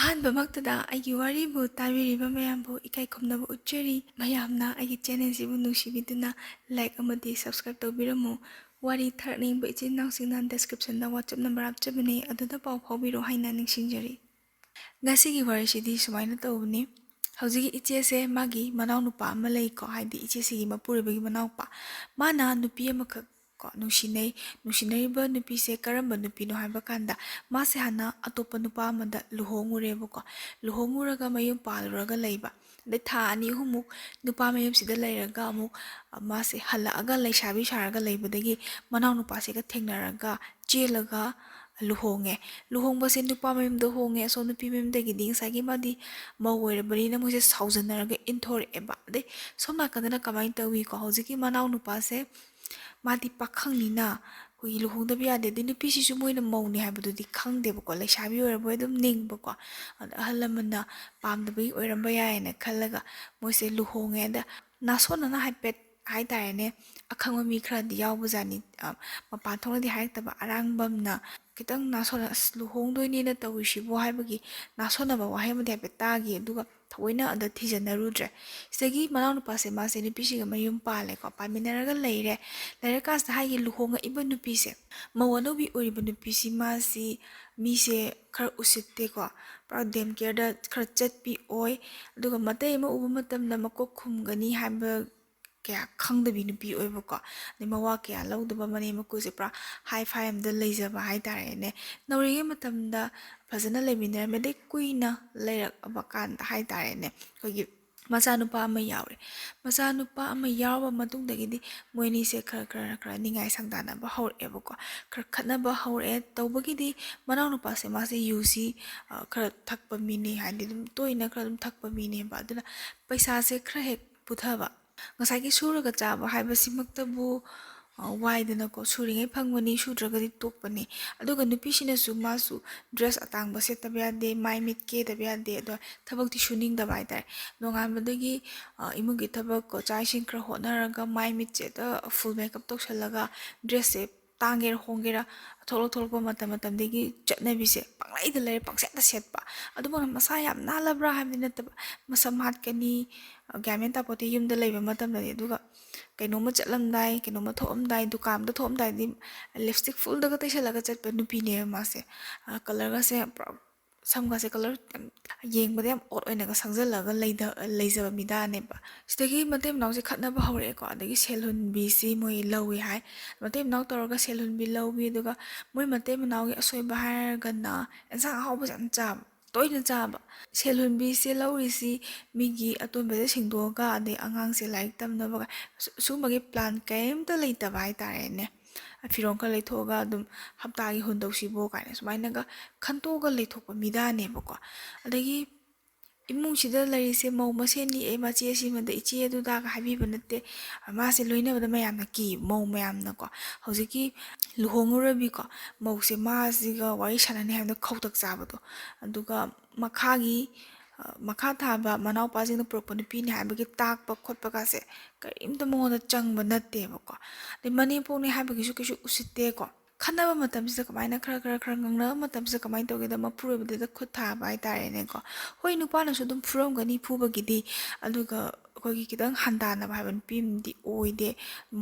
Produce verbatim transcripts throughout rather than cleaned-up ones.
ꯑꯍꯥꯟꯕꯃꯛꯇꯗ ꯑꯩꯒꯤ ꯋꯥꯔꯤꯕꯨ ꯇꯥꯕꯤꯔꯤꯕ ꯃꯌꯥꯝꯕꯨ ꯏꯀꯥꯏ ꯈꯨꯝꯅꯕ ꯎꯠꯆꯔꯤ꯫ ꯃꯌꯥꯝꯅ ꯑꯩꯒꯤ channel ꯑꯁꯤꯕꯨ ꯅꯨꯡꯁꯤꯕꯤꯗꯨꯅ like ꯑꯃꯗꯤ subscribe ꯇꯧꯕꯤꯔꯝꯃꯨ꯫ ꯋꯥꯔꯤ ꯊꯥꯔꯛꯅꯤꯡꯕ ꯏꯆꯤꯟ ꯏꯅꯥꯎꯁꯤꯡꯅ descriptionꯗ WhatsApp number ꯍꯥꯞꯆꯕꯅꯤ, ꯑꯗꯨꯗ ꯄꯥꯎ ꯐꯥꯎꯕꯤꯔꯣ ꯍꯥꯏꯅ ꯅꯤꯡꯁꯤꯡꯖꯔꯤ꯫ ꯉꯁꯤꯒꯤ ꯋꯥꯔꯤꯁꯤꯗꯤ ꯁꯨꯃꯥꯏꯅ ꯇꯧꯕꯅꯤ꯫ ꯍꯧꯖꯤꯛꯀꯤ ꯏꯆꯦꯁꯦ ꯃꯥꯒꯤ ꯃꯅꯥꯎꯅꯨꯄꯥ ꯑꯃ ꯂꯩꯀꯣ, ꯍꯥꯏꯗꯤ ꯏꯆꯦꯁꯤꯒꯤ ꯃꯄꯨꯔꯣꯏꯕꯒꯤ ꯃꯅꯥꯎꯄꯥ꯫ ꯃꯥꯅ ꯅꯨꯄꯤ ꯑꯃꯈꯛ ꯀꯣ ꯅꯨꯡꯁꯤꯅꯩ꯫ ꯅꯨꯡꯁꯤꯅꯔꯤꯕ ꯅꯨꯄꯤꯁꯦ ꯀꯔꯝꯕ ꯅꯨꯄꯤꯅꯣ ꯍꯥꯏꯕ ꯀꯥꯟꯗ, ꯃꯥꯁꯦ ꯍꯥꯟꯅ ꯑꯇꯣꯞꯄ ꯅꯨꯄꯥ ꯑꯃꯗ ꯂꯨꯍꯣꯡꯉꯨꯔꯦꯕꯀꯣ꯫ ꯂꯨꯍꯣꯡꯉꯨꯔꯒ ꯃꯌꯨꯝ ꯄꯥꯜꯂꯨꯔꯒ ꯂꯩꯕ꯫ ꯑꯗꯩ ꯊꯥ ꯑꯅꯤ ꯑꯍꯨꯝꯃꯨꯛ ꯅꯨꯄꯥ ꯃꯌꯨꯝꯁꯤꯗ ꯂꯩꯔꯒ ꯑꯃꯨꯛ, ꯑ, ꯃꯥꯁꯦ ꯍꯜꯂꯛꯑꯒ ꯂꯩꯁꯥꯕꯤ ꯁꯥꯔꯒ ꯂꯩꯕꯗꯒꯤ ꯃꯅꯥꯎꯅꯨꯄꯥꯁꯤꯒ ꯊꯦꯡꯅꯔꯒ ꯆꯦꯜꯂꯒ ꯂꯨꯍꯣꯡꯉꯦ꯫ ꯂꯨꯍꯣꯡꯕꯁꯦ ꯅꯨꯄꯥ ꯃꯌꯨꯝꯗ ꯍꯣꯡꯉꯦ꯫ ꯑꯁꯣꯝ ꯅꯨꯄꯤ ꯃꯌꯨꯝꯗꯒꯤꯗꯤ ꯉꯁꯥꯏꯒꯤ ꯃꯥꯗꯤ ꯃꯧ ꯑꯣꯏꯔꯕꯅꯤꯅ ꯃꯣꯏꯁꯦ ꯁꯥꯎꯖꯟꯅꯔꯒ ꯏꯟꯊꯣꯔꯛꯑꯦꯕ꯫ ꯑꯗꯩ ꯁꯣꯝ ꯅꯥꯀꯟꯗꯅ ꯀꯃꯥꯏꯅ ꯇꯧꯏꯀꯣ, ꯍꯧꯖꯤꯛꯀꯤ ꯃꯅꯥꯎꯅꯨꯄꯥꯁꯦ ꯃꯥꯗꯤ ꯄꯥꯈꯪꯅꯤꯅ ꯑꯩꯈꯣꯏꯒꯤ ꯂꯨꯍꯣꯡꯗꯕ ꯌꯥꯗꯦ꯫ ꯑꯗꯩ ꯅꯨꯄꯤꯁꯤꯁꯨ ꯃꯣꯏꯅ ꯃꯧꯅꯤ ꯍꯥꯏꯕꯗꯨꯗꯤ ꯈꯪꯗꯦꯕꯀꯣ, ꯂꯩꯁꯥꯕꯤ ꯑꯣꯏꯔꯕꯣꯏ ꯑꯗꯨꯝ ꯅꯤꯡꯕꯀꯣ꯫ ꯑꯗ ꯑꯍꯜ ꯂꯃꯟꯅ ꯄꯥꯝꯗꯕꯒꯤ ꯑꯣꯏꯔꯝꯕ ꯌꯥꯏꯌꯦꯅ ꯈꯜꯂꯒ ꯃꯣꯏꯁꯦ ꯂꯨꯍꯣꯡꯉꯦ꯫ ꯑꯗ ꯅꯥꯁꯣꯟꯅꯅ ꯍꯥꯏꯐꯦꯠ ꯍꯥꯏꯇꯥꯔꯦꯅꯦ, ꯑꯈꯪꯕ ꯃꯤ ꯈꯔꯗꯤ ꯌꯥꯎꯕꯖꯥꯠꯅꯤ꯫ ꯑ, ꯃꯄꯥꯟ ꯊꯣꯛꯅꯗꯤ ꯍꯥꯏꯔꯛꯇꯕ, ꯑꯔꯥꯡꯕꯝꯅ ꯈꯤꯇꯪ ꯅꯥꯁꯣꯟꯅ, "ꯑꯁ, ꯂꯨꯍꯣꯡꯗꯣꯏꯅꯦꯅ ꯇꯧꯔꯤꯁꯤꯕꯣ" ꯍꯥꯏꯕꯒꯤ ꯅꯥꯁꯣꯟꯅꯕ ꯋꯥꯍꯩ ꯑꯃꯗꯤ ꯍꯥꯏꯐꯦꯠ ꯇꯥꯈꯤ꯫ ꯑꯗꯨꯒ ꯊꯑꯣꯏꯅ ꯑꯗ ꯊꯤꯖꯤꯟꯅꯔꯨꯗ꯭ꯔꯦ꯫ ꯁꯤꯗꯒꯤ ꯃꯅꯥꯎꯅꯨꯄꯥꯁꯦ ꯃꯥꯁꯦ ꯅꯨꯄꯤꯁꯤꯒ ꯃꯌꯨꯝ ꯄꯥꯜꯂꯦꯀꯣ, ꯄꯥꯟꯃꯤꯟꯅꯔꯒ ꯂꯩꯔꯦ꯫ ꯂꯩꯔꯀꯥꯟꯁꯤꯗ ꯍꯥꯏꯒꯤ ꯂꯨꯍꯣꯡꯉꯛꯏꯕ ꯅꯨꯄꯤꯁꯦ, ꯃꯧ ꯑꯅꯧꯕꯤ ꯑꯣꯏꯔꯤꯕ ꯅꯨꯄꯤꯁꯤ ꯃꯥꯁꯤ ꯃꯤꯁꯦ ꯈꯔ ꯎꯁꯤꯠꯇꯦꯀꯣ, ꯄꯨꯔꯥ ꯗꯦꯝ ꯀꯦꯌꯔꯗ ꯈꯔ ꯆꯠꯄꯤ ꯑꯣꯏ꯫ ꯑꯗꯨꯒ ꯃꯇꯩ ꯑꯃ ꯎꯕ ꯃꯇꯝꯗ ꯃꯀꯣꯛ ꯈꯨꯝꯒꯅꯤ ꯍꯥꯏꯕ ꯀꯌꯥ ꯈꯪꯗꯕꯤ ꯅꯨꯄꯤ ꯑꯣꯏꯕꯀꯣ꯫ ꯑꯗꯩ ꯃꯋꯥ ꯀꯌꯥ ꯂꯧꯗꯕ, ꯃꯅꯦꯝ ꯃꯀꯨꯁꯦ ꯄꯨꯔꯥ ꯍꯥꯏ ꯐꯥꯏ ꯑꯝꯗ ꯂꯩꯖꯕ ꯍꯥꯏꯇꯥꯔꯦꯅꯦ꯫ ꯅꯧꯔꯤꯉꯩ ꯃꯇꯝꯗ ꯐꯖꯅ ꯂꯩꯃꯤꯟꯅꯔꯝꯃꯦ꯫ ꯑꯗꯩ ꯀꯨꯏꯅ ꯂꯩꯔꯛꯑꯕ ꯀꯥꯟꯗ ꯍꯥꯏꯇꯥꯔꯦꯅꯦ, ꯑꯩꯈꯣꯏꯒꯤ ꯃꯆꯥꯅꯨꯄꯥ ꯑꯃ ꯌꯥꯎꯔꯦ꯫ ꯃꯆꯥꯅꯨꯄꯥ ꯑꯃ ꯌꯥꯎꯔꯕ ꯃꯇꯨꯡꯗꯒꯤꯗꯤ ꯃꯣꯏ ꯑꯅꯤꯁꯦ ꯈꯔ, ꯈꯔ, ꯈꯔ ꯅꯤꯡꯉꯥꯏ ꯁꯪꯗꯥꯅꯕ ꯍꯧꯔꯛꯑꯦꯕꯀꯣ꯫ ꯈꯔ ꯈꯠꯅꯕ ꯍꯧꯔꯛꯑꯦ꯫ ꯇꯧꯕꯒꯤꯗꯤ ꯃꯅꯥꯎꯅꯨꯄꯥꯁꯦ ꯃꯥꯁꯦ ꯌꯨꯁꯤ, ꯑ, ꯈꯔ ꯊꯛꯄ ꯃꯤꯅꯤ, ꯍꯥꯏꯗꯤ ꯑꯗꯨꯝ ꯇꯣꯏꯅ ꯈꯔ ꯑꯗꯨꯝ ꯊꯛꯄ ꯃꯤꯅꯦꯕ꯫ ꯑꯗꯨꯅ ꯄꯩꯁꯥꯁꯦ ꯈꯔ ꯍꯦꯛ ꯄꯨꯊꯕ꯫ ꯉꯁꯥꯏꯒꯤ ꯁꯨꯔꯒ ꯆꯥꯕ ꯍꯥꯏꯕꯁꯤꯃꯛꯇꯕꯨ, ꯑ, ꯋꯥꯏꯗꯅꯀꯣ, ꯁꯨꯔꯤꯉꯩ ꯐꯪꯕꯅꯤ, ꯁꯨꯗ꯭ꯔꯒꯗꯤ ꯇꯣꯛꯄꯅꯤ꯫ ꯑꯗꯨꯒ ꯅꯨꯄꯤꯁꯤꯅꯁꯨ ꯃꯥꯁꯨ ꯗ꯭ꯔꯦꯁ ꯑꯇꯥꯡꯕ ꯁꯦꯠꯇꯕ ꯌꯥꯗꯦ, ꯃꯥꯏ ꯃꯤꯠ ꯀꯦꯗꯕ ꯌꯥꯗꯦ, ꯑꯗꯣ ꯊꯕꯛꯇꯤ ꯁꯨꯅꯤꯡꯗꯕ ꯍꯥꯏꯇꯥꯔꯦ꯫ ꯅꯣꯡꯉꯥꯟꯕꯗꯒꯤ, ꯑ, ꯏꯃꯨꯡꯒꯤ ꯊꯕꯛ ꯀꯣ, ꯆꯥꯛ ꯏꯁꯤꯡ ꯈꯔ ꯍꯣꯠꯅꯔꯒ ꯃꯥꯏ ꯃꯤꯠꯁꯦ ꯍꯦꯛꯇ full makeup ꯇꯧꯁꯜꯂꯒ ꯗ꯭ꯔꯦꯁꯁꯦ ꯇꯥꯡꯒꯦꯔꯥ ꯍꯣꯡꯒꯦꯔꯥ, ꯊꯣꯛꯂꯛ ꯊꯣꯛꯂꯛꯄ ꯃꯇꯝ ꯃꯇꯝꯗꯨꯒꯤ ꯆꯠꯅꯕꯤꯁꯦ ꯄꯪꯂꯩꯗ ꯂꯩꯔꯦ, ꯄꯪꯁꯦꯠꯇ ꯁꯦꯠꯄ꯫ ꯑꯗꯨꯕꯨ ꯃꯁꯥ ꯌꯥꯝ ꯅꯥꯜꯂꯕ꯭ꯔꯥ ꯍꯥꯏꯕꯗꯤ ꯅꯠꯇꯕ, ꯃꯁꯝ ꯍꯥꯠꯀꯅꯤ, ꯒ꯭ꯌꯥꯟ ꯃꯦꯟ ꯇꯥꯄꯣꯠꯇꯦ ꯌꯨꯝꯗ ꯂꯩꯕ ꯃꯇꯝꯗꯗꯤ꯫ ꯑꯗꯨꯒ ꯀꯩꯅꯣꯝꯃ ꯆꯠꯂꯝꯗꯥꯏ, ꯀꯩꯅꯣꯝꯃ ꯊꯣꯛꯑꯝꯗꯥꯏ, ꯗꯨꯀꯥꯟꯗ ꯊꯣꯛꯑꯝꯗꯥꯏꯗꯤ ꯂꯤꯞꯁꯇꯤꯛ ꯐꯨꯜꯗꯒ ꯇꯩꯁꯜꯂꯒ ꯆꯠꯄ ꯅꯨꯄꯤꯅꯦꯕ ꯃꯥꯁꯦ꯫ ꯀꯂꯔꯒꯁꯦ ꯄꯨꯔꯥ, ꯁꯝꯒꯁꯦ ꯀꯂꯔ ꯌꯥꯝ, ꯌꯦꯡꯕꯗ ꯌꯥꯝ ꯑꯣꯠ ꯑꯣꯏꯅꯒ ꯁꯪꯖꯜꯂꯒ ꯂꯩꯖꯕ ꯃꯤꯗꯥꯅꯦꯕ꯫ ꯁꯤꯗꯒꯤ ꯃꯇꯩ ꯃꯅꯥꯎꯁꯦ ꯈꯠꯅꯕ ꯍꯧꯔꯛꯑꯦꯀꯣ꯫ ꯑꯗꯒꯤ ꯁꯦꯜ ꯍꯨꯟꯕꯤꯁꯤ ꯃꯣꯏ ꯂꯧꯏ ꯍꯥꯏ꯫ ꯃꯇꯩ ꯃꯅꯥꯎ ꯇꯧꯔꯒ ꯁꯦꯜ ꯍꯨꯟꯕꯤ ꯂꯧꯏ꯫ ꯑꯗꯨꯒ ꯃꯣꯏ ꯃꯇꯩ ꯃꯅꯥꯎꯒꯤ ꯑꯁꯣꯏꯕ ꯍꯥꯏꯔꯒꯅ ꯑꯦꯟꯁꯥꯡ ꯑꯍꯥꯎꯕꯁꯦ ꯌꯥꯝ ꯆꯥꯕ, ꯇꯣꯏꯅ ꯆꯥꯕ꯫ ꯁꯦꯜ ꯍꯨꯟꯕꯤꯁꯦ ꯂꯧꯔꯤꯁꯤ ꯃꯤꯒꯤ ꯑꯇꯣꯟꯕꯁꯦ ꯁꯦꯡꯗꯣꯛꯑꯒ, ꯑꯗꯩ ꯑꯉꯥꯡꯁꯦ ꯂꯥꯏꯔꯤꯛ ꯇꯝꯅꯕ, ꯁꯨ-, ꯁꯨꯝꯕꯒꯤ ꯄ꯭ꯂꯥꯟ ꯀꯔꯤꯝꯇ ꯂꯩꯇꯕ ꯍꯥꯏꯇꯥꯔꯦꯅꯦ꯫ ꯐꯤꯔꯣꯜ ꯈꯔ ꯂꯩꯊꯣꯛꯑꯒ ꯑꯗꯨꯝ ꯍꯞꯇꯥꯒꯤ ꯍꯨꯟꯗꯧꯁꯤꯕꯣ ꯀꯥꯏꯅ ꯁꯨꯃꯥꯏꯅꯒ ꯈꯟꯇꯣꯛꯑꯒ ꯂꯩꯊꯣꯛꯄ ꯃꯤꯗꯥꯅꯦꯕꯀꯣ꯫ ꯑꯗꯒꯤ ꯏꯃꯨꯡꯁꯤꯗ ꯂꯩꯔꯤꯁꯦ ꯃꯧ ꯃꯁꯦꯟꯅꯤ, ꯑꯦ, ꯃꯆꯦ ꯑꯁꯤꯃꯗ ꯏꯆꯦ ꯑꯗꯨꯗꯥꯒ ꯍꯥꯏꯕꯤꯕ ꯅꯠꯇꯦ꯫ ꯃꯥꯁꯦ ꯂꯣꯏꯅꯕꯗ ꯃꯌꯥꯝꯅ ꯀꯤ, ꯃꯧ ꯃꯌꯥꯝꯅꯀꯣ꯫ ꯍꯧꯖꯤꯛꯀꯤ ꯂꯨꯍꯣꯡꯉꯨꯔꯕꯤꯀꯣ, ꯃꯧꯁꯦ ꯃꯥꯁꯤꯒ ꯋꯥꯔꯤ ꯁꯥꯟꯅꯅꯤ ꯍꯥꯏꯕꯗ ꯈꯧꯇꯛ ꯆꯥꯕꯗꯣ꯫ ꯑꯗꯨꯒ ꯃꯈꯥꯒꯤ, ꯑ, ꯃꯈꯥ ꯊꯥꯕ ꯃꯅꯥꯎꯄꯥꯁꯤꯡꯅ ꯄꯨꯔꯛꯄ ꯅꯨꯄꯤꯅꯤ ꯍꯥꯏꯕꯒꯤ ꯇꯥꯛꯄ ꯈꯣꯠꯄꯒꯁꯦ ꯀꯔꯤꯝꯇ ꯃꯉꯣꯟꯗ ꯆꯪꯕ ꯅꯠꯇꯦꯕꯀꯣ꯫ ꯑꯗꯩ ꯃꯅꯦꯝꯄꯣꯛꯅꯤ ꯍꯥꯏꯕꯒꯤꯁꯨ ꯀꯩꯁꯨ ꯎꯁꯤꯠꯇꯦꯀꯣ꯫ ꯈꯟꯅꯕ ꯃꯇꯝꯁꯤꯗ ꯀꯃꯥꯏꯅ, ꯈꯔ, ꯈꯔ, ꯈꯔ ꯉꯥꯡꯅꯕ ꯃꯇꯝꯁꯤꯗ ꯀꯃꯥꯏꯅ ꯇꯧꯒꯦꯗ, ꯃꯄꯨꯔꯣꯏꯕꯗꯨꯗ ꯈꯨꯠ ꯊꯥꯕ ꯍꯥꯏꯇꯥꯔꯦꯅꯦꯀꯣ꯫ ꯍꯣꯏ, ꯅꯨꯄꯥꯅꯁꯨ ꯑꯗꯨꯝ ꯐꯨꯔꯝꯒꯅꯤ ꯐꯨꯕꯒꯤꯗꯤ, ꯑꯗꯨꯒ ꯑꯩꯈꯣꯏꯒꯤ ꯈꯤꯇꯪ ꯍꯟꯗꯥꯅꯕ ꯍꯥꯏꯕ ꯅꯨꯄꯤ ꯑꯃꯗꯤ ꯑꯣꯏꯗꯦ꯫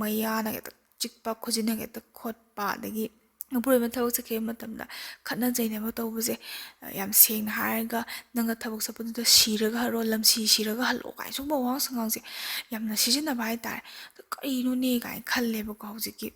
ꯃꯌꯥꯅ ꯍꯦꯛꯇ ꯆꯤꯛꯄ, ꯈꯨꯖꯤꯟꯅ ꯍꯦꯛꯇ ꯈꯣꯠꯄ, ꯑꯗꯒꯤ ꯃꯄꯨꯔꯣꯏꯕ ꯊꯕꯛ ꯆꯠꯈꯤꯕ ꯃꯇꯝꯗ ꯈꯠꯅ ꯆꯩꯅꯕ ꯇꯧꯕꯁꯦ, ꯌꯥꯝ ꯁꯦꯡꯅ ꯍꯥꯏꯔꯒ, "ꯅꯪꯅ ꯊꯕꯛ ꯆꯠꯄꯗꯨꯗ ꯁꯤꯔꯒ ꯍꯜꯂꯣ, ꯂꯝꯁꯤ ꯁꯤꯔꯒ ꯍꯜꯂꯣ" ꯀꯥꯏꯅ ꯁꯨꯝꯕ ꯋꯥꯉꯥꯡ ꯁꯉꯥꯡꯁꯦ ꯌꯥꯝꯅ ꯁꯤꯖꯤꯟꯅꯕ ꯍꯥꯏꯇꯥꯔꯦ꯫ ꯑꯗꯣ ꯀꯔꯤꯅꯣꯅꯦ ꯀꯥꯏꯅ ꯈꯜꯂꯦꯕꯀꯣ ꯍꯧꯖꯤꯛꯀꯤ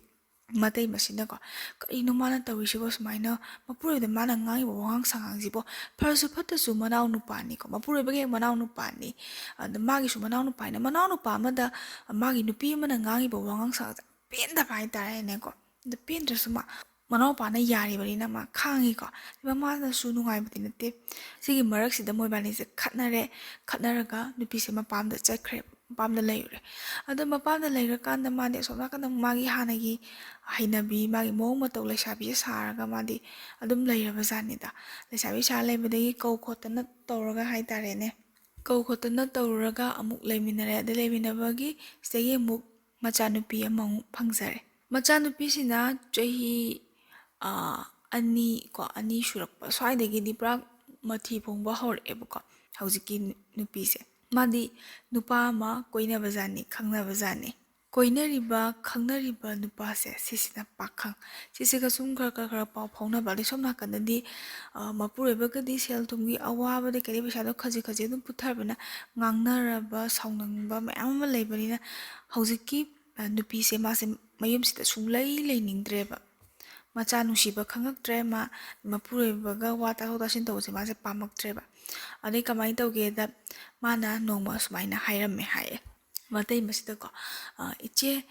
ꯃꯇꯩ ꯃꯁꯤꯅꯀꯣ꯫ "ꯀꯔꯤꯅꯣ ꯃꯥꯅ ꯇꯧꯔꯤꯁꯤꯕꯣ? ꯁꯨꯃꯥꯏꯅ ꯃꯄꯨꯔꯣꯏꯕꯗ ꯃꯥꯅ ꯉꯥꯡꯉꯤꯕ ꯋꯥꯉꯥꯡ ꯁꯉꯥꯡꯁꯤꯕꯣ? ꯐꯔꯁꯨ ꯐꯠꯇ꯭ꯔꯁꯨ ꯃꯅꯥꯎ ꯅꯨꯄꯥꯅꯤꯀꯣ, ꯃꯄꯨꯔꯣꯏꯕꯒꯤ ꯍꯦꯛ ꯃꯅꯥꯎ ꯅꯨꯄꯥꯅꯤ, ꯑꯗ ꯃꯥꯒꯤꯁꯨ ꯃꯅꯥꯎ ꯅꯨꯄꯥꯅꯤꯅ, ꯃꯅꯥꯎ ꯅꯨꯄꯥ ꯑꯃꯗ ꯃꯥꯒꯤ ꯅꯨꯄꯤ ꯑꯃꯅ ꯉꯥꯡꯉꯤꯕ ꯋꯥꯉꯥꯡ ꯁꯉꯥꯡꯁꯦ ꯄꯦꯟꯗꯕ ꯍꯥꯏꯇꯥꯔꯦꯅꯦꯀꯣ꯫ ꯑꯗ ꯄꯦꯟꯗ꯭ꯔꯁꯨ ꯃꯥ ꯃꯅꯥꯎꯄꯥꯅ ꯌꯥꯔꯤꯕꯅꯤꯅ ꯃꯥ ꯈꯥꯡꯉꯤꯀꯣ꯫ ꯃꯃꯥꯅꯁꯨ ꯅꯨꯡꯉꯥꯏꯕꯗꯤ ꯅꯠꯇꯦ꯫ ꯁꯤꯒꯤ ꯃꯔꯛꯁꯤꯗ ꯃꯣꯏꯕꯥꯅꯤꯁꯦ ꯈꯠꯅꯔꯦ꯫ ꯈꯠꯅꯔꯒ ꯅꯨꯄꯤꯁꯦ ꯃꯄꯥꯝꯗ ꯆꯠꯈ꯭ꯔꯦ, ꯃꯄꯥꯝꯗ ꯂꯩꯔꯨꯔꯦ꯫ ꯑꯗꯣ ꯃꯄꯥꯝꯗ ꯂꯩꯔꯀꯥꯟꯗ ꯃꯥꯗꯤ ꯑꯁꯣꯝ ꯅꯥꯀꯟꯗ ꯃꯥꯒꯤ ꯍꯥꯟꯅꯒꯤ ꯍꯩꯅꯕꯤ, ꯃꯥꯒꯤ ꯃꯑꯣꯡ ꯃꯇꯧ ꯂꯩꯁꯥꯕꯤꯁꯦ ꯁꯥꯔꯒ ꯃꯥꯗꯤ ꯑꯗꯨꯝ ꯂꯩꯔꯕ ꯖꯥꯠꯅꯤꯗ꯫ ꯂꯩꯁꯥꯕꯤ ꯁꯥꯔ ꯂꯩꯕꯗꯒꯤ ꯀꯧ ꯈꯣꯠꯇꯅ ꯇꯧꯔꯒ ꯍꯥꯏꯇꯥꯔꯦꯅꯦ, ꯀꯧ ꯈꯣꯠꯇꯅ ꯇꯧꯔꯒ ꯑꯃꯨꯛ ꯂꯩꯃꯤꯟꯅꯔꯦ꯫ ꯑꯗꯩ ꯂꯩꯃꯤꯟꯅꯕꯒꯤ ꯁꯤꯗꯒꯤ ꯑꯃꯨꯛ ꯃꯆꯥꯅꯨꯄꯤ ꯑꯃꯃꯨꯛ ꯐꯪꯖꯔꯦ꯫ ꯃꯆꯥꯅꯨꯄꯤꯁꯤꯅ ꯆꯍꯤ, ꯑ, ꯑꯅꯤ ꯀꯣ, ꯑꯅꯤ ꯁꯨꯔꯛꯄ ꯁ꯭ꯋꯥꯏꯗꯒꯤꯗꯤ ꯄꯨꯔꯥ ꯃꯊꯤ ꯐꯣꯡꯕ ꯍꯧꯔꯛꯑꯦꯕꯀꯣ꯫ ꯍꯧꯖꯤꯛꯀꯤ ꯅꯨ-, ꯅꯨꯄꯤꯁꯦ, ꯃꯥꯗꯤ ꯅꯨꯄꯥ ꯑꯃ ꯀꯣꯏꯅꯕꯖꯥꯠꯅꯤ, ꯈꯪꯅꯕꯖꯥꯠꯅꯤ꯫ ꯀꯣꯏꯅꯔꯤꯕ, ꯈꯪꯅꯔꯤꯕ ꯅꯨꯄꯥꯁꯦ, ꯁꯤꯁꯤꯅ ꯄꯥꯈꯪ꯫ ꯁꯤꯁꯤꯒ ꯁꯨꯝ ꯈꯔ, ꯈꯔ, ꯈꯔ ꯄꯥꯎ ꯐꯥꯎꯅꯕ꯫ ꯑꯗꯩ ꯁꯣꯝ ꯅꯥꯀꯟꯗꯗꯤ, ꯑ, ꯃꯄꯨꯔꯣꯏꯕꯒꯗꯤ ꯁꯦꯜ ꯊꯨꯝꯒꯤ ꯑꯋꯥꯕꯗ ꯀꯩꯗꯩ ꯄꯩꯁꯥꯗꯣ ꯈꯖꯤꯛ ꯈꯖꯤꯛ ꯑꯗꯨꯝ ꯄꯨꯊꯔꯕꯅꯤꯅ, ꯉꯥꯡꯅꯔꯕ, ꯁꯥꯎꯅꯤꯡꯕ ꯃꯌꯥꯝ ꯑꯃ ꯂꯩꯕꯅꯤꯅ, ꯍꯧꯖꯤꯛꯀꯤ, ꯑ, ꯅꯨꯄꯤꯁꯦ, ꯃꯥꯁꯦ ꯃꯌꯨꯝꯁꯤꯗ ꯁꯨꯡꯂꯩ ꯂꯩꯅꯤꯡꯗ꯭ꯔꯦꯕ꯫ ꯃꯆꯥ ꯅꯨꯡꯁꯤꯕ ꯈꯪꯉꯛꯇ꯭ꯔꯦ꯫ ꯃꯥ ꯃꯄꯨꯔꯣꯏꯕꯒ ꯋꯥ ꯇꯥꯊꯣꯛ ꯇꯥꯁꯤꯟ ꯇꯧꯕꯁꯦ ꯃꯥꯁꯦ ꯄꯥꯝꯃꯛꯇ꯭ꯔꯦꯕ꯫ ꯑꯗꯩ ꯀꯃꯥꯏꯅ ꯇꯧꯒꯦꯗ, ꯃꯥꯅ ꯅꯣꯡꯃ ꯁꯨꯃꯥꯏꯅ ꯍꯥꯏꯔꯝꯃꯦ ꯍꯥꯏꯌꯦ, ꯃꯇꯩꯃꯁꯤꯗꯀꯣ, "ꯑ, ꯏꯆꯦ,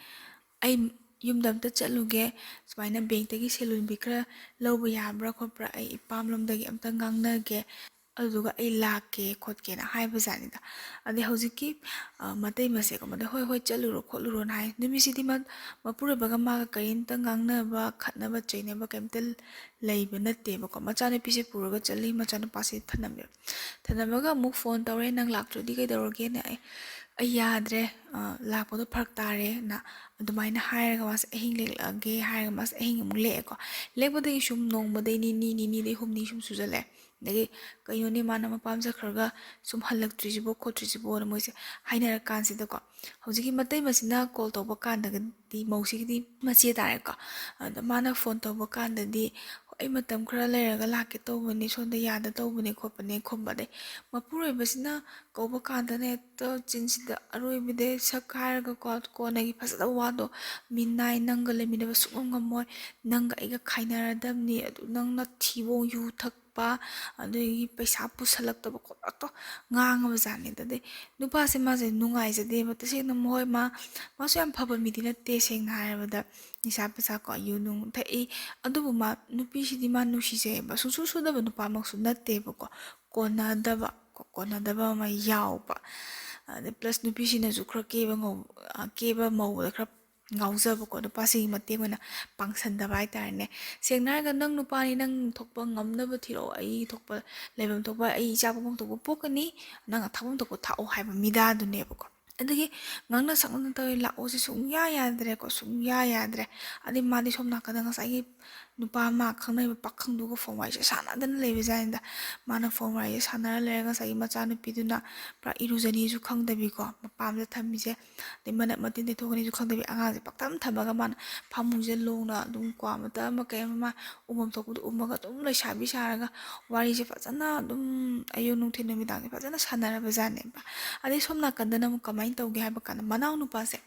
ꯑꯩ ꯌꯨꯝꯗ ꯑꯝꯇ ꯆꯠꯂꯨꯒꯦ, ꯁꯨꯃꯥꯏꯅ ꯕꯦꯡꯛꯇꯒꯤ ꯁꯦꯜ ꯍꯨꯟꯕꯤ ꯈꯔ ꯂꯧꯕ ꯌꯥꯕ꯭ꯔꯥ ꯈꯣꯠꯄ꯭ꯔꯥ, ꯑꯩ ꯏꯄꯥꯝꯂꯣꯝꯗꯒꯤ ꯑꯝꯇ ꯉꯥꯡꯅꯒꯦ, ꯑꯗꯨꯗꯨꯒ ꯑꯩ ꯂꯥꯛꯀꯦ ꯈꯣꯠꯀꯦꯅ" ꯍꯥꯏꯕꯖꯥꯠꯅꯤꯗ꯫ ꯑꯗꯩ ꯍꯧꯖꯤꯛꯀꯤ, ꯑ, ꯃꯇꯩꯃꯁꯦꯀꯣ, ꯃꯗꯩ "ꯍꯣꯏ, ꯍꯣꯏ, ꯆꯠꯂꯨꯔꯣ ꯈꯣꯠꯂꯨꯔꯣꯅ" ꯍꯥꯏ꯫ ꯅꯨꯃꯤꯠꯁꯤꯗꯤ ꯃ-, ꯃꯄꯨꯔꯣꯏꯕꯒ ꯃꯥꯒ ꯀꯔꯤꯝꯇ ꯉꯥꯡꯅꯕ, ꯈꯠꯅꯕ, ꯆꯩꯅꯕ ꯀꯔꯤꯝꯇ ꯂꯩꯕ ꯅꯠꯇꯦꯕꯀꯣ꯫ ꯃꯆꯥꯅꯨꯄꯤꯁꯦ ꯄꯨꯔꯒ ꯆꯠꯂꯤ, ꯃꯆꯥꯅꯨꯄꯥꯁꯦ ꯊꯅꯝꯃꯦꯕ꯫ ꯊꯅꯝꯃꯒ ꯑꯃꯨꯛ ꯐꯣꯟ ꯇꯧꯔꯦ, "ꯅꯪ ꯂꯥꯛꯇ꯭ꯔꯗꯤ ꯀꯩꯗꯧꯔꯒꯦꯅ?" "ꯑꯩ, ꯑꯩ ꯌꯥꯗ꯭ꯔꯦ, ꯑ, ꯂꯥꯛꯄꯗꯣ ꯐꯔꯛ ꯇꯥꯔꯦꯅ" ꯑꯗꯨꯃꯥꯏꯅ ꯍꯥꯏꯔꯒ ꯃꯥꯁꯦ ꯑꯍꯤꯡ ꯂꯦꯛꯂꯛꯑꯒꯦ ꯍꯥꯏꯔꯒ ꯃꯥꯁꯦ ꯑꯍꯤꯡ ꯑꯃꯨꯛ ꯂꯦꯛꯑꯦꯀꯣ꯫ ꯂꯦꯛꯄꯗꯒꯤ ꯁꯨꯝ ꯅꯣꯡꯃꯗꯩ ꯅꯤꯅꯤ, ꯅꯤꯅꯤꯗꯩ ꯍꯨꯝꯅꯤ ꯁꯨꯝ ꯁꯨꯖꯜꯂꯛꯑꯦ꯫ ꯑꯗꯒꯤ "ꯀꯩꯅꯣꯅꯦ, ꯃꯥꯅ ꯃꯄꯥꯝ ꯆꯠꯈ꯭ꯔꯒ ꯁꯨꯝ ꯍꯜꯂꯛꯇ꯭ꯔꯤꯁꯤꯕꯣ ꯈꯣꯠꯇ꯭ꯔꯤꯁꯤꯕꯣꯅ" ꯃꯣꯏꯁꯦ ꯍꯥꯏꯅꯔꯀꯥꯟꯁꯤꯗꯀꯣ, ꯍꯧꯖꯤꯛꯀꯤ ꯃꯇꯩꯃꯁꯤꯅ ꯀꯣꯜ ꯇꯧꯕ ꯀꯥꯟꯗꯒꯗꯤ, ꯃꯧꯁꯤꯒꯤꯗꯤ ꯃꯆꯦ ꯇꯥꯔꯦꯀꯣ, ꯑꯗ ꯃꯥꯅ ꯐꯣꯟ ꯇꯧꯕ ꯀꯥꯟꯗꯗꯤ, "ꯑꯩ ꯃꯇꯝ ꯈꯔ ꯂꯩꯔꯒ ꯂꯥꯛꯀꯦ ꯇꯧꯕꯅꯦ, ꯁꯣꯝꯗ ꯌꯥꯗ ꯇꯧꯕꯅꯦ ꯈꯣꯠꯄꯅꯦ" ꯈꯨꯝꯕ꯫ ꯑꯗꯩ ꯃꯄꯨꯔꯣꯏꯕꯁꯤꯅ ꯀꯧꯕ ꯀꯥꯟꯗꯅ ꯍꯦꯛꯇ ꯆꯤꯟꯁꯤꯗ ꯑꯔꯣꯏꯕꯗꯩ ꯁꯛ ꯍꯥꯏꯔꯒꯀꯣ, ꯀꯣꯟꯅꯒꯤ ꯐꯖꯗꯕ ꯋꯥꯗꯣ, "ꯃꯤꯅꯥꯏ, ꯅꯪꯒ ꯂꯩꯃꯤꯟꯅꯕ ꯁꯨꯡꯉꯝ ꯉꯝꯃꯣꯏ, ꯅꯪꯒ ꯑꯩꯒ ꯈꯥꯏꯅꯔꯗꯕꯅꯤ, ꯑꯗꯨ ꯅꯪꯅ ꯊꯤꯕꯣꯡ ꯌꯨ ꯊꯛ ꯄ, ꯑꯗꯒꯤ ꯄꯩꯁꯥ ꯄꯨꯁꯜꯂꯛꯇꯕ ꯈꯣꯠꯂꯛꯇꯣ ꯉꯥꯡꯉꯕ ꯖꯥꯠꯅꯤꯗ꯫ ꯑꯗꯩ ꯅꯨꯄꯥꯁꯦ ꯃꯥꯁꯦ ꯅꯨꯡꯉꯥꯏꯖꯗꯦꯕ꯫ ꯇꯁꯦꯡꯅ ꯃꯈꯣꯏ ꯃꯥ, ꯃꯥꯁꯨ ꯌꯥꯝ ꯐꯕ ꯃꯤꯗꯤ ꯅꯠꯇꯦ, ꯁꯦꯡꯅ ꯍꯥꯏꯔꯕꯗ꯫ ꯅꯤꯁꯥ ꯄꯁꯥ ꯀꯣ, ꯌꯨ ꯅꯨꯡ ꯊꯛꯏ꯫ ꯑꯗꯨꯕꯨ ꯃꯥ, ꯅꯨꯄꯤꯁꯤꯗꯤ ꯃꯥ ꯅꯨꯡꯁꯤꯖꯩꯑꯕ꯫ ꯁꯨꯡꯁꯨ ꯁꯨꯗꯕ ꯅꯨꯄꯥꯃꯛꯁꯨ ꯅꯠꯇꯦꯕꯀꯣ꯫ ꯀꯣꯟꯅꯗꯕ, ꯀꯣ-, ꯀꯣꯟꯅꯗꯕ ꯑꯃ ꯌꯥꯎꯕ꯫ ꯑꯗꯩ plus ꯅꯨꯄꯤꯁꯤꯅꯁꯨ ꯈꯔ ꯀꯦꯕ ꯉꯧ-, ꯑ, ꯀꯦꯕ ꯃꯧꯕꯗ ꯈꯔ ꯉꯥꯎꯖꯕꯀꯣ, ꯅꯨꯄꯥꯁꯤꯒꯤ ꯃꯇꯦꯡ ꯑꯣꯏꯅ ꯄꯥꯡꯁꯟꯗꯕ ꯍꯥꯏꯇꯥꯔꯦꯅꯦ꯫ ꯁꯦꯡꯅ ꯍꯥꯏꯔꯒ ꯅꯪ ꯅꯨꯄꯥꯅꯤ, ꯅꯪ ꯊꯣꯛꯄ ꯉꯝꯅꯕ ꯊꯤꯔꯛꯑꯣ, ꯑꯩ ꯊꯣꯛꯄ, ꯂꯩꯐꯝ ꯊꯣꯛꯄ, ꯑꯩ ꯏꯆꯥ ꯄꯣꯛꯐꯝ ꯊꯣꯛꯄ ꯄꯣꯛꯀꯅꯤ, ꯅꯪ ꯊꯥꯛꯐꯝ ꯊꯣꯛꯄ ꯊꯥꯛꯑꯣ ꯍꯥꯏꯕ ꯃꯤꯗꯥꯗꯨꯅꯦꯕꯀꯣ꯫ ꯑꯗꯒꯤ ꯉꯥꯡꯅ ꯁꯛꯅꯗꯅ ꯇꯧꯋꯦ, ꯂꯥꯛꯑꯣꯁꯦ ꯁꯨꯡꯌꯥ ꯌꯥꯗ꯭ꯔꯦꯀꯣ, ꯁꯨꯡꯌꯥ ꯌꯥꯗ꯭ꯔꯦ꯫ ꯑꯗꯩ ꯃꯥꯗꯤ ꯁꯣꯝ ꯅꯥꯀꯟꯗ ꯉꯁꯥꯏꯒꯤ ꯅꯨꯄꯥ ꯑꯃ ꯈꯪꯅꯔꯤꯕ ꯄꯥꯈꯪꯗꯨꯒ ꯐꯣꯟ ꯋꯥꯔꯤꯁꯦ ꯁꯥꯟꯅꯗꯅ ꯂꯩꯕꯖꯥꯠꯅꯤꯗ꯫ ꯃꯥꯅ ꯐꯣꯟ ꯋꯥꯔꯤꯁꯦ ꯁꯥꯟꯅꯔ ꯂꯩꯔꯒ ꯉꯁꯥꯏꯒꯤ ꯃꯆꯥꯅꯨꯄꯤꯗꯨꯅ ꯄꯨꯔꯥ ꯏꯔꯨꯖꯅꯤꯁꯨ ꯈꯪꯗꯕꯤꯀꯣ, ꯃꯄꯥꯝꯗ ꯊꯝꯃꯤꯁꯦ, ꯑꯗꯩ ꯃꯅꯞ ꯃꯇꯤꯟ ꯇꯩꯊꯣꯛꯀꯅꯤꯁꯨ ꯈꯪꯗꯕꯤ, ꯑꯉꯥꯡꯁꯦ ꯄꯛꯊꯝ ꯊꯝꯃꯒ ꯃꯥꯅ ꯐꯃꯨꯡꯁꯦ ꯂꯣꯡꯅ ꯑꯗꯨꯝ ꯀ꯭ꯋꯥ ꯃꯇꯞ ꯑꯃ ꯀꯩ ꯑꯃ ꯎꯐꯝ ꯊꯣꯛꯄꯗꯣ ꯎꯝꯃꯒ ꯑꯗꯨꯝ ꯂꯩꯁꯥꯕꯤ ꯁꯥꯔꯒ ꯋꯥꯔꯤꯁꯦ ꯐꯖꯅ ꯑꯗꯨꯝ ꯑꯌꯨꯛ ꯅꯨꯡꯊꯤꯜ ꯅꯨꯃꯤꯗꯥꯡꯁꯦ ꯐꯖꯅ ꯁꯥꯟꯅꯔꯕꯖꯥꯠꯅꯦꯕ꯫ ꯑꯗꯩ ꯁꯣꯝ ꯅꯥꯀꯟꯗꯅ ꯑꯃꯨꯛ ꯀꯃꯥꯏꯅ ꯇꯧꯒꯦ ꯍꯥꯏꯕ ꯀꯥꯟꯗ, ꯃꯅꯥꯎ ꯅꯨꯄꯥꯁꯦ,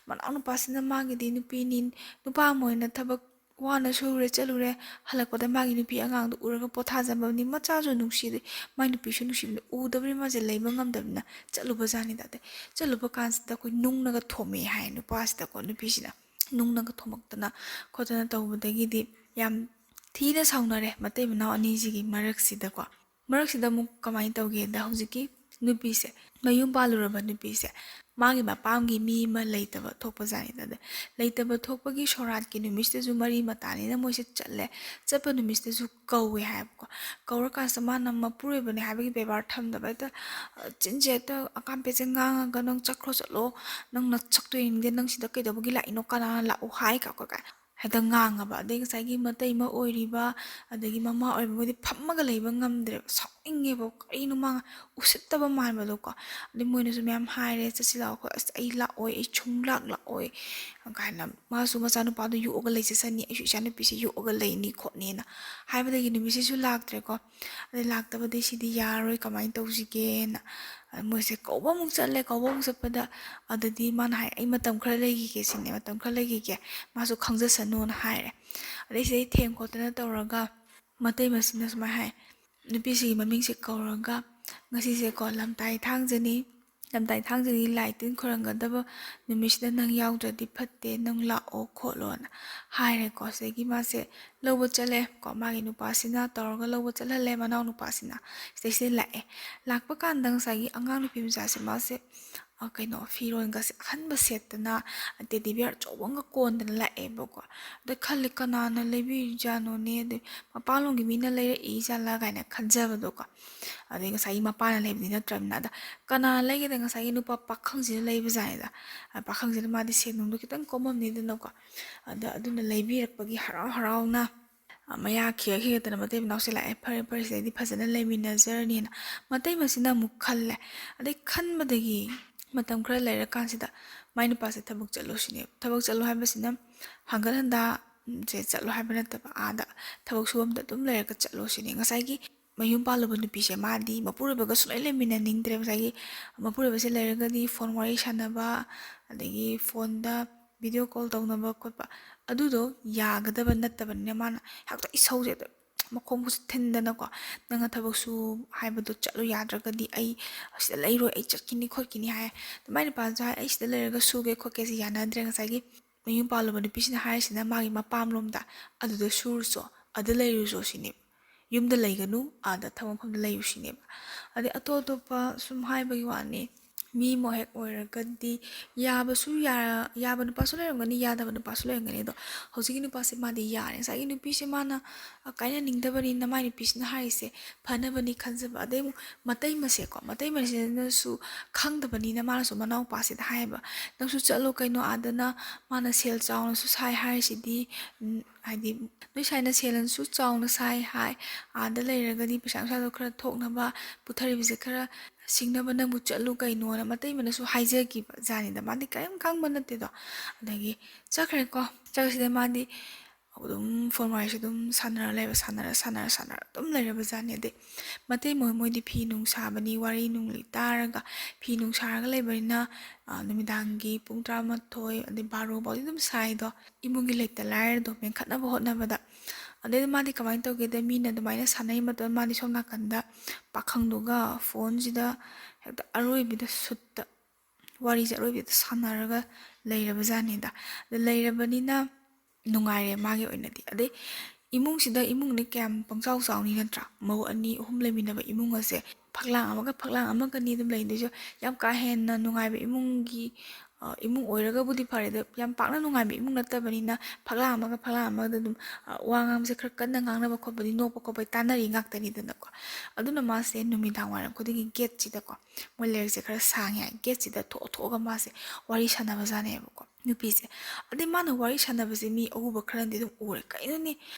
ꯃꯅꯥꯎ ꯅꯨꯄꯥꯁꯤꯅ ꯃꯥꯒꯤꯗꯤ ꯅꯨꯄꯤꯅꯤ, ꯅꯨꯄꯥ ꯑꯃ ꯑꯣꯏꯅ ꯊꯕꯛ ꯋꯥꯅ ꯁꯨꯔꯦ ꯆꯠꯂꯨꯔꯦ, ꯍꯜꯂꯛꯄꯗ ꯃꯥꯒꯤ ꯅꯨꯄꯤ ꯑꯉꯥꯡꯗꯨ ꯎꯔꯒ ꯄꯣꯊꯥꯖꯕꯅꯤ, ꯃꯆꯥꯁꯨ ꯅꯨꯡꯁꯤꯗꯦ, ꯃꯥꯏ ꯅꯨꯄꯤꯁꯨ ꯅꯨꯡꯁꯤꯕꯅꯤ, ꯎꯗꯕꯅꯤ ꯃꯥꯁꯦ ꯂꯩꯕ ꯉꯝꯗꯕꯅꯤꯅ ꯆꯠꯂꯨꯕꯖꯥꯠꯅꯤꯗ꯫ ꯑꯗꯩ ꯆꯠꯂꯨꯕ ꯀꯥꯟꯁꯤꯗ ꯑꯩꯈꯣꯏ ꯅꯨꯡꯅꯒ ꯊꯣꯝꯃꯛꯑꯦ ꯍꯥꯏ ꯅꯨꯄꯥꯁꯤꯗꯀꯣ, ꯅꯨꯄꯤꯁꯤꯅ ꯅꯨꯡꯅꯒ ꯊꯣꯝꯃꯛꯇꯅ ꯈꯣꯠꯇꯅ ꯇꯧꯕꯗꯒꯤꯗꯤ ꯌꯥꯝ ꯊꯤꯅ ꯁꯥꯎꯅꯔꯦ ꯃꯇꯩ ꯃꯅꯥꯎ ꯑꯅꯤꯁꯤꯒꯤ ꯃꯔꯛꯁꯤꯗꯀꯣ꯫ ꯃꯔꯛꯁꯤꯗ ꯑꯃꯨꯛ ꯀꯃꯥꯏꯅ ꯇꯧꯒꯦꯗ, ꯍꯧꯖꯤꯛꯀꯤ ꯅꯨꯄꯤꯁꯦ, ꯃꯌꯨꯝ ꯄꯥꯜꯂꯨꯔꯕ ꯅꯨꯄꯤꯁꯦ, ꯃꯥꯒꯤ ꯃꯄꯥꯝꯒꯤ ꯃꯤ ꯑꯃ ꯂꯩꯇꯕ ꯊꯣꯛꯄꯖꯥꯠꯅꯤꯗ꯫ ꯑꯗ ꯂꯩꯇꯕ ꯊꯣꯛꯄꯒꯤ ꯁꯣꯔꯥꯠꯀꯤ ꯅꯨꯃꯤꯠꯁꯤꯗꯁꯨ ꯃꯔꯤ ꯃꯇꯥꯅꯤꯅ ꯃꯣꯏꯁꯦ ꯆꯠꯂꯦ꯫ ꯆꯠꯄ ꯅꯨꯃꯤꯠꯁꯤꯗꯁꯨ ꯀꯧꯋꯦ ꯍꯥꯏꯕꯀꯣ꯫ ꯀꯧꯔꯀꯥꯟꯁꯤꯗ ꯃꯥꯅ ꯃꯄꯨꯔꯣꯏꯕꯅꯦ ꯍꯥꯏꯕꯒꯤ ꯕꯦꯕꯥꯔ ꯊꯝꯗꯕ, ꯍꯦꯛꯇ, ꯑ, ꯆꯤꯟꯁꯦ ꯍꯦꯛꯇ ꯑꯀꯥꯝꯄꯦꯠꯁꯦ ꯉꯥꯡꯉꯒ, "ꯅꯪ ꯆꯠꯈ꯭ꯔꯣ, ꯆꯠꯂꯣ, ꯅꯪ ꯅꯁꯛꯇꯣ ꯌꯦꯡꯅꯤꯡꯗꯦ, ꯅꯪ ꯁꯤꯗ ꯀꯩꯗꯧꯕꯒꯤ ꯂꯥꯛꯏꯅꯣ, ꯀꯅꯥꯅ ꯂꯥꯛꯑꯣ ꯍꯥꯏ?" ꯀꯥꯏ, ꯀꯥꯏ, ꯀꯥꯏ ꯍꯦꯛꯇ ꯉꯥꯡꯉꯕ꯫ ꯑꯗꯩ ꯉꯁꯥꯏꯒꯤ ꯃꯇꯩꯃ ꯑꯣꯏꯔꯤꯕ, ꯑꯗꯒꯤ ꯃꯃꯥ ꯑꯣꯏꯔꯤꯕ, ꯃꯣꯏꯗꯤ ꯐꯝꯃꯒ ꯂꯩꯕ ꯉꯝꯗ꯭ꯔꯦꯕ, ꯁꯥꯎꯅꯤꯡꯉꯦꯕ, ꯀꯔꯤꯅꯣ ꯃꯥ ꯎꯁꯤꯠꯇꯕ ꯃꯥꯟꯕꯗꯣꯀꯣ꯫ ꯑꯗꯩ ꯃꯣꯏꯅꯁꯨ ꯃꯌꯥꯝ ꯍꯥꯏꯔꯦ, "ꯆꯠꯁꯤ ꯂꯥꯛꯑꯣ, ꯑꯩꯈꯣꯏ, ꯑꯁ, ꯑꯩ ꯂꯥꯛꯑꯣꯏ, ꯑꯩ ꯁꯨꯡ ꯂꯥꯛ ꯂꯥꯛꯑꯣꯏ" ꯀꯥꯏꯅ꯫ ꯃꯥꯁꯨ ꯃꯆꯥꯅꯨꯄꯥꯗꯣ ꯌꯣꯛꯑꯒ ꯂꯩꯖꯁꯅꯤ, ꯑꯩꯁꯨ ꯏꯆꯥꯅꯨꯄꯤꯁꯦ ꯌꯣꯛꯑꯒ ꯂꯩꯅꯤ ꯈꯣꯠꯅꯤꯅ ꯍꯥꯏꯕꯗꯒꯤ ꯅꯨꯃꯤꯠꯁꯤꯁꯨ ꯂꯥꯛꯇ꯭ꯔꯦꯀꯣ꯫ ꯑꯗꯩ ꯂꯥꯛꯇꯕꯗꯩ ꯁꯤꯗꯤ ꯌꯥꯔꯔꯣꯏ, ꯀꯃꯥꯏꯅ ꯇꯧꯁꯤꯒꯦꯅ ꯃꯣꯏꯁꯦ ꯀꯧꯕ ꯑꯃꯨꯛ ꯆꯠꯂꯦ꯫ ꯀꯧꯕ ꯑꯃꯨꯛ ꯆꯠꯄꯗ ꯑꯗꯨꯗꯤ ꯃꯥꯅ ꯍꯥꯏ, "ꯑꯩ ꯃꯇꯝ ꯈꯔ ꯂꯩꯈꯤꯒꯦ" ꯁꯤꯅꯦ, "ꯃꯇꯝ ꯈꯔ ꯂꯩꯈꯤꯒꯦ, ꯃꯥꯁꯨ ꯈꯪꯖꯁꯅꯨꯅ" ꯍꯥꯏꯔꯦ꯫ ꯑꯗꯩ ꯁꯤꯗꯩ ꯊꯦꯝ ꯈꯣꯠꯇꯅ ꯇꯧꯔꯒ ꯃꯇꯩꯃꯁꯤꯅ ꯁꯨꯃꯥꯏꯅ ꯍꯥꯏ, ꯅꯨꯄꯤꯁꯤꯒꯤ ꯃꯃꯤꯡꯁꯦ ꯀꯧꯔꯒ, "ꯉꯁꯤꯁꯦꯀꯣ ꯂꯝꯇꯥꯏ ꯊꯥꯡꯖꯅꯤ, ꯂꯝꯇꯥꯏ ꯊꯥꯡꯖꯅꯤ, ꯂꯥꯏ ꯇꯤꯟ ꯈꯣꯏꯔꯝꯒꯗꯕ ꯅꯨꯃꯤꯠꯁꯤꯗ ꯅꯪ ꯌꯥꯎꯗ꯭ꯔꯗꯤ ꯐꯠꯇꯦ, ꯅꯪ ꯂꯥꯛꯑꯣ" ꯈꯣꯠꯂꯣꯅ ꯍꯥꯏꯔꯦꯀꯣ꯫ ꯁꯤꯗꯒꯤ ꯃꯥꯁꯦ ꯂꯧꯕ ꯆꯠꯂꯦ ꯀꯣ, ꯃꯥꯒꯤ ꯅꯨꯄꯥꯁꯤꯅ ꯇꯧꯔꯒ ꯂꯧꯕ ꯆꯠꯍꯜꯂꯦ, ꯃꯅꯥꯎ ꯅꯨꯄꯥꯁꯤꯅ꯫ ꯁꯤꯗꯩꯁꯤꯗ ꯂꯥꯛꯑꯦ꯫ ꯂꯥꯛꯄ ꯀꯥꯟꯗ ꯉꯁꯥꯏꯒꯤ ꯑꯉꯥꯡ ꯅꯨꯄꯤ ꯃꯆꯥꯁꯦ, ꯃꯥꯁꯦ ꯀꯩꯅꯣ, ꯐꯤꯔꯣꯟꯒꯁꯦ ꯑꯍꯟꯕ ꯁꯦꯠꯇꯅ, ꯇꯦꯗꯤ ꯕꯤꯌꯔ ꯑꯆꯧꯕ ꯑꯃꯒ ꯀꯣꯟꯗꯅ ꯂꯥꯛꯑꯦꯕꯀꯣ꯫ ꯑꯗ ꯈꯜꯂꯦ, "ꯀꯅꯥꯅ ꯂꯩꯕꯤꯔꯤꯖꯥꯠꯅꯣꯅꯦ?" ꯑꯗꯩ ꯃꯄꯥꯟꯂꯣꯝꯒꯤ ꯃꯤꯅ ꯂꯩꯔꯛꯏ ꯖꯥꯠꯂꯥ ꯀꯥꯏꯅ ꯈꯟꯖꯕꯗꯣꯀꯣ꯫ ꯑꯗꯩ ꯉꯁꯥꯏꯒꯤ ꯃꯄꯥꯅ ꯂꯩꯕꯗꯤ ꯅꯠꯇ꯭ꯔꯕꯅꯤꯅ꯫ ꯑꯗ ꯀꯅꯥ ꯂꯩꯒꯦꯗ, ꯉꯁꯥꯏꯒꯤ ꯅꯨꯄꯥ ꯄꯥꯈꯪꯁꯤꯅ ꯂꯩꯕꯖꯥꯠꯅꯤꯗ꯫ ꯑ, ꯄꯥꯈꯪꯁꯤꯅ ꯃꯥꯗꯤ ꯁꯦꯟ ꯅꯨꯡꯗꯣ ꯈꯤꯇꯪ ꯀꯣꯝꯃꯝꯅꯤꯗꯅꯀꯣ꯫ ꯑꯗ ꯑꯗꯨꯅ ꯂꯩꯕꯤꯔꯛꯄꯒꯤ ꯍꯔꯥꯎ ꯍꯔꯥꯎꯅ, ꯑ, ꯃꯌꯥ ꯈꯤꯒꯠ ꯈꯤꯒꯠꯇꯅ ꯃꯇꯩ ꯃꯅꯥꯎꯁꯦ ꯂꯥꯛꯑꯦ꯫ "ꯐꯔꯦ, ꯐꯔꯦ, ꯁꯤꯗꯩꯗꯤ ꯐꯖꯅ ꯂꯩꯃꯤꯟꯅꯖꯔꯅꯤꯅ" ꯃꯇꯩ ꯃꯆꯤꯟꯅ ꯑꯃꯨꯛ ꯈꯜꯂꯦ꯫ ꯑꯗꯩ ꯈꯟꯕꯗꯒꯤ ꯃꯇꯝ ꯈꯔ ꯂꯩꯔꯀꯥꯟꯁꯤꯗ ꯃꯥꯏ ꯅꯨꯄꯥꯁꯦ ꯊꯕꯛ ꯆꯠꯂꯣ ꯁꯤꯅꯦꯕ꯫ ꯊꯕꯛ ꯆꯠꯂꯣ ꯍꯥꯏꯕꯁꯤꯅ ꯍꯪꯒꯠ ꯍꯟꯗꯥ, ꯁꯦ ꯆꯠꯂꯣ ꯍꯥꯏꯕ ꯅꯠꯇꯕ, ꯑꯥꯗ ꯊꯕꯛ ꯁꯨꯐꯝꯗ ꯑꯗꯨꯝ ꯂꯩꯔꯒ ꯆꯠꯂꯣ ꯁꯤꯅꯤ꯫ ꯉꯁꯥꯏꯒꯤ ꯃꯌꯨꯝ ꯄꯥꯜꯂꯨꯕ ꯅꯨꯄꯤꯁꯦ ꯃꯥꯗꯤ ꯃꯄꯨꯔꯣꯏꯕꯒ ꯁꯨꯡꯂꯩ ꯂꯩꯃꯤꯟꯅꯅꯤꯡꯗ꯭ꯔꯦ꯫ ꯉꯁꯥꯏꯒꯤ ꯃꯄꯨꯔꯣꯏꯕꯁꯦ ꯂꯩꯔꯒꯗꯤ ꯐꯣꯟ ꯋꯥꯔꯤ ꯁꯥꯟꯅꯕ, ꯑꯗꯒꯤ ꯐꯣꯟꯗ ꯚꯤꯗꯤꯑꯣ ꯀꯣꯜ ꯇꯧꯅꯕ ꯈꯣꯠꯄ, ꯑꯗꯨꯗꯣ ꯌꯥꯒꯗꯕ ꯅꯠꯇꯕꯅꯤꯅ ꯃꯥꯅ ꯍꯦꯛꯇ ꯏꯁꯧꯁꯦ ꯍꯦꯛꯇ ꯃꯈꯣꯡ ꯈꯨꯠꯁꯦ ꯊꯤꯟꯗꯅꯀꯣ, "ꯅꯪꯅ ꯊꯕꯛ ꯁꯨ ꯍꯥꯏꯕꯗꯣ ꯆꯠꯂꯨ ꯌꯥꯗ꯭ꯔꯒꯗꯤ ꯑꯩ ꯑꯁꯤꯗ ꯂꯩꯔꯣꯏ, ꯑꯩ ꯆꯠꯈꯤꯅꯤ ꯈꯣꯠꯈꯤꯅꯤ" ꯍꯥꯏ꯫ ꯑꯗꯨꯃꯥꯏꯅ ꯅꯨꯄꯥꯁꯨ ꯍꯥꯏ, "ꯑꯩ ꯁꯤꯗ ꯂꯩꯔꯒ ꯁꯨꯒꯦ ꯈꯣꯠꯀꯦꯁꯦ ꯌꯥꯅꯗ꯭ꯔꯦ"꯫ ꯉꯁꯥꯏꯒꯤ ꯃꯌꯨꯝ ꯄꯥꯜꯂꯨꯕ ꯅꯨꯄꯤꯁꯤꯅ ꯍꯥꯏꯔꯤꯁꯤꯅ ꯃꯥꯒꯤ ꯃꯄꯥꯝꯂꯣꯝꯗ, "ꯑꯗꯨꯗ ꯁꯨꯔꯨꯆꯣ, ꯑꯗꯨ ꯂꯩꯔꯨꯆꯣ" ꯁꯤꯅꯤ꯫ "ꯌꯨꯝꯗ ꯂꯩꯒꯅꯨ, ꯑꯥꯗ ꯊꯕꯛ ꯃꯐꯝꯗ ꯂꯩꯌꯨ" ꯁꯤꯅꯦꯕ꯫ ꯑꯗꯩ ꯑꯇꯣꯞ ꯑꯇꯣꯞꯄ ꯁꯨꯝ ꯍꯥꯏꯕꯒꯤ ꯋꯥꯅꯤ, ꯃꯤ ꯑꯃ ꯍꯦꯛ ꯑꯣꯏꯔꯒꯗꯤ ꯌꯥꯕꯁꯨ ꯌꯥ-, ꯌꯥꯕ ꯅꯨꯄꯥꯁꯨ ꯂꯩꯔꯝꯒꯅꯤ, ꯌꯥꯗꯕ ꯅꯨꯄꯥꯁꯨ ꯂꯩꯔꯝꯒꯅꯤ꯫ ꯑꯗꯣ ꯍꯧꯖꯤꯛꯀꯤ ꯅꯨꯄꯥꯁꯦ ꯃꯥꯗꯤ ꯌꯥꯔꯦ꯫ ꯉꯁꯥꯏꯒꯤ ꯅꯨꯄꯤꯁꯦ ꯃꯥꯅ, ꯑ, ꯀꯥꯏꯅꯅꯤꯡꯗꯕꯅꯤꯅ ꯃꯥꯏ ꯅꯨꯄꯤꯁꯤꯅ ꯍꯥꯏꯔꯤꯁꯦ ꯐꯅꯕꯅꯤ ꯈꯟꯖꯕ꯫ ꯑꯗꯩ ꯑꯃꯨꯛ ꯃꯇꯩ ꯃꯁꯦꯀꯣ, ꯃꯇꯩ ꯃꯁꯦꯅꯁꯨ ꯈꯪꯗꯕꯅꯤꯅ ꯃꯥꯅꯁꯨ ꯃꯅꯥꯎꯄꯥꯁꯤꯗ ꯍꯥꯏꯌꯦꯕ, "ꯅꯪꯁꯨ ꯆꯠꯂꯣ ꯀꯩꯅꯣ ꯑꯥꯗꯅ, ꯃꯥꯅ ꯁꯦꯜ ꯆꯥꯎꯅꯁꯨ ꯁꯥꯏ ꯍꯥꯏꯔꯤꯁꯤꯗꯤ, ꯎꯝ, ꯍꯥꯏꯗꯤ ꯅꯣꯏ ꯁꯥꯏꯅ ꯁꯦꯜꯁꯨ ꯆꯥꯎꯅ ꯁꯥꯏ ꯍꯥꯏ, ꯑꯥꯗ ꯂꯩꯔꯒꯗꯤ ꯄꯩꯁꯥ ꯅꯨꯡꯁꯥꯗꯣ ꯈꯔ ꯊꯣꯛꯅꯕ, ꯄꯨꯊꯔꯤꯕꯁꯦ ꯈꯔ ꯁꯤꯡꯅꯕ ꯅꯪꯕꯨ ꯆꯠꯂꯨ ꯀꯩꯅꯣꯅ" ꯃꯇꯩꯃꯅꯁꯨ ꯍꯥꯏꯖꯈꯤꯕ ꯖꯥꯠꯅꯤꯗ꯫ ꯃꯥꯗꯤ ꯀꯔꯤꯝ ꯈꯪꯕ ꯅꯠꯇꯦꯗꯣ꯫ ꯑꯗꯒꯤ ꯆꯠꯈ꯭ꯔꯦꯀꯣ꯫ ꯆꯠꯈ꯭ꯔꯁꯤꯗ ꯃꯥꯗꯤ ꯑꯗꯨꯝ ꯐꯣꯟ ꯋꯥꯔꯤꯁꯦ ꯑꯗꯨꯝ ꯁꯥꯟꯅꯔ ꯂꯩꯕ, ꯁꯥꯟꯅꯔ, ꯁꯥꯟꯅꯔ, ꯁꯥꯟꯅꯔ ꯑꯗꯨꯝ ꯂꯩꯔꯕ ꯖꯥꯠꯅꯤ꯫ ꯑꯗꯩ ꯃꯇꯩ ꯃꯣꯏ, ꯃꯣꯏꯗꯤ ꯐꯤ ꯅꯨꯡ ꯁꯥꯕꯅꯤ, ꯋꯥꯔꯤ ꯅꯨꯡ ꯂꯤ ꯇꯥꯔꯒ ꯐꯤ ꯅꯨꯡ ꯁꯥꯔꯒ ꯂꯩꯕꯅꯤꯅ, ꯑ, ꯅꯨꯃꯤꯗꯥꯡꯒꯤ ꯄꯨꯡ ꯇꯔꯥꯃꯥꯊꯣꯏ ꯑꯗꯩ ꯕꯥꯔꯣ ꯐꯥꯎꯗꯤ ꯑꯗꯨꯝ ꯁꯥꯏꯗꯣ, ꯏꯃꯨꯡꯒꯤ ꯂꯩꯇ ꯂꯥꯏꯔꯗꯣ ꯃꯦꯟꯈꯠꯅꯕ ꯍꯣꯠꯅꯕꯗ꯫ ꯑꯗꯩ ꯃꯥꯗꯤ ꯀꯃꯥꯏꯅ ꯇꯧꯒꯦꯗ, ꯃꯤꯅ ꯑꯗꯨꯃꯥꯏꯅ ꯁꯥꯟꯅꯔꯤ ꯃꯇꯝꯗ ꯃꯥꯗꯤ ꯁꯣꯝ ꯅꯥꯀꯟꯗ ꯄꯥꯈꯪꯗꯨꯒ ꯐꯣꯟꯁꯤꯗ ꯍꯦꯛꯇ ꯑꯔꯣꯏꯕꯤꯗ ꯁꯨꯠꯇ ꯋꯥꯔꯤꯁꯦ ꯑꯔꯣꯏꯕꯤꯗ ꯁꯥꯟꯅꯔꯒ ꯂꯩꯔꯕ ꯖꯥꯠꯅꯤꯗ꯫ ꯑꯗ ꯂꯩꯔꯕꯅꯤꯅ ꯅꯨꯡꯉꯥꯏꯔꯦ ꯃꯥꯒꯤ ꯑꯣꯏꯅꯗꯤ꯫ ꯑꯗꯩ ꯏꯃꯨꯡꯁꯤꯗ, ꯏꯃꯨꯡꯅꯤ ꯀꯌꯥꯝ ꯄꯪꯆꯥꯎ ꯆꯥꯎꯅꯤ ꯅꯠꯇ꯭ꯔꯥ? ꯃꯧ ꯑꯅꯤ ꯑꯍꯨꯝ ꯂꯩꯃꯤꯟꯅꯕ ꯏꯃꯨꯡ ꯑꯁꯦ ꯐꯛꯂꯥꯡ ꯑꯃꯒ ꯐꯛꯂꯥꯡ ꯑꯃꯒꯅꯤ ꯑꯗꯨꯝ ꯂꯩꯗꯣꯏꯁꯨ꯫ ꯌꯥꯝ ꯀꯥ ꯍꯦꯟꯅ ꯅꯨꯡꯉꯥꯏꯕ ꯏꯃꯨꯡꯒꯤ, ꯑ, ꯏꯃꯨꯡ ꯑꯣꯏꯔꯒꯕꯨꯗꯤ ꯐꯔꯦ, ꯑꯗꯣ ꯌꯥꯝ ꯄꯥꯛꯅ ꯅꯨꯡꯉꯥꯏꯕ ꯏꯃꯨꯡ ꯅꯠꯇꯕꯅꯤꯅ ꯐꯛꯂꯥꯡ ꯑꯃꯒ ꯐꯛꯂꯥꯡ ꯑꯃꯒꯗ ꯑꯗꯨꯝ, ꯑ, ꯋꯥ ꯉꯥꯡꯕꯁꯦ ꯈꯔ ꯀꯟꯅ ꯉꯥꯡꯅꯕ ꯈꯣꯠꯄꯗꯤ, ꯅꯣꯛꯄ ꯈꯣꯠꯄ ꯇꯥꯟꯅꯔꯤ ꯉꯥꯛꯇꯅꯤꯗꯅꯀꯣ꯫ ꯑꯗꯨꯅ ꯃꯥꯁꯦ ꯅꯨꯃꯤꯗꯥꯡ ꯋꯥꯏꯔꯝ ꯈꯨꯗꯤꯡꯒꯤ ꯒꯦꯠꯁꯤꯗꯀꯣ, ꯃꯣꯏ ꯂꯩꯔꯛꯁꯦ ꯈꯔ ꯁꯥꯡꯉꯦ ꯍꯥꯏ, ꯒꯦꯠꯁꯤꯗ ꯊꯣꯛꯑ ꯊꯣꯛꯑꯒ ꯃꯥꯁꯦ ꯋꯥꯔꯤ ꯁꯥꯟꯅꯕꯖꯥꯠꯅꯦꯕꯀꯣ ꯅꯨꯄꯤꯁꯦ꯫ ꯑꯗꯩ ꯃꯥꯅ ꯋꯥꯔꯤ ꯁꯥꯟꯅꯕꯁꯦ ꯃꯤ ꯑꯎꯕ ꯈꯔꯅꯗꯤ ꯑꯗꯨꯝ ꯎꯔꯦ, "ꯀꯩꯅꯣꯅꯦ,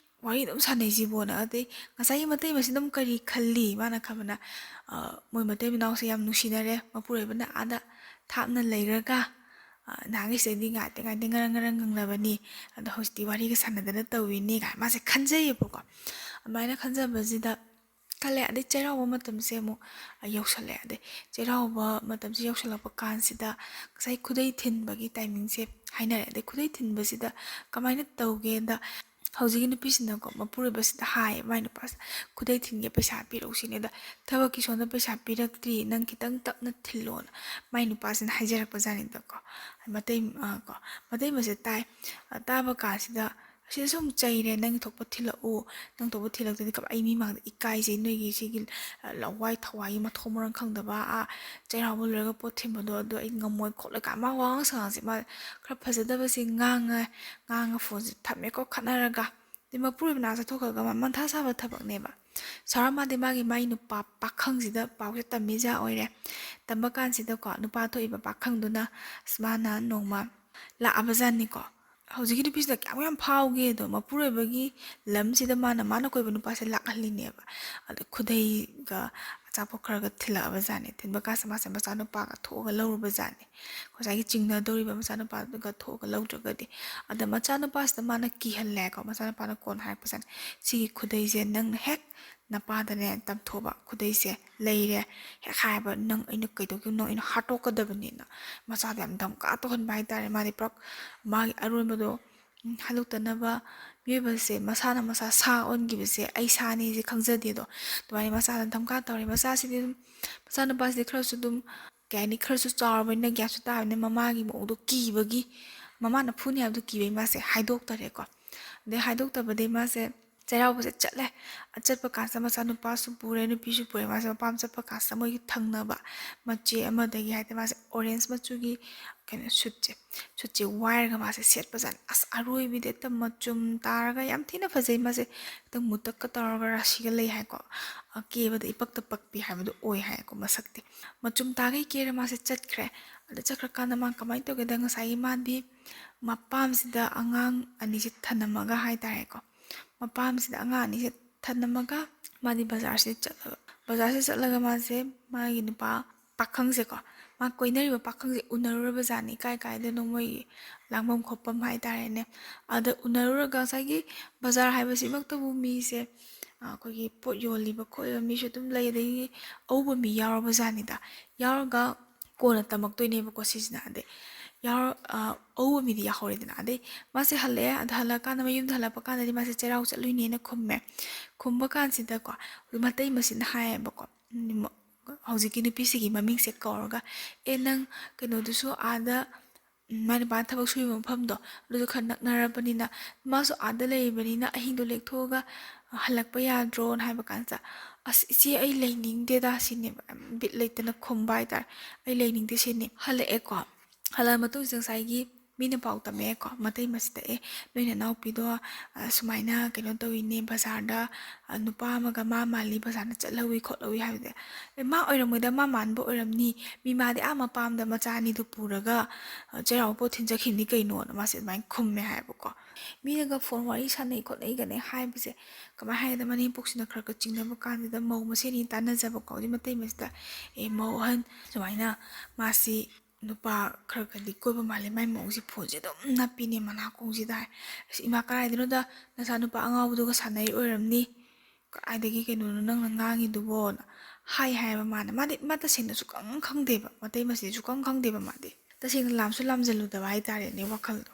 ꯋꯥꯔꯤ ꯑꯗꯨꯝ ꯁꯥꯟꯅꯩꯁꯤꯕꯣꯅ?" ꯑꯗꯩ ꯉꯁꯥꯏꯒꯤ ꯃꯇꯩ ꯃꯁꯤꯅ ꯑꯃꯨꯛ ꯀꯔꯤ ꯈꯜꯂꯤ? ꯃꯥꯅ ꯈꯟꯕꯅ, ꯑ, ꯃꯣꯏ ꯃꯇꯩ ꯃꯅꯥꯎꯁꯦ ꯌꯥꯝ ꯅꯨꯡꯁꯤꯅꯔꯦ, ꯃꯄꯨꯔꯣꯏꯕꯅ ꯑꯥꯗ ꯊꯥꯞꯅ ꯂꯩꯈ꯭ꯔꯒ, ꯑ, ꯅꯍꯥꯟꯒꯩꯁꯤꯗꯗꯤ ꯉꯥꯏꯇ ꯉꯥꯏꯇ ꯉꯔꯪ ꯉꯔꯪ ꯉꯪꯅꯕꯅꯤ, ꯑꯗꯣ ꯍꯧꯖꯤꯛꯇꯤ ꯋꯥꯔꯤꯒ ꯁꯥꯟꯅꯗꯅ ꯇꯧꯏꯅꯦ ꯀꯥꯏꯅ ꯃꯥꯁꯦ ꯈꯟꯖꯩꯌꯦꯕꯀꯣ꯫ ꯑꯗꯨꯃꯥꯏꯅ ꯈꯟꯖꯕꯁꯤꯗ ꯈꯜꯂꯦ꯫ ꯑꯗꯩ ꯆꯩꯔꯥꯎꯕ ꯃꯇꯝꯁꯦ ꯑꯃꯨꯛ ꯌꯧꯁꯜꯂꯛꯑꯦ꯫ ꯑꯗꯩ ꯆꯩꯔꯥꯎꯕ ꯃꯇꯝꯁꯦ ꯌꯧꯁꯜꯂꯛꯄ ꯀꯥꯟꯁꯤꯗ ꯉꯁꯥꯏ ꯈꯨꯗꯩ ꯊꯤꯟꯕꯒꯤ ꯇꯥꯏꯃꯤꯡꯁꯦ ꯍꯥꯏꯅꯔꯦ꯫ ꯑꯗꯩ ꯈꯨꯗꯩ ꯊꯤꯟꯕꯁꯤꯗ ꯀꯃꯥꯏꯅ ꯇꯧꯒꯦꯗ, ꯍꯧꯖꯤꯛꯀꯤ ꯅꯨꯄꯤꯁꯤꯅꯀꯣ ꯃꯄꯨꯔꯣꯏꯕꯁꯤꯗ ꯍꯥꯏꯌꯦ, ꯃꯥꯏ ꯅꯨꯄꯥꯁꯤꯗ, "ꯈꯨꯗꯩ ꯊꯤꯟꯒꯦ ꯄꯩꯁꯥ ꯄꯤꯔꯛꯎ ꯁꯤꯅꯦ꯫ ꯑꯗ ꯊꯕꯛꯀꯤ ꯁꯣꯝꯗ ꯄꯩꯁꯥ ꯄꯤꯔꯛꯇ꯭ꯔꯤ, ꯅꯪ ꯈꯤꯇꯪ ꯇꯞꯅ ꯊꯤꯜꯂꯣꯅ" ꯃꯥꯏ ꯅꯨꯄꯥꯁꯤꯅ ꯍꯥꯏꯖꯔꯛꯄ ꯖꯥꯠꯅꯤꯗꯀꯣ꯫ ꯃꯇꯩ, ꯑ, ꯀꯣ, ꯃꯇꯩ ꯃꯁꯦ ꯇꯥꯏ꯫ ꯑ, ꯇꯥꯕ ꯀꯥꯟꯁꯤꯗ ꯑꯁꯤꯗꯁꯨ ꯑꯃꯨꯛ ꯆꯩꯔꯦ, "ꯅꯪꯒꯤ ꯊꯣꯛꯄ ꯊꯤꯜꯂꯛꯎ, ꯅꯪ ꯊꯣꯛꯄ ꯊꯤꯜꯂꯛꯇꯗꯤ ꯀꯃꯥꯏ, ꯑꯩ ꯃꯤ ꯃꯥꯡꯗ ꯏꯀꯥꯏꯖꯩ, ꯅꯣꯏꯒꯤ ꯁꯤꯒꯤ, ꯑ, ꯂꯋꯥꯏ ꯊꯋꯥꯏꯒꯤ ꯃꯊꯣꯡ ꯃꯔꯝ ꯈꯪꯗꯕ, ꯑꯥ, ꯆꯩꯔꯥꯎꯕ ꯂꯣꯏꯔꯒ ꯄꯣꯠ ꯊꯤꯟꯕꯗꯣ, ꯑꯗꯣ ꯑꯩ ꯉꯝꯃꯣꯏ ꯈꯣꯠꯂꯣꯏ" ꯀꯥꯏ ꯃꯥ ꯋꯥꯉꯥꯡ ꯁꯉꯥꯡꯁꯦ, ꯃꯥ ꯈꯔ ꯐꯖꯗꯕꯁꯦ ꯉꯥꯡꯉꯦ, ꯉꯥꯡꯉ ꯐꯣꯟꯁꯦ ꯊꯝꯃꯦꯀꯣ ꯈꯠꯅꯔꯒ꯫ ꯑꯗꯩ ꯃꯄꯨꯔꯣꯏꯕ ꯃꯅꯥꯛ ꯆꯠꯊꯣꯛꯈ꯭ꯔꯒ ꯃꯥ ꯃꯊꯥ ꯁꯥꯕ ꯊꯕꯛꯅꯦꯕ꯫ ꯁꯥꯎꯔ ꯃꯥꯗꯤ ꯃꯥꯒꯤ, ꯃꯥꯒꯤ ꯅꯨꯄꯥ ꯄꯥꯈꯪꯁꯤꯗ ꯄꯥꯎꯁꯦ ꯇꯝꯃꯤꯖꯥ ꯑꯣꯏꯔꯦ꯫ ꯇꯝꯕ ꯀꯥꯟꯁꯤꯗꯀꯣ ꯅꯨꯄꯥ ꯊꯣꯛꯏꯕ ꯄꯥꯈꯪꯗꯨꯅ ꯑꯁ ꯃꯥꯅ ꯅꯣꯡꯃ ꯂꯥꯛꯑꯕꯖꯥꯠꯅꯤꯀꯣ꯫ ꯍꯧꯖꯤꯛꯀꯤ ꯅꯨꯄꯤꯁꯤꯗ ꯀꯌꯥꯃꯨꯛ ꯌꯥꯝ ꯐꯥꯎꯒꯦꯗꯣ, ꯃꯄꯨꯔꯣꯏꯕꯒꯤ ꯂꯝꯁꯤꯗ ꯃꯥꯅ, ꯃꯥꯅ ꯀꯣꯏꯕ ꯅꯨꯄꯥꯁꯦ ꯂꯥꯛꯍꯜꯂꯤꯅꯦꯕ꯫ ꯑꯗ ꯈꯨꯗꯩꯒ ꯑꯆꯥꯄꯣꯠ ꯈꯔꯒ ꯊꯤꯜꯂꯛꯑꯕꯖꯥꯠꯅꯤ꯫ ꯊꯤꯟꯕ ꯀꯥꯟꯁꯤꯗ ꯃꯥꯁꯦ ꯃꯆꯥꯅꯨꯄꯥꯒ ꯊꯣꯛꯑꯒ ꯂꯧꯔꯨꯕꯖꯥꯠꯅꯤ꯫ ꯉꯁꯥꯏꯒꯤ ꯆꯤꯡꯅꯗꯧꯔꯤꯕ ꯃꯆꯥꯅꯨꯄꯥꯗꯨꯒ ꯊꯣꯛꯑꯒ ꯂꯧꯗ꯭ꯔꯒꯗꯤ꯫ ꯑꯗ ꯃꯆꯥꯅꯨꯄꯥꯁꯤꯗ ꯃꯥꯅ ꯀꯤꯍꯜꯂꯦꯀꯣ꯫ ꯃꯆꯥꯅꯨꯄꯥꯅ ꯀꯣꯟꯅ ꯍꯥꯏꯔꯛꯄꯖꯥꯠꯅꯤ, "ꯁꯤꯒꯤ ꯈꯨꯗꯩꯁꯦ ꯅꯪꯅ ꯍꯦꯛ ꯅꯄꯥꯗꯅꯦ ꯇꯝꯊꯣꯛꯑꯕ, ꯈꯨꯗꯩꯁꯦ ꯂꯩꯔꯦ, ꯍꯦꯛ ꯍꯥꯏꯕ ꯅꯪ ꯑꯩꯅ ꯀꯩꯗꯧꯒꯦ, ꯅꯪ ꯑꯩꯅ ꯍꯥꯠꯇꯣꯛꯀꯗꯕꯅꯤꯅ" ꯃꯆꯥꯗ ꯌꯥꯝ ꯙꯝꯀꯥ ꯇꯧꯍꯟꯕ ꯍꯥꯏꯇꯥꯔꯦ꯫ ꯃꯥꯗꯤ ꯄꯨꯔꯥ ꯃꯥꯒꯤ ꯑꯔꯣꯟꯕꯗꯣ, ꯎꯝ, ꯍꯜꯂꯨꯛꯇꯅꯕ꯫ ꯃꯤꯑꯣꯏꯕꯁꯦ ꯃꯁꯥꯅ ꯃꯁꯥ ꯁꯥ ꯑꯣꯟꯈꯤꯕꯁꯦ, "ꯑꯩ ꯁꯥꯅꯤ" ꯁꯦ ꯈꯪꯖꯗꯦꯗꯣ꯫ ꯑꯗꯨꯃꯥꯏꯅ ꯃꯆꯥꯗ ꯙꯝꯀꯥ ꯇꯧꯔꯦ꯫ ꯃꯆꯥꯁꯤꯗꯤ ꯑꯗꯨꯝ, ꯃꯆꯥꯅꯨꯄꯥꯁꯤꯗꯤ ꯈꯔꯁꯨ ꯑꯗꯨꯝ, ꯀꯩ ꯍꯥꯏꯅꯤ, ꯈꯔꯁꯨ ꯆꯥꯎꯔꯕꯅꯤꯅ ꯒ꯭ꯌꯥꯟꯁꯨ ꯇꯥꯕꯅꯤꯅ ꯃꯃꯥꯒꯤ ꯃꯑꯣꯡꯗꯣ ꯀꯤꯕꯒꯤ, ꯃꯃꯥꯅ ꯐꯨꯅꯤ ꯍꯥꯏꯕꯗꯣ ꯀꯤꯕꯒꯤ ꯃꯥꯁꯦ ꯍꯥꯏꯗꯣꯛꯇꯔꯦꯀꯣ꯫ ꯑꯗꯩ ꯍꯥꯏꯗꯣꯛꯇꯕꯗꯤ ꯃꯥꯁꯦ ꯆꯩꯔꯥꯎꯕꯁꯦ ꯆꯠꯂꯦ꯫ ꯆꯠꯄ ꯀꯥꯟꯁꯤꯗ ꯃꯆꯥꯅꯨꯄꯥꯁꯨ ꯄꯨꯔꯦ, ꯅꯨꯄꯤꯁꯨ ꯄꯨꯔꯦ꯫ ꯃꯥꯁꯦ ꯃꯄꯥꯝ ꯆꯠꯄ ꯀꯥꯟꯁꯤꯗ ꯃꯣꯏꯒꯤ ꯊꯪꯅꯕ ꯃꯆꯦ ꯑꯃꯗꯒꯤ ꯍꯥꯏꯗꯤ ꯃꯥꯁꯦ orange ꯃꯆꯨꯒꯤ ꯀꯩꯅꯣ ꯁꯨꯠꯁꯦ ꯁꯨꯠꯁꯦ ꯋꯥꯏꯔꯒ ꯃꯥꯁꯦ ꯁꯦꯠꯄꯖꯥꯠꯅꯤ꯫ ꯑꯁ, ꯑꯔꯣꯏꯕꯤꯗ ꯍꯦꯛꯇ ꯃꯆꯨꯝ ꯇꯥꯔꯒ ꯌꯥꯝ ꯊꯤꯅ ꯐꯖꯩ꯫ ꯃꯥꯁꯦ ꯍꯦꯛꯇ ꯃꯨꯇꯛꯀ ꯇꯧꯔꯒ ꯔꯥꯁꯤꯒ ꯂꯩ ꯍꯥꯏꯀꯣ꯫ ꯀꯦꯕꯗ ꯏꯄꯛꯇ ꯄꯛꯄꯤ ꯍꯥꯏꯕꯗꯣ ꯑꯣꯏ ꯍꯥꯏꯀꯣ ꯃꯁꯛꯇꯤ꯫ ꯃꯆꯨꯝ ꯇꯥꯈꯩ ꯀꯦꯔ ꯃꯥꯁꯦ ꯆꯠꯈ꯭ꯔꯦ꯫ ꯑꯗ ꯆꯠꯈ꯭ꯔꯀꯥꯟꯗ ꯃꯥ ꯀꯃꯥꯏꯅ ꯇꯧꯒꯦꯗ, ꯉꯁꯥꯏꯒꯤ ꯃꯥꯗꯤ ꯃꯄꯥꯝꯁꯤꯗ ꯑꯉꯥꯡ ꯑꯅꯤꯁꯦ ꯊꯅꯝꯃꯒ ꯍꯥꯏꯇꯥꯔꯦꯀꯣ, ꯃꯄꯥꯝꯁꯤꯗ ꯑꯉꯥꯡ ꯑꯅꯤꯁꯦ ꯊꯅꯝꯃꯒ ꯃꯥꯗꯤ ꯕꯖꯥꯔꯁꯤꯗ ꯆꯠꯂꯕ꯫ ꯕꯖꯥꯔꯁꯤꯗ ꯆꯠꯂꯒ ꯃꯥꯁꯦ ꯃꯥꯒꯤ ꯅꯨꯄꯥ ꯄꯥꯈꯪꯁꯦꯀꯣ, ꯃꯥ ꯀꯣꯏꯅꯔꯤꯕ ꯄꯥꯈꯪꯁꯦ ꯎꯅꯔꯨꯔꯕ ꯖꯥꯠꯅꯤ, ꯀꯥꯏ ꯀꯥꯏꯗꯅꯣ ꯃꯣꯏꯒꯤ ꯂꯥꯡꯐꯝ ꯈꯣꯠꯐꯝ ꯍꯥꯏꯇꯥꯔꯦꯅꯦ꯫ ꯑꯗ ꯎꯅꯔꯨꯔꯒ ꯉꯁꯥꯏꯒꯤ ꯕꯖꯥꯔ ꯍꯥꯏꯕꯁꯤꯃꯛꯇꯕꯨ ꯃꯤꯁꯦ, ꯑ, ꯑꯩꯈꯣꯏꯒꯤ ꯄꯣꯠ ꯌꯣꯜꯂꯤꯕ ꯈꯣꯠꯂꯤꯕ ꯃꯤꯁꯨ ꯑꯗꯨꯝ ꯂꯩ, ꯑꯗꯒꯤ ꯑꯎꯕ ꯃꯤ ꯌꯥꯎꯔꯕ ꯖꯥꯠꯅꯤꯗ꯫ ꯌꯥꯎꯔꯒ ꯀꯣꯟꯅ ꯇꯝꯃꯛꯇꯣꯏꯅꯦꯕꯀꯣ ꯁꯤꯁꯤꯅ꯫ ꯑꯗꯩ ꯌꯥꯎꯔ-, ꯑ, ꯑꯎꯕ ꯃꯤꯗꯤ ꯌꯥꯎꯍꯧꯔꯦꯗꯅ꯫ ꯑꯗꯩ ꯃꯥꯁꯦ ꯍꯜꯂꯛꯑꯦ꯫ ꯑꯗ ꯍꯜꯂꯛꯑꯀꯥꯟꯗ, ꯃꯌꯨꯝꯗ ꯍꯜꯂꯛꯄ ꯀꯥꯟꯗꯗꯤ ꯃꯥꯁꯦ ꯆꯩꯔꯥꯎ ꯆꯠꯂꯨꯏꯅꯦꯅ ꯈꯨꯝꯃꯦ꯫ ꯈꯨꯝꯕ ꯀꯥꯟꯁꯤꯗꯀꯣ, ꯃꯇꯩ ꯃꯆꯦꯅ ꯍꯥꯏꯌꯦꯕꯀꯣ, ꯎꯝ, ꯍꯧꯖꯤꯛꯀꯤ ꯅꯨꯄꯤꯁꯤꯒꯤ ꯃꯃꯤꯡꯁꯦ ꯀꯧꯔꯒ, "ꯑꯦ, ꯅꯪ ꯀꯩꯅꯣꯗꯨꯁꯨ ꯑꯥꯗ, ꯎꯝ, ꯃꯥꯏ ꯅꯨꯄꯥꯅ ꯊꯕꯛ ꯁꯨꯔꯤꯕ ꯃꯐꯝꯗꯣ ꯑꯗꯨꯁꯨ ꯈꯔ ꯅꯛꯅꯔꯕꯅꯤꯅ, ꯃꯥꯁꯨ ꯑꯥꯗ ꯂꯩꯔꯤꯕꯅꯤꯅ ꯑꯍꯤꯡꯗꯣ ꯂꯦꯛꯊꯣꯛꯑꯒ ꯍꯜꯂꯛꯄ ꯌꯥꯗ꯭ꯔꯣꯅ?" ꯍꯥꯏꯕ ꯀꯥꯟꯁꯤꯗ, "ꯑꯁ, ꯏꯆꯦ, ꯑꯩ ꯂꯩꯅꯤꯡꯗꯦꯗ" ꯁꯤꯅꯦꯕ꯫ ꯌꯥꯝ ꯕꯤꯠ ꯂꯩꯇꯅ ꯈꯨꯝꯕ ꯍꯥꯏꯇꯥꯔꯦ꯫ "ꯑꯩ ꯂꯩꯅꯤꯡꯗꯦ" ꯁꯤꯅꯤ꯫ ꯍꯜꯂꯛꯑꯦꯀꯣ꯫ ꯍꯜꯂꯛꯑ ꯃꯇꯨꯡꯁꯤꯗ ꯉꯁꯥꯏꯒꯤ ꯃꯤꯅ ꯄꯥꯎ ꯇꯝꯃꯛꯑꯦꯀꯣ, ꯃꯇꯩ ꯃꯆꯦꯗ, "ꯑꯦ, ꯅꯣꯏ ꯅꯅꯥꯎꯄꯤꯗꯣ, ꯑ, ꯁꯨꯃꯥꯏꯅ ꯀꯩꯅꯣ ꯇꯧꯋꯤꯅꯦ, ꯕꯖꯥꯔꯗ, ꯑ, ꯅꯨꯄꯥ ꯑꯃꯒ ꯃꯥ ꯃꯥꯜꯂꯤ, ꯕꯖꯥꯔꯗ ꯆꯠꯍꯧꯋꯤ ꯈꯣꯠꯍꯧꯋꯤ" ꯍꯥꯏꯕꯗ, "ꯑꯦ, ꯃꯥ ꯑꯣꯏꯔꯝꯃꯣꯏꯗ, ꯃꯥ ꯃꯥꯟꯕ ꯑꯣꯏꯔꯝꯅꯤ, ꯃꯤ ꯃꯥꯗꯤ ꯑꯥ ꯃꯄꯥꯝꯗ ꯃꯆꯥ ꯑꯅꯤꯗꯨ ꯄꯨꯔꯒ, ꯑ, ꯆꯩꯔꯥꯎꯕ ꯄꯣꯠ ꯊꯤꯟ ꯆꯠꯈꯤꯕꯅꯤ ꯀꯩꯅꯣꯅ" ꯃꯥꯁꯦ ꯑꯗꯨꯃꯥꯏꯅ ꯈꯨꯝꯃꯦ ꯍꯥꯏꯌꯦꯕꯀꯣ꯫ ꯃꯤꯅꯒ ꯐꯣꯟ ꯋꯥꯔꯤ ꯁꯥꯟꯅꯩ ꯈꯣꯠꯅꯩꯒꯅꯦ ꯍꯥꯏꯕꯁꯦ ꯀꯃꯥꯏꯅ ꯍꯥꯏꯒꯦꯗ, ꯃꯅꯦꯝꯄꯣꯛꯁꯤꯅ ꯈꯔ ꯈꯔ ꯆꯤꯡꯅꯕ ꯀꯥꯟꯁꯤꯗ ꯃꯧ ꯃꯁꯦꯟꯅꯤ ꯇꯥꯟꯅꯖꯕꯀꯣ꯫ ꯍꯧꯖꯤꯛ ꯃꯇꯩ ꯃꯆꯦꯗ, "ꯑꯦ, ꯃꯧ ꯑꯍꯟ ꯁꯨꯃꯥꯏꯅ ꯃꯥꯁꯤ ꯅꯨꯄꯥ ꯈꯔ ꯈꯔꯗꯤ ꯀꯣꯏꯕ ꯃꯥꯜꯂꯦ, ꯃꯥꯏ ꯃꯑꯣꯡꯁꯦ ꯐꯣꯟꯁꯦ ꯑꯗꯨꯝ ꯅꯞꯄꯤꯅꯦ ꯃꯅꯥꯀꯣꯡꯁꯤꯗ" ꯍꯥꯏ꯫ "ꯑꯁ, ꯏꯃꯥ, ꯀꯗꯥꯏꯗꯅꯣꯗ, ꯅꯆꯥꯅꯨꯄꯥ ꯑꯉꯥꯎꯕꯗꯨꯒ ꯁꯥꯟꯅꯩ ꯑꯣꯏꯔꯝꯅꯤ, ꯀꯗꯥꯏꯗꯒꯤ ꯀꯩꯅꯣꯅꯣ ꯅꯪꯅ ꯉꯥꯡꯉꯤꯗꯨꯕꯣꯅ" ꯍꯥꯏ ꯍꯥꯏꯌꯦꯕ ꯃꯥꯅ꯫ ꯃꯥꯗꯤ, ꯃꯥ ꯇꯁꯦꯡꯅ ꯁꯨꯈꯪ ꯈꯪꯗꯦꯕ, ꯃꯇꯩ ꯃꯆꯦꯗꯤ ꯁꯨꯈꯪ ꯈꯪꯗꯦꯕ ꯃꯥꯗꯤ꯫ ꯇꯁꯦꯡꯅ ꯂꯥꯝꯁꯨ ꯂꯥꯝꯖꯜꯂꯨꯗꯕ ꯍꯥꯏꯇꯥꯔꯦꯅꯦ ꯋꯥꯈꯜꯗꯣ꯫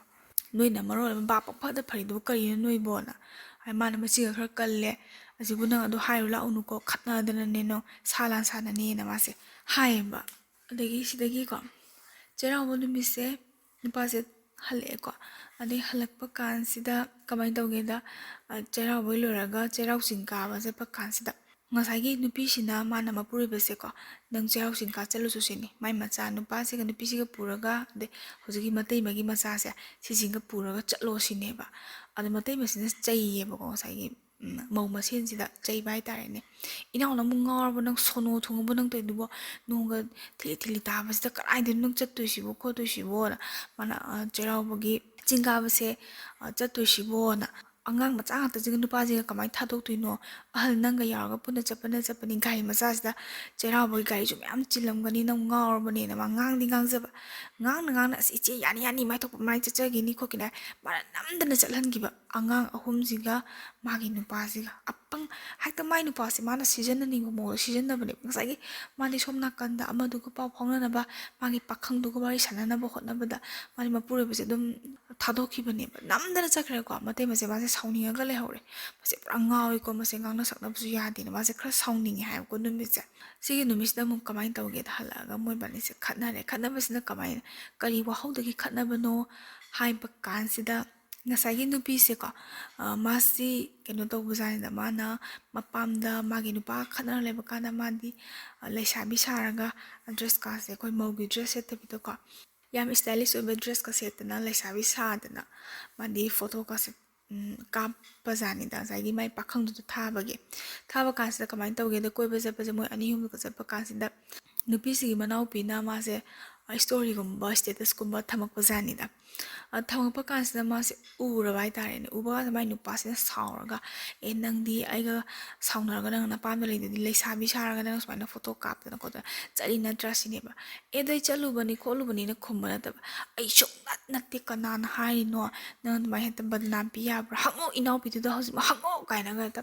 "ꯅꯣꯏꯅ ꯃꯔꯣꯜ ꯑꯃ ꯚꯥꯞ ꯄꯪꯐꯗ ꯐꯔꯤꯗꯨꯕꯨ ꯀꯔꯤꯅꯣ ꯅꯣꯏꯕꯣꯅ" ꯍꯥꯏ꯫ ꯃꯥꯅ ꯃꯆꯤꯟꯒ ꯈꯔ ꯀꯜꯂꯦ꯫ "ꯑꯁꯤꯕꯨ ꯅꯪ ꯑꯗꯨ ꯍꯥꯏꯔꯨ ꯂꯥꯛꯎꯅꯨꯀꯣ, ꯈꯠꯅꯗꯅꯅꯦ ꯅꯪ ꯁꯥ ꯂꯥꯟ ꯁꯥꯟꯅꯅꯦꯅ" ꯃꯥꯁꯦ ꯍꯥꯏꯌꯦꯕ꯫ ꯑꯗꯒꯤ ꯁꯤꯗꯒꯤꯀꯣ ꯆꯩꯔꯥꯎꯕ ꯅꯨꯃꯤꯠꯁꯦ ꯅꯨꯄꯥꯁꯦ ꯍꯜꯂꯛꯑꯦꯀꯣ꯫ ꯑꯗꯩ ꯍꯜꯂꯛꯄ ꯀꯥꯟꯁꯤꯗ ꯀꯃꯥꯏꯅ ꯇꯧꯒꯦꯗ, ꯑ, ꯆꯩꯔꯥꯎꯕꯩ ꯂꯣꯏꯔꯒ ꯆꯩꯔꯥꯎ ꯆꯤꯡ ꯀꯥꯕ ꯆꯠꯄ ꯀꯥꯟꯁꯤꯗ ꯉꯁꯥꯏꯒꯤ ꯅꯨꯄꯤꯁꯤꯅ ꯃꯥꯅ ꯃꯄꯨꯔꯣꯏꯕꯁꯦꯀꯣ, "ꯅꯪ ꯆꯩꯔꯥꯎ ꯆꯤꯡ ꯀꯥ ꯆꯠꯂꯨꯁꯨ" ꯁꯤꯅꯤ꯫ ꯃꯥꯏ ꯃꯆꯥ ꯅꯨꯄꯥꯁꯤꯒ ꯅꯨꯄꯤꯁꯤꯒ ꯄꯨꯔꯒ, ꯑꯗꯩ ꯍꯧꯖꯤꯛꯀꯤ ꯃꯇꯩꯃꯒꯤ ꯃꯆꯥꯁꯦ ꯁꯤꯁꯤꯡꯒ ꯄꯨꯔꯒ ꯆꯠꯂꯣ ꯁꯤꯅꯦꯕ꯫ ꯑꯗꯣ ꯃꯇꯩꯃꯁꯤꯅ ꯆꯩꯌꯦꯕꯀꯣ, ꯉꯁꯥꯏꯒꯤ, ꯎꯝ, ꯃꯧ ꯃꯁꯦꯟꯁꯤꯗ ꯆꯩꯕ ꯍꯥꯏꯇꯥꯔꯦꯅꯦ꯫ "ꯏꯅꯥꯎ, ꯅꯪꯕꯨ ꯉꯥꯎꯔꯕꯣ? ꯅꯪ ꯁꯣꯅꯣ ꯊꯨꯡꯉꯕꯣ ꯅꯪ ꯇꯧꯔꯤꯗꯨꯕꯣ? ꯅꯣꯡꯒ ꯊꯤꯂꯤ ꯊꯤꯂꯤ ꯇꯥꯕꯁꯤꯗ ꯀꯗꯥꯏꯗꯅꯣ ꯅꯪ ꯆꯠꯇꯣꯏꯁꯤꯕꯣ ꯈꯣꯠꯇꯣꯏꯁꯤꯕꯣꯅ?" ꯃꯥꯅ, ꯑ, ꯆꯩꯔꯥꯎꯕꯒꯤ ꯆꯤꯡ ꯀꯥꯕꯁꯦ, ꯑ, ꯆꯠꯇꯣꯏꯁꯤꯕꯣꯅ꯫ ꯑꯉꯥꯡ ꯃꯆꯥ ꯉꯥꯛꯇꯁꯤꯒ ꯅꯨꯄꯥꯁꯤꯒ ꯀꯃꯥꯏꯅ ꯊꯥꯗꯣꯛꯇꯣꯏꯅꯣ? ꯑꯍꯜ ꯅꯪꯒ ꯌꯥꯎꯔꯒ ꯄꯨꯟꯅ ꯆꯠꯄꯅ ꯆꯠꯄꯅꯤ꯫ ꯒꯥꯔꯤ ꯃꯆꯥꯁꯤꯗ, ꯆꯩꯔꯥꯎꯕꯒꯤ ꯒꯥꯔꯤꯁꯨ ꯃꯌꯥꯝ ꯆꯤꯜꯂꯝꯒꯅꯤ, ꯅꯪ ꯉꯥꯎꯔꯕꯅꯦꯅ ꯃꯥ ꯉꯥꯡꯗꯤ ꯉꯥꯡꯖꯕ꯫ ꯉꯥꯡꯅ ꯉꯥꯡꯅ, "ꯑꯁ ꯏꯆꯦ, ꯌꯥꯅꯤ ꯌꯥꯅꯤ, ꯃꯥꯏ ꯊꯣꯛꯄ ꯃꯥꯏ ꯆꯠꯆꯒꯤꯅꯤ ꯈꯣꯠꯈꯤꯅꯤ" ꯍꯥꯏ ꯃꯥꯅ ꯅꯝꯗꯅ ꯆꯠꯍꯟꯈꯤꯕ꯫ ꯑꯉꯥꯡ ꯑꯍꯨꯝꯁꯤꯒ ꯃꯥꯒꯤ ꯅꯨꯄꯥꯁꯤꯒ꯫ ꯑꯄꯪ, ꯍꯦꯛꯇ ꯃꯥꯏ ꯅꯨꯄꯥꯁꯦ ꯃꯥꯅ ꯁꯤꯖꯤꯟꯅꯅꯤꯡꯕ ꯃꯑꯣꯡꯗ ꯁꯤꯖꯤꯟꯅꯕꯅꯦꯕ꯫ ꯉꯁꯥꯏꯒꯤ ꯃꯥꯗꯤ ꯁꯣꯝ ꯅꯥꯀꯟꯗ ꯑꯃꯗꯨꯒ ꯄꯥꯎ ꯐꯥꯎꯅꯅꯕ, ꯃꯥꯒꯤ ꯄꯥꯈꯪꯗꯨꯒ ꯋꯥꯔꯤ ꯁꯥꯟꯅꯅꯕ ꯍꯣꯠꯅꯕꯗ ꯃꯥꯗꯤ ꯃꯄꯨꯔꯣꯏꯕꯁꯦ ꯑꯗꯨꯝ ꯊꯥꯗꯣꯛꯈꯤꯕꯅꯦꯕ꯫ ꯅꯝꯗꯅ ꯆꯠꯈ꯭ꯔꯦꯀꯣ꯫ ꯃꯇꯩ ꯃꯆꯦ ꯃꯥꯁꯦ ꯁꯥꯎꯅꯤꯡꯉꯒ ꯂꯩꯍꯧꯔꯦ꯫ ꯃꯁꯦ ꯄꯨꯔꯥ ꯉꯥꯎꯋꯤꯀꯣ, ꯃꯁꯦ ꯉꯥꯡꯅ ꯁꯛꯅꯕꯁꯨ ꯌꯥꯗꯦꯅ ꯃꯥꯁꯦ ꯈꯔ ꯁꯥꯎꯅꯤꯡꯉꯦ ꯍꯥꯏꯕꯀꯣ ꯅꯨꯃꯤꯠꯁꯦ꯫ ꯁꯤꯒꯤ ꯅꯨꯃꯤꯠꯁꯤꯗ ꯑꯃꯨꯛ ꯀꯃꯥꯏꯅ ꯇꯧꯒꯦꯗ, ꯍꯜꯂꯛꯑꯒ ꯃꯣꯏꯕꯥꯅꯤꯁꯦ ꯈꯠꯅꯔꯦ꯫ ꯈꯠꯅꯕꯁꯤꯅ ꯀꯃꯥꯏꯅ, ꯀꯔꯤ ꯋꯥꯍꯧꯗꯒꯤ ꯈꯠꯅꯕꯅꯣ ꯍꯥꯏꯕ ꯀꯥꯟꯁꯤꯗ, ꯉꯁꯥꯏꯒꯤ ꯅꯨꯄꯤꯁꯦꯀꯣ, ꯑ, ꯃꯥꯁꯤ ꯀꯩꯅꯣ ꯇꯧꯕꯖꯥꯠꯅꯤꯗ, ꯃꯥꯅ ꯃꯄꯥꯝꯗ ꯃꯥꯒꯤ ꯅꯨꯄꯥ ꯈꯠꯅꯔ ꯂꯩꯕ ꯀꯥꯟꯗ ꯃꯥꯗꯤ, ꯑ, ꯂꯩꯁꯥꯕꯤ ꯁꯥꯔꯒ ꯗ꯭ꯔꯦꯁꯀꯥꯁꯦ ꯑꯩꯈꯣꯏ ꯃꯧꯒꯤ ꯗ꯭ꯔꯦꯁ ꯁꯦꯠꯇꯕꯤꯗꯀꯣ, ꯌꯥꯝ stylish ꯑꯣꯏꯕ ꯗ꯭ꯔꯦꯁꯀ ꯁꯦꯠꯇꯅ ꯂꯩꯁꯥꯕꯤ ꯁꯥꯗꯅ ꯃꯥꯗꯤ ꯐꯣꯇꯣꯒꯁꯦ, ꯎꯝ, ꯀꯥꯞꯄꯖꯥꯠꯅꯤꯗ, ꯉꯁꯥꯏꯒꯤ ꯃꯥꯏ ꯄꯥꯈꯪꯗꯨꯗ ꯊꯥꯕꯒꯤ꯫ ꯊꯥꯕ ꯀꯥꯟꯁꯤꯗ ꯀꯃꯥꯏꯅ ꯇꯧꯒꯦꯗ, ꯀꯣꯏꯕ ꯆꯠꯄꯁꯦ ꯃꯣꯏ ꯑꯅꯤ ꯑꯍꯨꯝꯒ ꯆꯠꯄ ꯀꯥꯟꯁꯤꯗ ꯅꯨꯄꯤꯁꯤꯒꯤ ꯃꯅꯥꯎꯄꯤꯅ ꯃꯥꯁꯦ storyꯒꯨꯝꯕ statusꯀꯨꯝꯕ ꯊꯝꯃꯛꯄꯖꯥꯠꯅꯤꯗ꯫ ꯑ, ꯊꯝꯃꯛꯄ ꯀꯥꯟꯁꯤꯗ ꯃꯥꯁꯦ ꯎꯔꯕ ꯍꯥꯏꯇꯥꯔꯦꯅꯦ꯫ ꯎꯕ ꯀꯥꯟꯗ ꯃꯥꯏ ꯅꯨꯄꯥꯁꯤꯅ ꯁꯥꯎꯔꯒ, "ꯑꯦ, ꯅꯪꯗꯤ ꯑꯩꯒ ꯁꯥꯎꯅꯔꯒ ꯅꯪ ꯅꯄꯥꯝꯗ ꯂꯩꯗꯨꯗꯤ, ꯂꯩꯁꯥꯕꯤ ꯁꯥꯔꯒ ꯅꯪ ꯁꯨꯃꯥꯏꯅ ꯐꯣꯇꯣ ꯀꯥꯞꯇꯅ ꯈꯣꯠꯇꯅ ꯆꯠꯂꯤ ꯅꯠꯇ꯭ꯔꯥ?" ꯁꯤꯅꯦꯕ꯫ "ꯑꯦ, ꯑꯗꯩ ꯆꯠꯂꯨꯕꯅꯤ ꯈꯣꯠꯂꯨꯕꯅꯤꯅ" ꯈꯨꯝꯕ ꯅꯠꯇꯕ, "ꯑꯩ ꯁꯨꯡꯅꯠ ꯅꯠꯇꯦ, ꯀꯅꯥꯅ ꯍꯥꯏꯔꯤꯅꯣ? ꯅꯪ ꯑꯗꯨꯃꯥꯏꯅ ꯍꯦꯛꯇ ꯕꯗꯅꯥꯝ ꯄꯤ ꯌꯥꯕ꯭ꯔꯥ? ꯍꯪꯉꯣ, ꯏꯅꯥꯎꯄꯤꯗꯨꯗ ꯍꯧꯖꯤꯛꯃꯛ ꯍꯪꯉꯣ" ꯀꯥꯏꯅꯒ ꯍꯦꯛꯇ,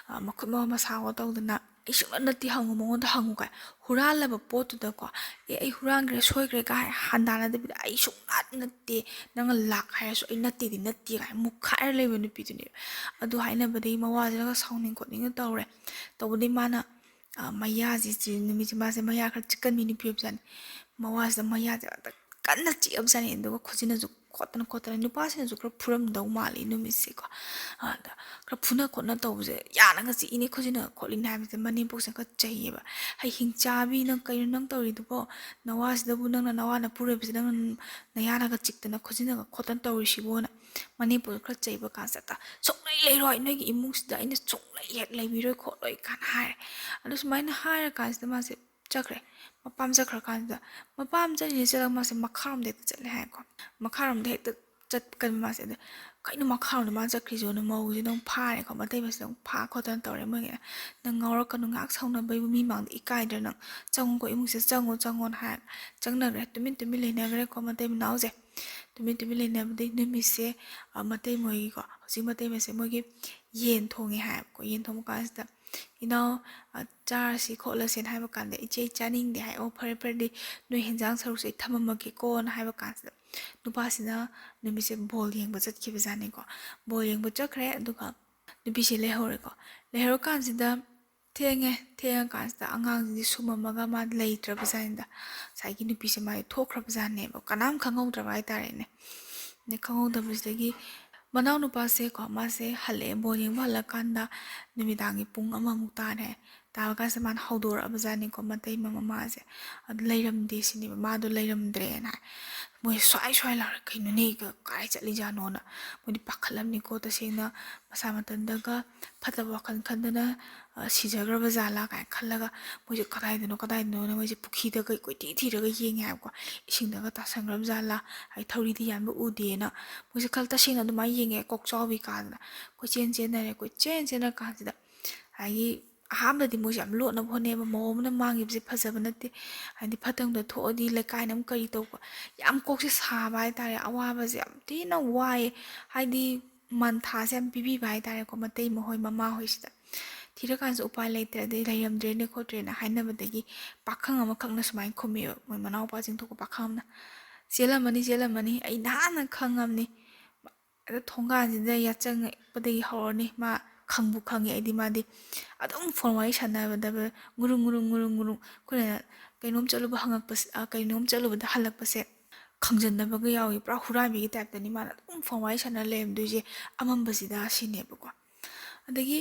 ꯑ, ꯃꯈꯨꯠ ꯃꯃ ꯁꯥꯡꯕ ꯇꯧꯗꯅ, "ꯑꯩ ꯁꯨꯡꯅꯠ ꯅꯠꯇꯦ, ꯍꯪꯉꯨ ꯃꯉꯣꯟꯗ ꯍꯪꯉꯨ" ꯀꯥꯏ꯫ ꯍꯨꯔꯥꯜꯂꯕ ꯄꯣꯠꯇꯨꯗꯀꯣ, "ꯑꯦ, ꯑꯩ ꯍꯨꯔꯥꯟꯈ꯭ꯔꯦ, ꯁꯣꯏꯈ꯭ꯔꯦ" ꯀꯥꯏ ꯍꯟꯗꯥꯅꯗꯕꯤꯗ, "ꯑꯩ ꯁꯨꯡꯅꯠ ꯅꯠꯇꯦ, ꯅꯪꯅ ꯂꯥꯛ ꯍꯥꯏꯔꯁꯨ ꯑꯩ ꯅꯠꯇꯦꯗꯤ ꯅꯠꯇꯦ" ꯀꯥꯏ ꯃꯨꯛꯈꯥꯏꯔ ꯂꯩꯕ ꯅꯨꯄꯤꯗꯨꯅꯦꯕ꯫ ꯑꯗꯨ ꯍꯥꯏꯅꯕꯗꯒꯤ ꯃꯋꯥꯁꯤꯅꯒ ꯁꯥꯎꯅꯤꯡ ꯈꯣꯠꯅꯤꯡꯅ ꯇꯧꯔꯦ꯫ ꯇꯧꯕꯗꯩ ꯃꯥꯅ, ꯑ, ꯃꯌꯥꯁꯤ ꯆꯤ-, ꯅꯨꯃꯤꯠꯁꯤ ꯃꯥꯁꯦ ꯃꯌꯥ ꯈꯔ ꯆꯤꯛꯀꯟꯕꯤ ꯅꯨꯄꯤ ꯑꯣꯏꯕꯖꯥꯠꯅꯤ꯫ ꯃꯋꯥꯁꯤꯗ ꯃꯌꯥꯁꯦ ꯍꯦꯛꯇ ꯀꯟꯅ ꯆꯤꯛꯑꯕꯖꯥꯠꯅꯤ꯫ ꯑꯗꯨꯒ ꯈꯨꯖꯤꯟꯅꯁꯨ ꯈꯣꯠꯇꯅ ꯈꯣꯠꯇꯅ, ꯅꯨꯄꯥꯁꯤꯅꯁꯨ ꯈꯔ ꯐꯨꯔꯝꯗꯧ ꯃꯥꯜꯂꯤ ꯅꯨꯃꯤꯠꯁꯦꯀꯣ꯫ ꯑꯗ ꯈꯔ ꯐꯨꯅ ꯈꯣꯠꯅ ꯇꯧꯕꯁꯦ, "ꯌꯥꯅꯒ ꯆꯤꯛꯏꯅꯦ ꯈꯨꯖꯤꯟꯅꯒ ꯈꯣꯠꯂꯤꯅꯦ" ꯍꯥꯏꯕꯁꯦ ꯃꯅꯦꯝꯄꯣꯛꯁꯤꯅ ꯈꯔ ꯆꯩꯌꯦꯕ꯫ "ꯍꯩ ꯍꯤꯡꯆꯥꯕꯤ, ꯅꯪ ꯀꯩꯅꯣ ꯅꯪ ꯇꯧꯔꯤꯗꯨꯕꯣ? ꯅꯋꯥꯁꯤꯗꯕꯨ ꯅꯪꯅ ꯅꯋꯥꯅ ꯄꯨꯔꯣꯏꯕꯁꯦ ꯅꯪꯅ ꯅꯌꯥꯅꯒ ꯆꯤꯛꯇꯅ ꯈꯣꯠꯆꯤꯟꯅꯒ ꯈꯣꯠꯇꯅ ꯇꯧꯔꯤꯁꯤꯕꯣꯅ" ꯃꯅꯦꯝꯄꯣꯛꯅ ꯈꯔ ꯆꯩꯕ ꯀꯥꯟꯁꯤꯗ, "ꯁꯨꯡꯂꯩ ꯂꯩꯔꯣꯏ, ꯅꯣꯏꯒꯤ ꯏꯃꯨꯡꯁꯤꯗ ꯑꯩꯅ ꯁꯨꯡꯂꯩ ꯍꯦꯛ ꯂꯩꯕꯤꯔꯣꯏ ꯈꯣꯠꯂꯣꯏ" ꯀꯥꯏꯅ ꯍꯥꯏꯔꯦ꯫ ꯑꯗꯨ ꯁꯨꯃꯥꯏꯅ ꯍꯥꯏꯔꯀꯥꯟꯁꯤꯗ ꯃꯥꯁꯦ ꯆꯠꯈ꯭ꯔꯦ꯫ ꯃꯄꯥꯝ ꯆꯠꯈ꯭ꯔꯀꯥꯟꯁꯤꯗ, ꯃꯄꯥꯝ ꯆꯠꯂꯤꯉꯩ ꯆꯠꯂꯒ ꯃꯥꯁꯦ ꯃꯈꯥꯔꯣꯝꯗ ꯍꯦꯛꯇ ꯆꯠꯂꯦ ꯍꯥꯏꯀꯣ꯫ ꯃꯈꯥꯔꯣꯝꯗ ꯍꯦꯛꯇ ꯆꯠꯀꯅꯤ ꯃꯥꯁꯦ꯫ ꯑꯗ ꯀꯩꯅꯣ ꯃꯈꯥꯔꯣꯝꯗ ꯃꯥꯅ ꯆꯠꯈ꯭ꯔꯤꯁꯤꯅ ꯃꯧꯁꯤꯅ ꯑꯃꯨꯛ ꯐꯥꯔꯦꯀꯣ, ꯃꯇꯩ ꯃꯁꯦ ꯑꯃꯨꯛ ꯐꯥ ꯈꯣꯠꯇꯅ ꯇꯧꯔꯦ꯫ ꯃꯣꯏꯒꯤꯅ "ꯅꯪ ꯉꯥꯎꯔꯛꯀꯅꯨ, ꯉꯥꯏꯍꯥꯛ ꯁꯥꯎꯅꯕꯩꯕꯨ ꯃꯤ ꯃꯥꯡꯗ ꯏꯀꯥꯏꯗ꯭ꯔꯥ ꯅꯪ? ꯆꯪꯉꯨꯀꯣ, ꯏꯃꯨꯡꯁꯤꯗ ꯆꯪꯉꯣ, ꯆꯪꯉꯣꯅ" ꯍꯥꯏꯔꯒ ꯆꯪꯅꯈ꯭ꯔꯦ꯫ ꯇꯨꯃꯤꯟ ꯇꯨꯃꯤꯟ ꯂꯩꯅꯈ꯭ꯔꯦꯀꯣ ꯃꯇꯩ ꯃꯅꯥꯎꯁꯦ꯫ ꯇꯨꯃꯤꯟ ꯇꯨꯃꯤꯟ ꯂꯩꯅꯕꯗꯩ ꯅꯨꯃꯤꯠꯁꯦ, ꯑ, ꯃꯇꯩ ꯃꯣꯏꯒꯤꯀꯣ, ꯍꯧꯖꯤꯛ ꯃꯇꯩ ꯃꯁꯦ ꯃꯣꯏꯒꯤ ꯌꯦꯟ ꯊꯣꯡꯉꯦ ꯍꯥꯏꯌꯦꯕꯀꯣ꯫ ꯌꯦꯟ ꯊꯣꯡꯕ ꯀꯥꯟꯁꯤꯗ, "ꯏꯅꯥꯎ, ꯑ, ꯆꯥꯔꯁꯤ ꯈꯣꯠꯂꯁꯦꯅ" ꯍꯥꯏꯕ ꯀꯥꯟꯗ, "ꯏꯆꯦ, ꯑꯩ ꯆꯥꯅꯤꯡꯗꯦ" ꯍꯥꯏ꯫ "ꯑꯣ, ꯐꯔꯦ ꯐꯔꯦ, ꯑꯗꯨꯗꯤ ꯅꯣꯏ ꯍꯦꯟꯖꯥꯡ ꯁꯔꯨꯛꯁꯦ ꯑꯩ ꯊꯝꯃꯝꯃꯒꯦꯀꯣꯅ" ꯍꯥꯏꯕ ꯀꯥꯟꯁꯤꯗ, ꯅꯨꯄꯥꯁꯤꯅ ꯅꯨꯃꯤꯠꯁꯦ ꯕꯣꯜ ꯌꯦꯡꯕ ꯆꯠꯈꯤꯕꯖꯥꯠꯅꯤꯀꯣ꯫ ꯕꯣꯜ ꯌꯦꯡꯕ ꯆꯠꯈ꯭ꯔꯦ, ꯑꯗꯨꯒ ꯅꯨꯄꯤꯁꯦ ꯂꯩꯍꯧꯔꯦꯀꯣ꯫ ꯂꯩꯍꯧꯔꯀꯥꯟꯁꯤꯗ ꯊꯦꯡꯉꯦ꯫ ꯊꯦꯡꯉꯀꯥꯟꯁꯤꯗ ꯑꯉꯥꯡꯁꯤꯡꯁꯦ ꯁꯨꯝꯃꯝꯃꯒ ꯃꯥ ꯂꯩꯇ꯭ꯔꯕꯖꯥꯠꯅꯤꯗ꯫ ꯉꯁꯥꯏꯒꯤ ꯅꯨꯄꯤꯁꯦ ꯃꯥꯗꯤ ꯊꯣꯛꯈ꯭ꯔꯕꯖꯥꯠꯅꯦꯕ, ꯀꯅꯥꯝ ꯈꯪꯍꯧꯗ꯭ꯔꯕ ꯍꯥꯏꯇꯥꯔꯦꯅꯦ꯫ ꯑꯗꯩ ꯈꯪꯍꯧꯗꯕꯁꯤꯗꯒꯤ ꯃꯅꯥꯎꯅꯨꯄꯥꯁꯦꯀꯣ, ꯃꯥꯁꯦ ꯍꯜꯂꯛꯑꯦ, ꯕꯣꯜ ꯌꯦꯡꯕ ꯍꯜꯂꯛꯀꯥꯟꯗ ꯅꯨꯃꯤꯗꯥꯡꯒꯤ ꯄꯨꯡ ꯑꯃꯃꯨꯛ ꯇꯥꯔꯦ꯫ ꯇꯥꯕ ꯀꯥꯟꯁꯤꯗ ꯃꯥꯅ ꯍꯧꯗꯣꯔꯛꯑꯕꯖꯥꯠꯅꯤꯀꯣ, ꯃꯇꯩ ꯃꯃꯥꯁꯦ꯫ ꯑꯗꯨ ꯂꯩꯔꯝꯗꯦ ꯁꯤꯅꯦꯕ, ꯃꯥꯗꯣ ꯂꯩꯔꯝꯗ꯭ꯔꯦꯅ ꯍꯥꯏ꯫ ꯃꯣꯏ ꯁ꯭ꯋꯥꯏ ꯁ꯭ꯋꯥꯏ ꯂꯥꯎꯔꯦ, "ꯀꯩꯅꯣꯅꯦ, ꯀ-, ꯀꯥꯏ ꯆꯠꯂꯤꯖꯥꯠꯅꯣꯅ?" ꯃꯣꯏꯗꯤ ꯄꯥꯈꯠꯂꯝꯅꯤꯀꯣ, ꯇꯁꯦꯡꯅ ꯃꯁꯥ ꯃꯊꯟꯇꯒ ꯐꯠꯇꯕ ꯋꯥꯈꯜ ꯈꯟꯗꯅ, ꯑ, ꯁꯤꯖꯈ꯭ꯔꯕ ꯖꯥꯠꯂꯥ ꯀꯥꯏꯅ ꯈꯜꯂꯒ ꯃꯣꯏꯁꯦ ꯀꯗꯥꯏꯗꯅꯣ, ꯀꯗꯥꯏꯗꯅꯣꯅ ꯃꯣꯏꯁꯦ ꯄꯨꯈ꯭ꯔꯤꯗꯒ ꯀꯣꯏꯊꯤ ꯊꯤꯔꯒ ꯌꯦꯡꯉꯦ ꯍꯥꯏꯕꯀꯣ꯫ ꯏꯁꯤꯡꯗꯒ ꯇꯥꯁꯟꯈ꯭ꯔꯕ ꯖꯥꯠꯂꯥ, ꯍꯥꯏꯗꯤ ꯊꯧꯔꯤꯗꯤ ꯌꯥꯟꯕ ꯎꯗꯦꯅ ꯃꯣꯏꯁꯦ ꯈꯜ-, ꯇꯁꯦꯡꯅ ꯑꯗꯨꯃꯥꯏꯅ ꯌꯦꯡꯉꯦ, ꯀꯣꯛ ꯆꯥꯎꯕꯤ ꯀꯥꯗꯅ ꯀꯣꯏꯆꯦꯟ ꯆꯦꯟꯅꯔꯦ꯫ ꯀꯣꯏꯆꯦꯟ ꯆꯦꯟꯅꯔ ꯀꯥꯟꯁꯤꯗ ꯍꯥꯏꯗꯤ ꯑꯍꯥꯟꯕꯗꯗꯤ ꯃꯣꯏꯁꯦ ꯌꯥꯝ ꯂꯣꯠꯅꯕ ꯍꯣꯠꯅꯩꯕ, ꯃꯧ ꯑꯃꯅ ꯃꯥꯡꯈꯤꯕꯁꯦ ꯐꯖꯕ ꯅꯠꯇꯦ, ꯍꯥꯏꯗꯤ ꯐꯠꯇꯕꯗ ꯊꯣꯛꯑꯗꯤ ꯂꯩꯀꯥꯏꯅ ꯑꯃꯨꯛ ꯀꯔꯤ ꯇꯧꯕ, ꯌꯥꯝ ꯀꯣꯛꯁꯦ ꯁꯥꯕ ꯍꯥꯏꯇꯥꯔꯦ꯫ ꯑꯋꯥꯕꯁꯦ ꯌꯥꯝ ꯊꯤꯅ ꯋꯥꯏꯌꯦ, ꯍꯥꯏꯗꯤ ꯃꯟꯊꯥꯁꯦ ꯌꯥꯝ ꯄꯤꯕꯤꯕ ꯍꯥꯏꯇꯥꯔꯦꯀꯣ, ꯃꯇꯩ ꯃꯈꯣꯏ ꯃꯃꯥꯍꯣꯏꯁꯤꯗ꯫ ꯊꯤꯔꯀꯥꯟꯁꯨ ꯎꯄꯥꯏ ꯂꯩꯇ꯭ꯔꯦ, ꯑꯗꯩ ꯂꯩꯔꯝꯗ꯭ꯔꯦꯅꯦ ꯈꯣꯠꯇ꯭ꯔꯦꯅ ꯍꯥꯏꯅꯕꯗꯒꯤ ꯄꯥꯈꯪ ꯑꯃꯈꯛꯅ ꯁꯨꯃꯥꯏꯅ ꯈꯨꯝꯃꯦꯕ, ꯃꯣꯏ ꯃꯅꯥꯎꯄꯥꯁꯤꯡ ꯊꯣꯛꯄ ꯄꯥꯈꯪ ꯑꯃꯅ, "ꯆꯦꯜꯂꯝꯃꯅꯤ, ꯆꯦꯜꯂꯝꯃꯅꯤ, ꯑꯩ ꯅꯍꯥꯟꯅ ꯈꯪꯉꯝꯅꯤ꯫ ꯑꯗ ꯊꯣꯡꯒꯥꯟꯁꯤꯗ ꯌꯥꯆꯪꯉꯛꯄꯗꯒꯤ ꯍꯧꯔꯅꯤ, ꯃꯥ ꯈꯪꯕꯨ ꯈꯪꯉꯦ ꯑꯩꯗꯤ, ꯃꯥꯗꯤ ꯑꯗꯨꯝ ꯐꯣꯟ ꯋꯥꯔꯤ ꯁꯥꯟꯅꯕꯗ ꯉꯨꯔꯨꯡ ꯉꯨꯔꯨꯡ ꯉꯨꯔꯨꯡ ꯉꯨꯔꯨꯡ, ꯑꯩꯈꯣꯏꯅ ꯀꯩꯅꯣꯝ ꯆꯠꯂꯨꯕ ꯍꯪꯉꯛꯄꯁꯦ, ꯑ, ꯀꯩꯅꯣꯝ ꯆꯠꯂꯨꯕꯗ ꯍꯜꯂꯛꯄꯁꯦ, ꯈꯪꯖꯟꯅꯕꯒ ꯌꯥꯎꯏ꯫ ꯄꯨꯔꯥ ꯍꯨꯔꯥꯟꯕꯤꯒꯤ ꯇꯥꯏꯞꯇꯅꯤ ꯃꯥꯅ ꯑꯗꯨꯝ ꯐꯣꯟ ꯋꯥꯔꯤ ꯁꯥꯟꯅ ꯂꯩꯔꯝꯗꯣꯏꯁꯦ ꯑꯃꯝꯕꯁꯤꯗ ꯁꯤꯅꯦꯕꯀꯣ꯫ ꯑꯗꯒꯤ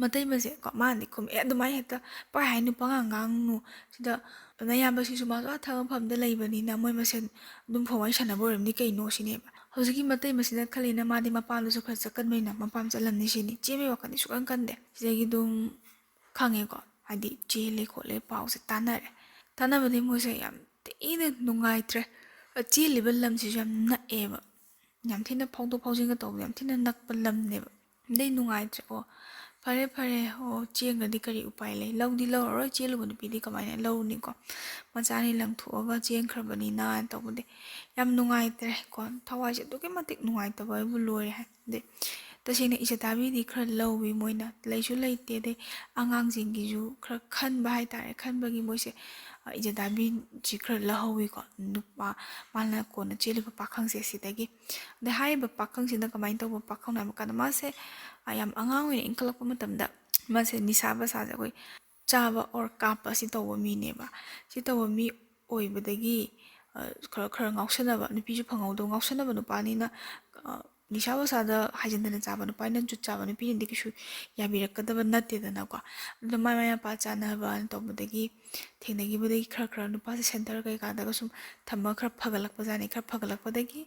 ꯃꯇꯩꯃꯁꯦ ꯀꯣ, ꯃꯥꯅꯗꯤ ꯈꯨꯝꯃꯦ ꯑꯗꯨꯃꯥꯏꯅ ꯍꯦꯛꯇ ꯄꯥꯏ ꯍꯥꯏ ꯅꯨꯄꯥ ꯉꯥꯡ ꯉꯥꯡꯅꯨ꯫ ꯁꯤꯗ ꯅꯌꯥꯝꯕꯁꯤꯁꯨ ꯃꯥꯁꯨ ꯑꯥ ꯊꯕꯛ ꯃꯐꯝꯗ ꯂꯩꯕꯅꯤꯅ ꯃꯣꯏ ꯃꯁꯦꯟ ꯑꯗꯨꯝ ꯐꯣꯟ ꯋꯥꯔꯤ ꯁꯥꯟꯅꯕ ꯑꯣꯏꯔꯝꯅꯤ ꯀꯩꯅꯣ ꯁꯤꯅꯦꯕ꯫ ꯍꯧꯖꯤꯛꯀꯤ ꯃꯇꯩꯃꯁꯤꯅ ꯈꯜꯂꯤꯅ ꯃꯥꯗꯤ ꯃꯄꯥꯝꯗꯁꯨ ꯈꯔ ꯆꯠꯀꯟꯕꯅꯤꯅ ꯃꯄꯥꯝ ꯆꯠꯂꯝꯅꯤ ꯁꯤꯅꯤ꯫ ꯆꯦꯟꯕꯒꯤ ꯋꯥꯈꯜꯗꯤ ꯁꯨꯛꯈꯟ ꯈꯟꯗꯦ꯫ ꯁꯤꯗꯒꯤ ꯑꯗꯨꯝ ꯈꯪꯉꯦꯀꯣ, ꯍꯥꯏꯗꯤ ꯆꯦꯜꯂꯦ ꯈꯣꯠꯂꯦ ꯄꯥꯎꯁꯦ ꯇꯥꯟꯅꯔꯦ꯫ ꯇꯥꯟꯅꯕꯗꯤ ꯃꯣꯏꯁꯦ ꯌꯥꯝ ꯊꯤꯅ ꯅꯨꯡꯉꯥꯏꯇ꯭ꯔꯦ꯫ ꯆꯦꯜꯂꯤꯕ ꯂꯝꯁꯤꯁꯨ ꯌꯥꯝ ꯅꯛꯑꯦꯕ, ꯌꯥꯝ ꯊꯤꯅ ꯐꯥꯎꯗꯣꯛ ꯐꯥꯎꯖꯤꯟꯒ ꯇꯧꯕ ꯌꯥꯝ ꯊꯤꯅ ꯅꯛꯄ ꯂꯝꯅꯦꯕ꯫ ꯑꯗꯩ ꯅꯨꯡꯉꯥꯏꯇ꯭ꯔꯦ꯫ ꯑꯣ ꯐꯔꯦ ꯐꯔꯦ, ꯑꯣ ꯆꯦꯟꯈ꯭ꯔꯗꯤ ꯀꯔꯤ ꯎꯄꯥꯏ ꯂꯩ, ꯂꯧꯗꯤ ꯂꯧꯔꯔꯣꯏ, ꯆꯦꯜꯂꯨꯕ ꯅꯨꯄꯤꯗꯤ ꯀꯃꯥꯏꯅ ꯂꯧꯔꯨꯅꯤꯀꯣ, ꯃꯆꯥꯅꯤ ꯂꯪꯊꯣꯛꯑꯒ ꯆꯦꯟꯈ꯭ꯔꯕꯅꯤꯅ ꯇꯧꯕꯗꯤ ꯌꯥꯝ ꯅꯨꯡꯉꯥꯏꯇ꯭ꯔꯦ ꯀꯣ꯫ ꯊꯋꯥꯏꯁꯦ ꯑꯗꯨꯛꯀꯤ ꯃꯇꯤꯛ ꯅꯨꯡꯉꯥꯏꯇꯕ ꯍꯥꯏꯕꯨ ꯂꯣꯏꯔꯦ ꯍꯥꯏ꯫ ꯑꯗꯩ ꯇꯁꯦꯡꯅ ꯏꯖꯗꯥꯕꯤꯗꯤ ꯈꯔ ꯂꯧꯋꯤ ꯃꯣꯏꯅ, ꯂꯩꯁꯨ ꯂꯩꯇꯦ꯫ ꯑꯗꯩ ꯑꯉꯥꯡꯁꯤꯡꯒꯤꯁꯨ ꯈꯔ ꯈꯟꯕ ꯍꯥꯏꯇꯥꯔꯦ, ꯈꯟꯕꯒꯤ ꯃꯣꯏꯁꯦ ꯏꯖꯗꯥꯕꯤꯁꯤ ꯈꯔ ꯂꯧꯍꯧꯋꯤꯀꯣ꯫ ꯅꯨꯄꯥ ꯃꯥꯅ ꯀꯣꯟꯅ ꯆꯦꯜꯂꯤꯕ ꯄꯥꯈꯪꯁꯦ ꯁꯤꯗꯒꯤ꯫ ꯑꯗꯩ ꯍꯥꯏꯔꯤꯕ ꯄꯥꯈꯪꯁꯤꯅ ꯀꯃꯥꯏꯅ ꯇꯧꯕ ꯄꯥꯈꯪꯅꯣ ꯍꯥꯏꯕ ꯀꯥꯟꯗ ꯃꯥꯁꯦ ꯌꯥꯝ ꯑꯉꯥꯡ ꯑꯣꯏꯅ ꯏꯟꯈꯠꯂꯛꯄ ꯃꯇꯝꯗ ꯃꯥꯁꯦ ꯅꯤꯁꯥ ꯄꯁꯥꯁꯦ ꯑꯩꯈꯣꯏ ꯆꯥꯕ ꯑꯣꯔ ꯀꯥꯞꯄ ꯑꯁꯤ ꯇꯧꯕ ꯃꯤꯅꯦꯕ꯫ ꯁꯤ ꯇꯧꯕ ꯃꯤ ꯑꯣꯏꯕꯗꯒꯤ ꯈꯔ ꯈꯔ ꯉꯥꯎꯁꯟꯅꯕ, ꯅꯨꯄꯤꯁꯨ ꯐꯪꯍꯧꯗꯕ ꯉꯥꯎꯁꯟꯅꯕ ꯅꯨꯄꯥꯅꯤꯅ, ꯅꯤꯁꯥ ꯄꯁꯥꯗ ꯍꯥꯏꯖꯤꯟꯗꯅ ꯆꯥꯕ ꯅꯨꯄꯥꯅꯤꯅ ꯖꯨꯠ ꯆꯥꯕ ꯅꯨꯄꯤꯅꯗꯤ ꯀꯩꯁꯨ ꯌꯥꯕꯤꯔꯛꯀꯗꯕ ꯅꯠꯇꯦꯗꯅꯀꯣ꯫ ꯑꯗꯨꯅ ꯃꯥꯏ ꯃꯥꯏ ꯃꯄꯥ ꯆꯥꯅꯕꯅ ꯇꯧꯕꯗꯒꯤ ꯊꯦꯡꯅꯈꯤꯕꯗꯒꯤ ꯈꯔ ꯈꯔ ꯅꯨꯄꯥꯁꯦ ꯁꯦꯟꯇꯔ ꯀꯩꯀꯥꯗꯒ ꯁꯨꯝ ꯊꯝꯃꯒ ꯈꯔ ꯐꯒꯠꯂꯛꯄꯖꯥꯠꯅꯤ꯫ ꯈꯔ ꯐꯒꯠꯂꯛꯄꯗꯒꯤ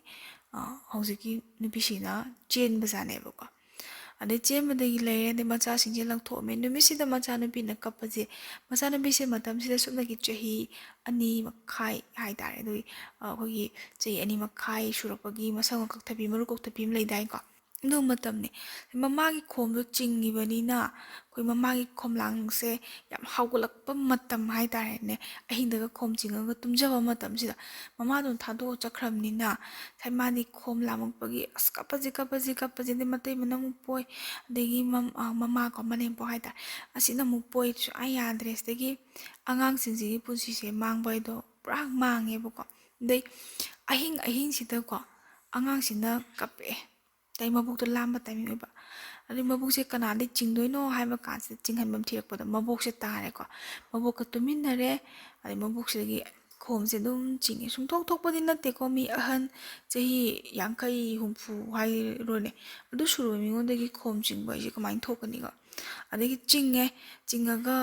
ꯍꯧꯖꯤꯛꯀꯤ ꯅꯨꯄꯤꯁꯤꯅ ꯆꯦꯟꯕꯖꯥꯠꯅꯦꯕꯀꯣ꯫ ꯑꯗꯩ ꯆꯦꯟꯕꯗꯒꯤ ꯂꯩꯔꯦ꯫ ꯑꯗꯩ ꯃꯆꯥꯁꯤꯡꯁꯦ ꯂꯪꯊꯣꯛꯑꯝꯃꯦ꯫ ꯅꯨꯃꯤꯠꯁꯤꯗ ꯃꯆꯥꯅꯨꯄꯤꯅ ꯀꯞꯄꯁꯦ, ꯃꯆꯥꯅꯨꯄꯤꯁꯦ ꯃꯇꯝꯁꯤꯗ ꯁꯨꯞꯅꯒꯤ ꯆꯍꯤ ꯑꯅꯤ ꯃꯈꯥꯏ ꯍꯥꯏꯇꯥꯔꯦ꯫ ꯑꯗꯨꯒꯤ ꯑꯩꯈꯣꯏꯒꯤ ꯆꯍꯤ ꯑꯅꯤ ꯃꯈꯥꯏ ꯁꯨꯔꯛꯄꯒꯤ ꯃꯁꯝꯒ ꯀꯛꯊꯕꯤ, ꯃꯔꯨ ꯀꯣꯛꯊꯕꯤ ꯑꯃ ꯂꯩꯗꯥꯏꯀꯣ꯫ ꯑꯗꯨ ꯃꯇꯝꯅꯤ꯫ ꯃꯃꯥꯒꯤ ꯈꯣꯝꯗꯣ ꯆꯤꯡꯉꯤꯕꯅꯤꯅ ꯑꯩꯈꯣꯏ ꯃꯃꯥꯒꯤ ꯈꯣꯝꯂꯥꯡꯁꯦ ꯌꯥꯝ ꯍꯧꯒꯠꯂꯛꯄ ꯃꯇꯝ ꯍꯥꯏꯇꯥꯔꯦꯅꯦ꯫ ꯑꯍꯤꯡꯗꯒ ꯈꯣꯝ ꯆꯤꯡꯉꯒ ꯇꯨꯝꯖꯕ ꯃꯇꯝꯁꯤꯗ ꯃꯃꯥꯗꯨꯅ ꯊꯥꯗꯣꯛꯑ ꯆꯠꯈ꯭ꯔꯕꯅꯤꯅ ꯉꯁꯥꯏ ꯃꯥꯗꯤ ꯈꯣꯝ ꯂꯥꯝꯃꯛꯄꯒꯤ ꯑꯁ ꯀꯞꯄꯁꯤ ꯀꯞꯄꯁꯤ ꯀꯞꯄꯁꯤ, ꯑꯗꯩ ꯃꯇꯩ ꯃꯅꯥꯎ ꯑꯃꯨꯛ ꯄꯣꯏ, ꯑꯗꯒꯤ ꯃꯃꯥ ꯀꯣ, ꯃꯅꯦꯝꯄꯣꯛ ꯍꯥꯏꯇꯥꯔꯦ, ꯑꯁꯤꯅ ꯑꯃꯨꯛ ꯄꯣꯏ, ꯁꯨꯡꯌꯥ ꯌꯥꯗ꯭ꯔꯦ꯫ ꯁꯤꯗꯒꯤ ꯑꯉꯥꯡꯁꯤꯡꯁꯤꯒꯤ ꯄꯨꯟꯁꯤꯁꯦ ꯃꯥꯡꯕ ꯍꯥꯏꯗꯣ ꯄꯨꯔꯥ ꯃꯥꯡꯉꯦꯕꯀꯣ꯫ ꯑꯗꯩ ꯑꯍꯤꯡ ꯑꯍꯤꯡꯁꯤꯗꯀꯣ ꯑꯉꯥꯡꯁꯤꯅ ꯀꯞꯄꯛꯑꯦ꯫ ꯑꯗꯩ ꯃꯕꯣꯛꯇꯣ ꯂꯥꯝꯕ ꯇꯥꯏꯃꯤꯡ ꯑꯣꯏꯕ꯫ ꯑꯗꯩ ꯃꯕꯣꯛꯁꯦ ꯀꯅꯥꯗꯩ ꯆꯤꯡꯗꯣꯏꯅꯣ ꯍꯥꯏꯕ ꯀꯥꯟꯁꯤꯗ ꯆꯤꯡꯍꯟꯐꯝ ꯊꯤꯔꯛꯄꯗ ꯃꯕꯣꯛꯁꯦ ꯇꯥꯔꯦꯀꯣ꯫ ꯃꯕꯣꯛꯀ ꯇꯨꯃꯤꯟꯅꯔꯦ꯫ ꯑꯗꯩ ꯃꯕꯣꯛꯁꯤꯗꯒꯤ ꯈꯣꯝꯁꯦ ꯑꯗꯨꯝ ꯆꯤꯡꯉꯦ꯫ ꯁꯨꯡꯊꯣꯛ ꯊꯣꯛꯄꯗꯤ ꯅꯠꯇꯦꯀꯣ, ꯃꯤ ꯑꯍꯟ ꯆꯍꯤ ꯌꯥꯡꯈꯩ ꯍꯨꯝꯐꯨ ꯍꯥꯏꯔꯣꯅꯦ, ꯑꯗꯨ ꯁꯨꯔꯕ ꯃꯤꯉꯣꯟꯗꯒꯤ ꯈꯣꯝ ꯆꯤꯡꯕ ꯍꯥꯏꯁꯦ ꯀꯃꯥꯏꯅ ꯊꯣꯛꯀꯅꯤꯀꯣ? ꯑꯗꯒꯤ ꯆꯤꯡꯉꯦ, ꯆꯤꯡꯉꯒ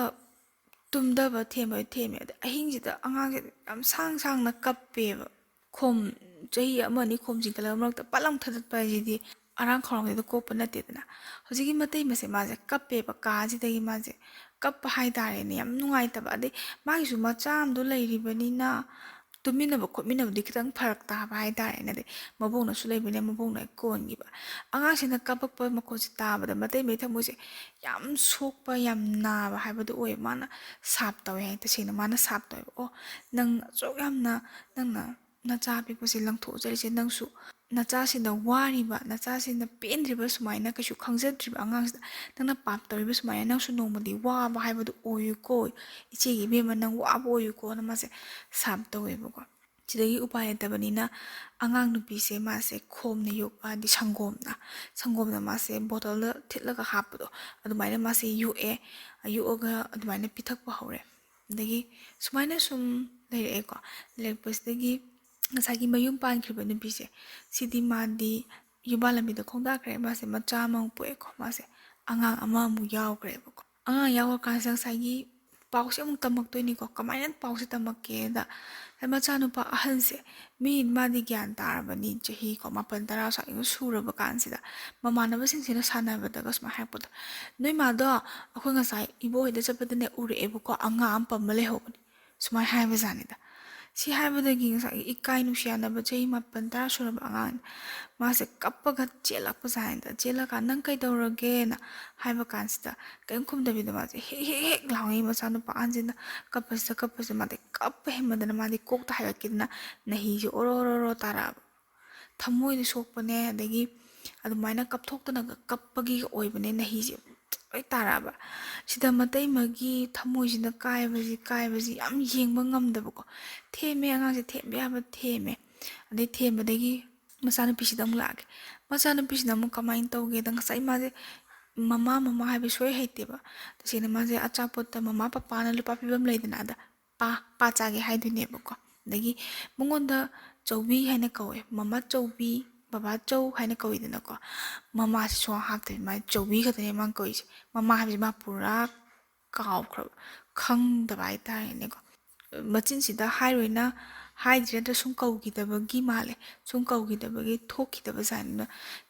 ꯇꯨꯝꯗꯕ ꯊꯦꯝꯕ ꯊꯦꯝꯃꯦ꯫ ꯑꯗ ꯑꯍꯤꯡꯁꯤꯗ ꯑꯉꯥꯡꯁꯦ ꯌꯥꯝ ꯁꯥꯡ ꯁꯥꯡꯅ ꯀꯞꯄꯦꯕ꯫ ꯈꯣꯝ, ꯆꯍꯤ ꯑꯃ ꯑꯅꯤ ꯈꯣꯝ ꯆꯤꯡꯈꯠꯂꯒ ꯃꯔꯛꯇ ꯄꯠ ꯂꯥꯎ ꯊꯗꯠꯄ ꯍꯥꯏꯁꯤꯗꯤ ꯑꯔꯥꯡ ꯈꯧꯔꯥꯡꯕꯗ ꯀꯣꯛꯄ ꯅꯠꯇꯦꯗꯅ꯫ ꯍꯧꯖꯤꯛꯀꯤ ꯃꯇꯩ ꯃꯁꯦ ꯃꯥꯁꯦ ꯀꯞꯄꯦꯕ, ꯀꯥꯁꯤꯗꯒꯤ ꯃꯥꯁꯦ ꯀꯞꯄ ꯍꯥꯏꯇꯥꯔꯦꯅꯦ, ꯌꯥꯝ ꯅꯨꯡꯉꯥꯏꯇꯕ꯫ ꯑꯗꯩ ꯃꯥꯒꯤꯁꯨ ꯃꯆꯥ ꯑꯃꯗꯣ ꯂꯩꯔꯤꯕꯅꯤꯅ ꯇꯨꯃꯤꯟꯅꯕ ꯈꯣꯠꯃꯤꯟꯅꯕꯗꯤ ꯈꯤꯇꯪ ꯐꯔꯛ ꯇꯥꯕ ꯍꯥꯏꯇꯥꯔꯦꯅꯦ꯫ ꯑꯗꯩ ꯃꯕꯣꯛꯅꯁꯨ ꯂꯩꯕꯅꯤꯅ ꯃꯕꯣꯛꯅ ꯍꯦꯛ ꯀꯣꯟꯈꯤꯕ꯫ ꯑꯉꯥꯡꯁꯤꯅ ꯀꯞꯄꯛꯄ ꯃꯈꯣꯟꯁꯦ ꯇꯥꯕꯗ ꯃꯇꯩ ꯃꯩ ꯊꯃꯣꯏꯁꯦ ꯌꯥꯝ ꯁꯣꯛꯄ, ꯌꯥꯝ ꯅꯥꯕ ꯍꯥꯏꯕꯗꯨ ꯑꯣꯏ꯫ ꯃꯥꯅ ꯁꯥꯞ ꯇꯧꯋꯦ ꯍꯥꯏ, ꯇꯁꯦꯡꯅ ꯃꯥꯅ ꯁꯥꯞ ꯇꯧꯋꯦꯕ꯫ "ꯑꯣ, ꯅꯪ ꯑꯁꯨꯛ ꯌꯥꯝꯅ ꯅꯪꯅ ꯅꯆꯥ ꯑꯄꯤꯛꯄꯁꯦ ꯂꯪꯊꯣꯛꯆꯔꯤꯁꯦ, ꯅꯪꯁꯨ ꯅꯆꯥꯁꯤꯅ ꯋꯥꯔꯤꯕ, ꯅꯆꯥꯁꯤꯅ ꯄꯦꯟꯗ꯭ꯔꯤꯕ ꯁꯨꯃꯥꯏꯅ ꯀꯩꯁꯨ ꯈꯪꯖꯗ꯭ꯔꯤꯕ ꯑꯉꯥꯡꯁꯤꯗ ꯅꯪꯅ ꯄꯥꯞ ꯇꯧꯔꯤꯕ ꯁꯨꯃꯥꯏꯅ ꯅꯪꯁꯨ ꯅꯣꯡꯃꯗꯤ ꯋꯥꯕ ꯍꯥꯏꯕꯗꯨ ꯑꯣꯏꯌꯨꯀꯣ, ꯏꯆꯦꯒꯤ ꯏꯕꯦꯝꯃ, ꯅꯪ ꯋꯥꯕ ꯑꯣꯏꯌꯨꯀꯣꯅ" ꯃꯥꯁꯦ ꯁꯥꯞ ꯇꯧꯋꯦꯕꯀꯣ꯫ ꯁꯤꯗꯒꯤ ꯎꯄꯥꯏ ꯂꯩꯇꯕꯅꯤꯅ ꯑꯉꯥꯡ ꯅꯨꯄꯤꯁꯦ ꯃꯥꯁꯦ ꯈꯣꯝꯅ ꯌꯣꯛ-, ꯍꯥꯏꯗꯤ ꯁꯪꯒꯣꯝꯅ, ꯁꯪꯒꯣꯝꯅ ꯃꯥꯁꯦ ꯕꯣꯇꯜꯗ ꯊꯤꯠꯂꯒ ꯍꯥꯞꯄꯗꯣ, ꯑꯗꯨꯃꯥꯏꯅ ꯃꯥꯁꯦ ꯌꯣꯛꯑꯦ꯫ ꯌꯣꯛꯑꯒ ꯑꯗꯨꯃꯥꯏꯅ ꯄꯤꯊꯛꯄ ꯍꯧꯔꯦ꯫ ꯑꯗꯒꯤ ꯁꯨꯃꯥꯏꯅ ꯁꯨꯝ ꯂꯩꯔꯛꯑꯦꯀꯣ꯫ ꯂꯩꯔꯛꯄꯁꯤꯗꯒꯤ ꯉꯁꯥꯏꯒꯤ ꯃꯌꯨꯝ ꯄꯥꯟꯈ꯭ꯔꯤꯕ ꯅꯨꯄꯤꯁꯦ, ꯁꯤꯗꯤ ꯃꯥꯗꯤ ꯌꯨꯝꯕꯥꯜ ꯂꯝꯕꯤꯗ ꯈꯣꯡꯗꯥꯈ꯭ꯔꯦ꯫ ꯃꯥꯁꯦ ꯃꯆꯥ ꯑꯃꯃꯨꯛ ꯄꯣꯛꯑꯦꯀꯣ꯫ ꯃꯥꯁꯦ ꯑꯉꯥꯡ ꯑꯃꯃꯨꯛ ꯌꯥꯎꯈ꯭ꯔꯦꯕꯀꯣ꯫ ꯑꯉꯥꯡ ꯌꯥꯎꯔꯀꯥꯟꯁꯤꯗ ꯉꯁꯥꯏꯒꯤ ꯄꯥꯎꯁꯦ ꯑꯃꯨꯛ ꯇꯝꯃꯛꯇꯣꯏꯅꯤꯀꯣ꯫ ꯀꯃꯥꯏꯅ ꯄꯥꯎꯁꯦ ꯇꯝꯃꯛꯀꯦꯗ, ꯃꯆꯥꯅꯨꯄꯥ ꯑꯍꯟꯁꯦ, ꯃꯤ ꯃꯥꯗꯤ ꯒ꯭ꯌꯥꯟ ꯇꯥꯔꯕꯅꯤ, ꯆꯍꯤ ꯀꯣ ꯃꯥꯄꯟ ꯇꯔꯥ ꯁ꯭ꯋꯥꯏꯗ ꯁꯨꯔꯕ ꯀꯥꯟꯁꯤꯗ, ꯃꯃꯥꯟꯅꯕꯁꯤꯡꯁꯤꯅ ꯁꯥꯟꯅꯕꯗꯒ ꯁꯨꯃꯥꯏꯅ ꯍꯥꯏꯔꯛꯄꯗꯣ, "ꯅꯣꯏ ꯃꯥꯗꯣ ꯑꯩꯈꯣꯏ ꯉꯁꯥꯏ ꯏꯕꯣꯍꯣꯏꯗ ꯆꯠꯄꯗꯅꯦ ꯎꯔꯛꯑꯦꯕꯀꯣ, ꯑꯉꯥꯡ ꯑꯃ ꯄꯝꯃ ꯂꯩꯍꯧꯕꯅꯤ"꯫ ꯁꯨꯃꯥꯏꯅ ꯍꯥꯏꯕꯖꯥꯠꯅꯤꯗ꯫ ꯁꯤ ꯍꯥꯏꯕꯗꯒꯤ ꯉꯁꯥꯏꯒꯤ ꯏꯀꯥꯏ ꯅꯨꯡꯁꯤ ꯌꯥꯅꯕ ꯆꯍꯤ ꯃꯥꯄꯟ ꯇꯔꯥ ꯁꯨꯔꯕ ꯑꯉꯥꯡꯅꯤ꯫ ꯃꯥꯁꯦ ꯀꯞꯄꯒ ꯆꯦꯜꯂꯛꯄꯖꯥꯠꯅꯤꯗ꯫ ꯆꯦꯜꯂꯀꯥꯟꯗ, "ꯅꯪ ꯀꯩꯗꯧꯔꯒꯦꯅ?" ꯍꯥꯏꯕ ꯀꯥꯟꯁꯤꯗ, ꯀꯔꯤꯝ ꯈꯨꯝꯗꯕꯤꯗ ꯃꯥꯁꯦ ꯍꯦꯛ ꯍꯦꯛ ꯍꯦꯛ ꯂꯥꯎꯉꯩ꯫ ꯃꯆꯥꯅꯨꯄꯥ ꯑꯍꯟꯁꯤꯅ ꯀꯞꯄꯁꯤꯗ ꯀꯞꯄꯁꯤꯗ ꯃꯥꯗꯤ ꯀꯞꯄ ꯍꯦꯟꯃꯟꯗꯅ ꯃꯥꯗꯤ ꯀꯣꯛꯇ ꯍꯥꯏꯒꯠꯈꯤꯗꯅ ꯅꯍꯤꯁꯦ ꯑꯣꯔꯣ ꯑꯣꯔꯣ ꯑꯣꯔꯣ ꯇꯥꯔꯛꯑꯕ꯫ ꯊꯃꯣꯏꯗ ꯁꯣꯛꯄꯅꯦ, ꯑꯗꯒꯤ ꯑꯗꯨꯃꯥꯏꯅ ꯀꯞꯊꯣꯛꯇꯅꯒ ꯀꯞꯄꯒꯤ ꯑꯣꯏꯕꯅꯦ, ꯅꯍꯤꯁꯦ ꯂꯣꯏ ꯇꯥꯔꯛꯑꯕ꯫ ꯁꯤꯗ ꯃꯇꯩꯃꯒꯤ ꯊꯃꯣꯏꯁꯤꯅ ꯀꯥꯏꯕꯁꯤ, ꯀꯥꯏꯕꯁꯤ ꯌꯥꯝ ꯌꯦꯡꯕ ꯉꯝꯗꯕꯀꯣ꯫ ꯊꯦꯝꯃꯦ, ꯑꯉꯥꯡꯁꯦ ꯊꯦꯝꯕ ꯌꯥꯕ ꯊꯦꯝꯃꯦ꯫ ꯑꯗꯩ ꯊꯦꯝꯕꯗꯒꯤ ꯃꯆꯥꯅꯨꯄꯤꯁꯤꯗ ꯑꯃꯨꯛ ꯂꯥꯛꯑꯒꯦ꯫ ꯃꯆꯥꯅꯨꯄꯤꯁꯤꯅ ꯑꯃꯨꯛ ꯀꯃꯥꯏꯅ ꯇꯧꯒꯦꯗ, ꯉꯁꯥꯏ ꯃꯥꯁꯦ ꯃꯃꯥ, ꯃꯃꯥ ꯍꯥꯏꯕ ꯁꯣꯏ ꯍꯩꯇꯦꯕ꯫ ꯇꯁꯦꯡꯅ ꯃꯥꯁꯦ ꯑꯆꯥꯄꯣꯠꯇ ꯃꯃꯥ ꯄꯄꯥꯅ ꯂꯨꯄꯥ ꯄꯤꯕ ꯑꯃ ꯂꯩꯗꯅ, ꯑꯗ ꯄꯥ ꯄꯥ ꯆꯥꯒꯦ ꯍꯥꯏꯗꯣꯏꯅꯦꯕꯀꯣ꯫ ꯑꯗꯒꯤ ꯃꯉꯣꯟꯗ ꯆꯧꯕꯤ ꯍꯥꯏꯅ ꯀꯧꯋꯦ, ꯃꯃꯥ ꯆꯧꯕꯤ, ꯕꯕꯥ ꯆꯧ ꯍꯥꯏꯅ ꯀꯧꯋꯤꯗꯅꯀꯣ꯫ ꯃꯃꯥꯁꯤ ꯁꯨꯡꯍꯥꯞ ꯍꯥꯞꯇꯕꯤ, ꯃꯥ ꯆꯧꯕꯤ ꯈꯛꯇꯅꯦ ꯃꯥꯅ ꯀꯧꯔꯤꯁꯦ꯫ ꯃꯃꯥ ꯍꯥꯏꯕꯁꯤ ꯃꯥ ꯄꯨꯔꯥ ꯀꯥꯎꯈ꯭ꯔꯕ, ꯈꯪꯗꯕ ꯍꯥꯏꯇꯥꯔꯦꯅꯦꯀꯣ꯫ ꯃꯆꯤꯟꯁꯤꯗ ꯍꯥꯏꯔꯣꯏꯅ ꯍꯥꯏꯗ꯭ꯔꯤ ꯅꯠꯇ꯭ꯔ ꯁꯨꯝ ꯀꯧꯈꯤꯗꯕꯒꯤ ꯃꯥꯜꯂꯦ꯫ ꯁꯨꯝ ꯀꯧꯈꯤꯗꯕꯒꯤ ꯊꯣꯛꯈꯤꯗꯕ ꯖꯥꯠꯅꯤꯅ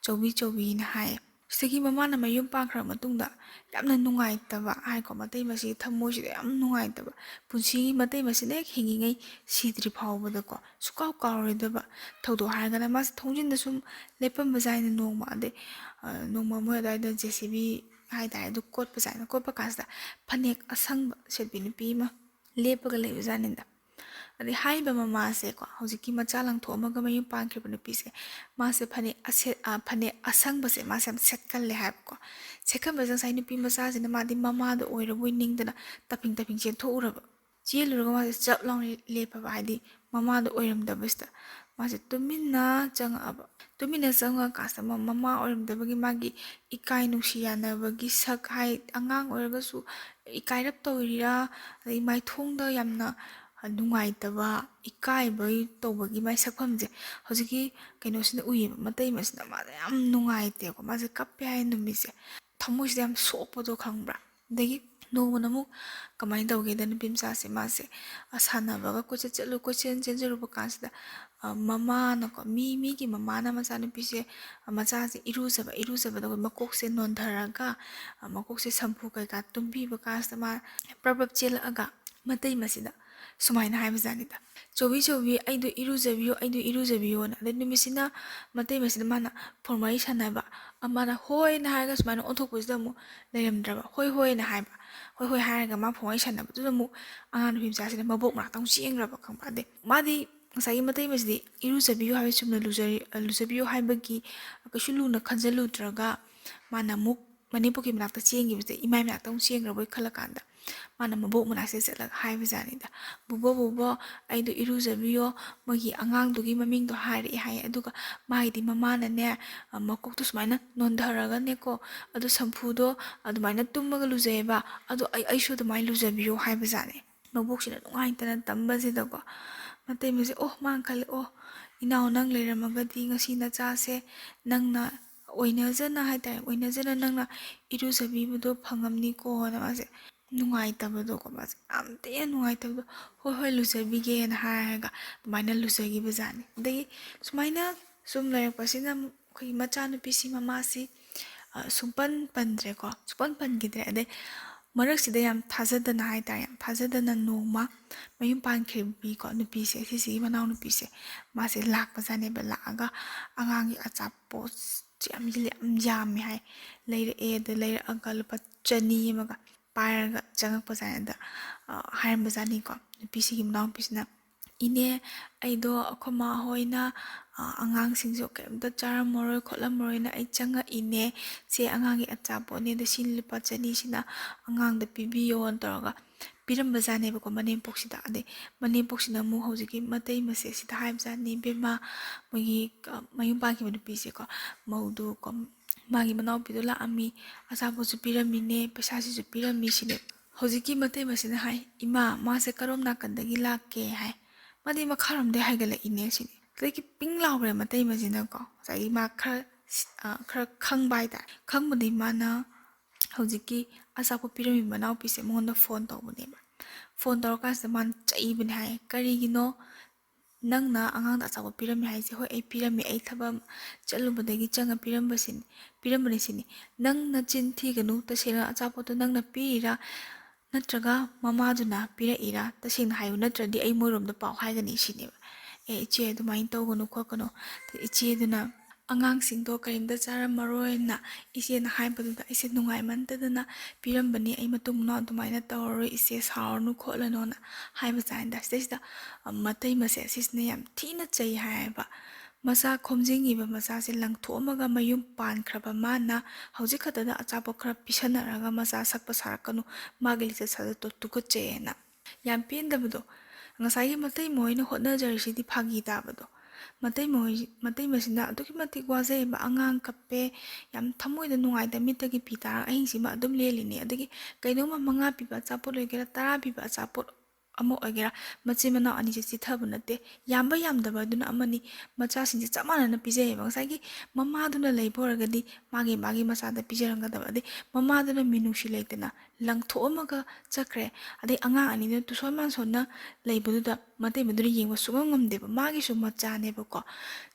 ꯆꯧꯕꯤ ꯆꯧꯕꯤꯅ ꯍꯥꯏꯌꯦ꯫ ꯁꯤꯗꯒꯤ ꯃꯃꯥꯅ ꯃꯌꯨꯝ ꯄꯥꯟꯈ꯭ꯔꯕ ꯃꯇꯨꯡꯗ ꯌꯥꯝꯅ ꯅꯨꯡꯉꯥꯏꯇꯕ ꯍꯥꯏꯀꯣ, ꯃꯇꯩ ꯃꯆꯦꯒꯤ ꯊꯃꯣꯏꯁꯤꯗ ꯌꯥꯝ ꯅꯨꯡꯉꯥꯏꯇꯕ, ꯄꯨꯟꯁꯤꯒꯤ ꯃꯇꯩ ꯃꯆꯦꯅ ꯍꯦꯛ ꯍꯤꯡꯉꯤꯉꯩ ꯁꯤꯗ꯭ꯔꯤ ꯐꯥꯎꯕꯗꯀꯣ ꯁꯨꯡꯀꯥꯎ ꯀꯥꯎꯔꯣꯏꯗꯕ ꯊꯧꯗꯣꯛ ꯍꯥꯏꯔꯒꯅ ꯃꯥꯁꯦ ꯊꯣꯡꯖꯤꯟꯗ ꯁꯨꯝ ꯂꯦꯞꯄꯝꯕ ꯖꯥꯠꯅꯤ ꯅꯣꯡꯃ꯫ ꯑꯗꯩ, ꯑ, ꯅꯣꯡꯃ ꯃꯣꯏ ꯑꯗꯨꯋꯥꯏꯗ ꯖꯦ ꯁꯤ ꯕꯤ ꯍꯥꯏꯇꯥꯔꯦ, ꯑꯗꯨ ꯀꯣꯠꯄ ꯖꯥꯠꯅꯤ꯫ ꯀꯣꯠꯄ ꯀꯥꯟꯁꯤꯗ ꯐꯅꯦꯛ ꯑꯁꯪꯕ ꯁꯦꯠꯄꯤ ꯅꯨꯄꯤ ꯑꯃ ꯂꯦꯞꯄꯒ ꯂꯩꯕ ꯖꯥꯠꯅꯤꯗ꯫ ꯑꯗꯩ ꯍꯥꯏꯔꯤꯕ ꯃꯃꯥꯁꯦꯀꯣ, ꯍꯧꯖꯤꯛꯀꯤ ꯃꯆꯥ ꯂꯪꯊꯣꯛꯑꯝꯃꯒ ꯃꯌꯨꯝ ꯄꯥꯟꯈꯤꯕ ꯅꯨꯄꯤꯁꯦ, ꯃꯥꯁꯦ ꯐꯅꯦꯛ ꯑꯁꯦꯠ-, ꯑ, ꯐꯅꯦꯛ ꯑꯁꯪꯕꯁꯦ ꯃꯥꯁꯦ ꯌꯥꯝ ꯁꯦꯠꯀꯜꯂꯦ ꯍꯥꯏꯕꯀꯣ꯫ ꯁꯦꯠꯀꯟꯕꯁꯦ ꯉꯁꯥꯏ ꯅꯨꯄꯤ ꯃꯆꯥꯁꯤꯅ ꯃꯥꯗꯤ ꯃꯃꯥꯗꯣ ꯑꯣꯏꯔꯕꯣꯏ ꯅꯤꯡꯗꯅ ꯇꯞꯐꯤꯡ ꯇꯞꯐꯤꯡ ꯆꯦꯟꯊꯣꯛꯎꯔꯕ꯫ ꯆꯦꯜꯂꯨꯔꯒ ꯃꯥꯁꯦ ꯆꯞ ꯂꯥꯎꯅ ꯂꯦꯞꯄꯕ, ꯍꯥꯏꯗꯤ ꯃꯃꯥꯗꯣ ꯑꯣꯏꯔꯝꯗꯕꯁꯤꯗ꯫ ꯃꯥꯁꯦ ꯇꯨꯃꯤꯟꯅ ꯆꯪꯉꯛꯑꯕ꯫ ꯇꯨꯃꯤꯟꯅ ꯆꯪꯉꯛꯑꯀꯥꯟꯁꯤꯗ ꯃ-, ꯃꯃꯥ ꯑꯣꯏꯔꯝꯗꯕꯒꯤ ꯃꯥꯒꯤ ꯏꯀꯥꯏ ꯅꯨꯡꯁꯤ ꯌꯥꯅꯕꯒꯤ ꯁꯛ ꯍꯥꯏ, ꯑꯉꯥꯡ ꯑꯣꯏꯔꯒꯁꯨ ꯏꯀꯥꯏꯔꯞ ꯇꯧꯔꯤꯔꯥ, ꯑꯗꯩ ꯃꯥꯏꯊꯣꯡꯗ ꯌꯥꯝꯅ ꯅꯨꯡꯉꯥꯏꯇꯕ, ꯏꯀꯥꯏꯕ ꯇꯧꯕꯒꯤ ꯃꯥꯏ ꯁꯛꯐꯝꯁꯦ ꯍꯧꯖꯤꯛꯀꯤ ꯀꯩꯅꯣꯁꯤꯅ ꯎꯏꯌꯦꯕ, ꯃꯇꯩꯃꯁꯤꯅ꯫ ꯃꯥꯁꯦ ꯌꯥꯝ ꯅꯨꯡꯉꯥꯏꯇꯦꯀꯣ, ꯃꯥꯁꯦ ꯀꯞꯄꯦ ꯍꯥꯏ ꯅꯨꯃꯤꯠꯁꯦ꯫ ꯊꯃꯣꯏꯁꯤꯗ ꯌꯥꯝ ꯁꯣꯛꯄꯗꯣ ꯈꯪꯕ꯭ꯔꯥ? ꯑꯗꯒꯤ ꯅꯣꯡꯃꯅ ꯑꯃꯨꯛ ꯀꯃꯥꯏꯅ ꯇꯧꯒꯦꯗ, ꯅꯨꯄꯤ ꯃꯆꯥꯁꯦ ꯃꯥꯁꯦ, ꯑ, ꯁꯥꯟꯅꯕꯒ ꯀꯣꯏꯆꯠ ꯆꯠꯂꯨ, ꯀꯣꯏꯆꯦꯟ ꯆꯦꯟꯖꯔꯨꯕ ꯀꯥꯟꯁꯤꯗ, ꯑ, ꯃꯃꯥꯅꯀꯣ, ꯃꯤ, ꯃꯤꯒꯤ ꯃꯃꯥꯅ ꯃꯆꯥꯅꯨꯄꯤꯁꯦ, ꯑ, ꯃꯆꯥꯁꯦ ꯏꯔꯨꯖꯕ, ꯏꯔꯨꯖꯕꯗ ꯑꯩꯈꯣꯏ ꯃꯀꯣꯛꯁꯦ ꯅꯣꯟꯊꯔꯒ, ꯑ, ꯃꯀꯣꯛꯁꯦ ꯁꯝꯄꯨ ꯀꯩꯀꯥ ꯇꯨꯝꯕꯤꯕ ꯀꯥꯟꯁꯤꯗ ꯃꯥ ꯄ꯭ꯔꯞ ꯄ꯭ꯔꯞ ꯆꯦꯜꯂꯛꯑꯒ ꯃꯇꯩ ꯃꯁꯤꯗ ꯁꯨꯃꯥꯏꯅ ꯍꯥꯏꯕꯖꯥꯠꯅꯤꯗ, "ꯆꯧꯕꯤ, ꯆꯧꯕꯤ, ꯑꯩꯗꯣ ꯏꯔꯨꯖꯕꯤꯌꯣ, ꯑꯩꯗꯣ ꯏꯔꯨꯖꯕꯤꯌꯣꯅ"꯫ ꯑꯗꯩ ꯅꯨꯃꯤꯠꯁꯤꯅ ꯃꯇꯩ ꯃꯁꯤꯗ ꯃꯥꯅ ꯐꯣꯟ ꯋꯥꯔꯤ ꯁꯥꯟꯅꯕ, ꯑ, ꯃꯥꯅ "ꯍꯣꯏꯅ" ꯍꯥꯏꯔꯒ ꯁꯨꯃꯥꯏꯅ ꯑꯣꯟꯊꯣꯛꯄꯁꯤꯗ ꯑꯃꯨꯛ ꯂꯩꯔꯝꯗ꯭ꯔꯕ꯫ "ꯍꯣꯏ, ꯍꯣꯏꯅ" ꯍꯥꯏꯕ꯫ "ꯍꯣꯏ, ꯍꯣꯏ" ꯍꯥꯏꯔꯒ ꯃꯥ ꯐꯣꯟ ꯋꯥꯔꯤ ꯁꯥꯟꯅꯕꯗꯨꯗ ꯑꯃꯨꯛ ꯑꯉꯥꯡ ꯅꯨꯄꯤ ꯃꯆꯥꯁꯤꯅ ꯃꯕꯣꯛ ꯃꯅꯥꯛꯇ ꯑꯃꯨꯛ ꯆꯦꯟꯈ꯭ꯔꯕ, ꯈꯪꯕ꯭ꯔꯥ? ꯑꯗꯩ ꯃꯥꯗꯤ ꯉꯁꯥꯏꯒꯤ ꯃꯇꯩ ꯃꯁꯤꯗꯤ ꯏꯔꯨꯖꯕꯤꯌꯨ ꯍꯥꯏꯕ ꯆꯨꯝꯅ ꯂꯨꯖꯔꯤ-, ꯑ, ꯂꯨꯖꯕꯤꯌꯨ ꯍꯥꯏꯕꯒꯤ ꯀꯩꯁꯨ ꯂꯨꯅ ꯈꯟꯖꯜꯂꯨꯗ꯭ꯔꯒ ꯃꯥꯅ ꯑꯃꯨꯛ ꯃꯅꯦꯝꯄꯣꯛꯀꯤ ꯃꯅꯥꯛꯇ ꯆꯦꯟꯈꯤꯕꯁꯦ ꯏꯃꯥꯏ ꯃꯅꯥꯛꯇ ꯑꯃꯨꯛ ꯆꯦꯟꯈ꯭ꯔꯕꯣꯏ ꯈꯜꯂꯀꯥꯟꯗ ꯃꯥꯅ ꯃꯕꯣꯛ ꯃꯅꯥꯛꯁꯤꯗ ꯆꯠꯂꯒ ꯍꯥꯏꯕꯖꯥꯠꯅꯤꯗ, "ꯕꯣꯕꯣ, ꯕꯣꯕꯣ, ꯑꯩꯗꯣ ꯏꯔꯨꯖꯕꯤꯌꯣ, ꯃꯣꯏꯒꯤ ꯑꯉꯥꯡꯗꯨꯒꯤ ꯃꯃꯤꯡꯗꯣ ꯍꯥꯏꯔꯛꯑꯦ" ꯍꯥꯏꯌꯦ꯫ ꯑꯗꯨꯒ ꯃꯥꯒꯤꯗꯤ ꯃꯃꯥꯅꯅꯦ, ꯑ, ꯃꯀꯣꯛꯇꯣ ꯁꯨꯃꯥꯏꯅ ꯅꯣꯟꯊꯔꯒꯅꯦꯀꯣ, ꯑꯗꯨ ꯁꯝꯐꯨꯗꯣ ꯑꯗꯨꯃꯥꯏꯅ ꯇꯨꯝꯃꯒ ꯂꯨꯖꯩꯑꯕ, ꯑꯗꯣ ꯑꯩ, ꯑꯩꯁꯨ ꯑꯗꯨꯃꯥꯏꯅ ꯂꯨꯖꯕꯤꯌꯣ ꯍꯥꯏꯕꯖꯥꯠꯅꯤ꯫ ꯃꯕꯣꯛꯁꯤꯅ ꯅꯨꯡꯉꯥꯏꯇꯅ ꯇꯝꯕꯁꯤꯗꯀꯣ, ꯃꯇꯩꯃꯁꯦ, ꯑꯣ, ꯃꯥꯅ ꯈꯜꯂꯦ, ꯑꯣ, ꯏꯅꯥꯎ ꯅꯪ ꯂꯩꯔꯝꯃꯒꯗꯤ ꯉꯁꯤ ꯅꯆꯥꯁꯦ ꯅꯪꯅ ꯑꯣꯏꯅꯖꯅ ꯍꯥꯏꯇꯥꯔꯦ, ꯑꯣꯏꯅꯖꯅ ꯅꯪꯅ ꯏꯔꯨꯖꯕꯤꯕꯗꯣ ꯐꯪꯉꯝꯅꯤꯀꯣꯅ ꯃꯥꯁꯦ ꯅꯨꯡꯉꯥꯏꯇꯕꯗꯣꯀꯣ, ꯃꯥꯁꯦ ꯌꯥꯝ ꯊꯤꯅ ꯅꯨꯡꯉꯥꯏꯇꯕꯗꯣ, "ꯍꯣꯏ, ꯍꯣꯏ, ꯂꯨꯖꯕꯤꯒꯦꯅ" ꯍꯥꯏꯔꯒ ꯑꯗꯨꯃꯥꯏꯅ ꯂꯨꯖꯈꯤꯕꯖꯥꯠꯅꯤ꯫ ꯑꯗꯒꯤ ꯁꯨꯃꯥꯏꯅ ꯁꯨꯝ ꯂꯩꯔꯛꯄꯁꯤꯅ ꯑꯩꯈꯣꯏꯒꯤ ꯃꯆꯥꯅꯨꯄꯤꯁꯤ ꯃꯃꯥꯁꯤ, ꯑ, ꯁꯨꯡꯄꯟ ꯄꯟꯗ꯭ꯔꯦꯀꯣ, ꯁꯨꯡꯄꯟ ꯄꯟꯈꯤꯗ꯭ꯔꯦ꯫ ꯑꯗꯩ ꯃꯔꯛꯁꯤꯗ ꯌꯥꯝ ꯊꯥꯖꯗꯅ ꯍꯥꯏꯇꯥꯔꯦ, ꯌꯥꯝ ꯊꯥꯖꯗꯅ ꯅꯣꯡꯃ ꯃꯌꯨꯝ ꯄꯥꯟꯈꯤꯕꯤꯀꯣ ꯅꯨꯄꯤꯁꯦ, ꯁꯤꯁꯤꯒꯤ ꯃꯅꯥꯎꯅꯨꯄꯤꯁꯦ, ꯃꯥꯁꯦ ꯂꯥꯛꯄꯖꯥꯠꯅꯦꯕ꯫ ꯂꯥꯛꯑꯒ ꯑꯉꯥꯡꯒꯤ ꯑꯆꯥꯄꯣꯠꯁꯦ ꯌꯥꯝ, ꯌꯥꯝ ꯌꯥꯝꯃꯦ ꯍꯥꯏ, ꯂꯩꯔꯛꯑꯦ꯫ ꯑꯗ ꯂꯩꯔꯛꯑꯒ ꯂꯨꯄꯥ ꯆꯅꯤ ꯑꯃꯒ ꯄꯥꯏꯔꯒ ꯆꯪꯉꯛꯄꯖꯥꯠꯅꯤ꯫ ꯑꯗ, ꯑ, ꯍꯥꯏꯔꯝꯕꯖꯥꯠꯅꯤꯀꯣ ꯅꯨꯄꯤꯁꯤꯒꯤ ꯃꯅꯥꯎꯅꯨꯄꯤꯁꯤꯅ, "ꯏꯅꯦ, ꯑꯩꯗꯣ ꯑꯩꯈꯣꯏ ꯃꯥ ꯍꯣꯏꯅ, ꯑ, ꯑꯉꯥꯡꯁꯤꯡꯁꯨ ꯀꯩꯝꯇ ꯆꯥꯔꯝꯃꯔꯣꯏ ꯈꯣꯠꯂꯝꯃꯔꯣꯏꯅ ꯑꯩ ꯆꯪꯉꯛꯏꯅꯦ꯫ ꯁꯦ ꯑꯉꯥꯡꯒꯤ ꯑꯆꯥꯄꯣꯠꯅꯦ, ꯑꯗꯣ ꯁꯤ ꯂꯨꯄꯥ ꯆꯅꯤꯁꯤꯅ ꯑꯉꯥꯡꯗ ꯄꯤꯕꯤꯌꯣꯅ" ꯇꯧꯔꯒ ꯄꯤꯔꯝꯕꯖꯥꯠꯅꯦꯕꯀꯣ ꯃꯅꯦꯝꯄꯣꯛꯁꯤꯗ꯫ ꯑꯗꯩ ꯃꯅꯦꯝꯄꯣꯛꯁꯤꯅ ꯑꯃꯨꯛ ꯍꯧꯖꯤꯛꯀꯤ ꯃꯇꯩ ꯃꯆꯦꯁꯤꯗ ꯍꯥꯏꯕꯖꯥꯠꯅꯤ, "ꯏꯕꯦꯝꯃ, ꯃꯣꯏꯒꯤ, ꯑ, ꯃꯌꯨꯝ ꯄꯥꯟꯈꯤꯕ ꯅꯨꯄꯤꯁꯦꯀꯣ, ꯃꯧꯗꯨ ꯀꯣ, ꯃꯥꯒꯤ ꯃꯅꯥꯎꯄꯤꯗꯣ ꯂꯥꯛꯑꯝꯃꯤ, ꯑꯆꯥꯄꯣꯠꯁꯨ ꯄꯤꯔꯝꯃꯤꯅꯦ, ꯄꯩꯁꯥꯁꯤꯁꯨ ꯄꯤꯔꯝꯃꯤ" ꯁꯤꯅꯦ꯫ ꯍꯧꯖꯤꯛꯀꯤ ꯃꯇꯩ ꯃꯆꯦꯅ ꯍꯥꯏ, "ꯏꯃꯥ, ꯃꯥꯁꯦ ꯀꯔꯣꯝ ꯅꯥꯀꯟꯗꯒꯤ ꯂꯥꯛꯀꯦ?" ꯍꯥꯏ꯫ "ꯃꯥꯗꯤ ꯃꯈꯥꯔꯣꯝꯗꯒꯤ ꯍꯥꯏꯒꯠꯂꯛꯏꯅꯦ" ꯁꯤꯅꯤ꯫ ꯑꯗꯒꯤ ꯄꯤꯡ ꯂꯥꯎꯈ꯭ꯔꯦ ꯃꯇꯩ ꯃꯆꯦꯅꯀꯣ꯫ ꯉꯁꯥꯏꯒꯤ ꯃꯥ ꯈꯔ, ꯑ, ꯈꯔ ꯈꯪꯕ ꯍꯥꯏꯇꯥꯔꯦ꯫ ꯈꯪꯕꯗꯒꯤ ꯃꯥꯅ ꯍꯧꯖꯤꯛꯀꯤ ꯑꯆꯥꯄꯣꯠ ꯄꯤꯔꯝꯃꯤ ꯃꯅꯥꯎꯄꯤꯁꯦ ꯃꯉꯣꯟꯗ ꯐꯣꯟ ꯇꯧꯕꯅꯦꯕ꯫ ꯐꯣꯟ ꯇꯧꯔꯀꯥꯟꯁꯤꯗ ꯃꯥꯅ ꯆꯩꯕꯅꯦ ꯍꯥꯏ, "ꯀꯔꯤꯒꯤꯅꯣ ꯅꯪꯅ ꯑꯉꯥꯡꯗ ꯑꯆꯥꯄꯣꯠ ꯄꯤꯔꯝꯃꯤ ꯍꯥꯏꯁꯦ? ꯍꯣꯏ, ꯑꯩ ꯄꯤꯔꯝꯃꯤ, ꯑꯩ ꯊꯕꯛ ꯑꯃ ꯆꯠꯂꯨꯕꯗꯒꯤ ꯆꯪꯉ ꯄꯤꯔꯝꯕꯁꯤꯅꯤ, ꯄꯤꯔꯝꯕꯅꯤ" ꯁꯤꯅꯤ꯫ "ꯅꯪ ꯅꯆꯤꯟ ꯊꯤꯒꯅꯨ, ꯇꯁꯦꯡꯅ ꯑꯆꯥꯄꯣꯠꯇꯣ ꯅꯪꯅ ꯄꯤꯔꯤꯔꯥ ꯅꯠꯇ꯭ꯔꯒ ꯃꯃꯥꯗꯨꯅ ꯄꯤꯔꯛꯏꯔꯥ? ꯇꯁꯦꯡꯅ ꯍꯥꯏꯌꯨ, ꯅꯠꯇ꯭ꯔꯗꯤ ꯑꯩ ꯃꯣꯏꯔꯣꯝꯗ ꯄꯥꯎ ꯍꯥꯏꯒꯅꯤ" ꯁꯤꯅꯦꯕ꯫ "ꯑꯦ ꯏꯆꯦ, ꯑꯗꯨꯃꯥꯏꯅ ꯇꯧꯒꯅꯨ ꯈꯣꯠꯀꯅꯨ, ꯏꯆꯦꯗꯨꯅ ꯑꯉꯥꯡꯁꯤꯡꯗꯣ ꯀꯔꯤꯝꯇ ꯆꯥꯔꯝꯃꯔꯣꯏꯅ ꯏꯆꯦꯅ ꯍꯥꯏꯕꯗꯨꯗ ꯑꯩꯁꯦ ꯅꯨꯡꯉꯥꯏꯃꯟꯗꯗꯅ ꯄꯤꯔꯝꯕꯅꯤ, ꯑꯩ ꯃꯇꯨꯡ ꯃꯅꯥꯎ ꯑꯗꯨꯃꯥꯏꯅ ꯇꯧꯔꯔꯣꯏ ꯏꯆꯦ, ꯁꯥꯎꯔꯅꯨ ꯈꯣꯠꯂꯅꯨꯅ" ꯍꯥꯏꯕ ꯆꯥꯏꯗ꯫ ꯁꯤꯗꯩꯁꯤꯗ, ꯑ, ꯃꯇꯩ ꯃꯆꯦ ꯑꯁꯤꯁꯤꯅ ꯌꯥꯝ ꯊꯤꯅ ꯆꯩ ꯍꯥꯏꯌꯦꯕ꯫ ꯃꯆꯥ ꯈꯣꯝꯖꯤꯟꯈꯤꯕ ꯃꯆꯥꯁꯦ ꯂꯪꯊꯣꯛꯑꯝꯃꯒ ꯃꯌꯨꯝ ꯄꯥꯟꯈ꯭ꯔꯕ ꯃꯥꯅ ꯍꯧꯖꯤꯛ ꯈꯛꯇꯗ ꯑꯆꯥꯄꯣꯠ ꯈꯔ ꯄꯤꯁꯟꯅꯔꯒ ꯃꯆꯥ ꯁꯛꯄ ꯁꯥꯔꯛꯀꯅꯨ, ꯃꯥꯒꯤ ꯂꯤꯆꯠ ꯁꯥꯖꯠꯇꯣ ꯇꯨꯀꯠꯆꯩꯌꯦꯅ꯫ ꯌꯥꯝ ꯄꯦꯟꯗꯕꯗꯣ꯫ ꯉꯁꯥꯏꯒꯤ ꯃꯇꯩ ꯃꯈꯣꯏꯅ ꯍꯣꯠꯅꯖꯔꯤꯁꯤꯗꯤ ꯐꯥꯒꯤ ꯇꯥꯕꯗꯣ꯫ ꯃꯇꯩ ꯃꯈꯣꯏ, ꯃꯇꯩ ꯃꯆꯦꯅ ꯑꯗꯨꯛꯀꯤ ꯃꯇꯤꯛ ꯋꯥꯖꯩꯑꯕ, ꯑꯉꯥꯡ ꯀꯞꯄꯦ, ꯌꯥꯝ ꯊꯃꯣꯏꯗ ꯅꯨꯡꯉꯥꯏꯇ ꯃꯤꯠꯇꯒꯤ ꯄꯤ ꯇꯥꯔꯒ ꯑꯍꯤꯡꯁꯤꯃ ꯑꯗꯨꯝ ꯂꯦꯜꯂꯤꯅꯤ꯫ ꯑꯗꯒꯤ ꯀꯩꯅꯣꯝꯃ ꯃꯉꯥ ꯄꯤꯕ ꯑꯆꯥꯄꯣꯠ ꯑꯣꯏꯒꯦꯔꯥ, ꯇꯔꯥ ꯄꯤꯕ ꯑꯆꯥꯄꯣꯠ ꯑꯃ ꯑꯣꯏꯒꯦꯔꯥ, ꯃꯆꯤꯟ ꯃꯅꯥꯎ ꯑꯅꯤꯁꯦ ꯆꯤꯊꯕ ꯅꯠꯇꯦ꯫ ꯌꯥꯝꯕ ꯌꯥꯝꯗꯕ ꯑꯗꯨꯅ ꯑꯃꯅꯤ꯫ ꯃꯆꯥꯁꯤꯡꯁꯦ ꯆꯞ ꯃꯥꯟꯅꯅ ꯄꯤꯖꯩꯌꯦꯕ꯫ ꯉꯁꯥꯏꯒꯤ ꯃꯃꯥꯗꯨꯅ ꯂꯩꯕ ꯑꯣꯏꯔꯒꯗꯤ ꯃꯥꯒꯤ ꯃꯥꯒꯤ ꯃꯆꯥꯗ ꯄꯤꯖꯔꯝꯒꯗꯕ꯫ ꯑꯗꯩ ꯃꯃꯥꯗꯨꯅ ꯃꯤꯅꯨꯡꯁꯤ ꯂꯩꯇꯅ ꯂꯪꯊꯣꯛꯑꯝꯃꯒ ꯆꯠꯈ꯭ꯔꯦ꯫ ꯑꯗꯩ ꯑꯉꯥꯡ ꯑꯅꯤꯗꯨꯅ ꯇꯨꯁꯣꯟ ꯃꯥꯟꯁꯣꯟꯅ ꯂꯩꯕꯗꯨꯗ ꯃꯇꯩꯃꯗꯨꯅ ꯌꯦꯡꯕ ꯁꯨꯡꯉꯝ ꯉꯝꯗꯦꯕ꯫ ꯃꯥꯒꯤꯁꯨ ꯃꯆꯥꯅꯦꯕꯀꯣ꯫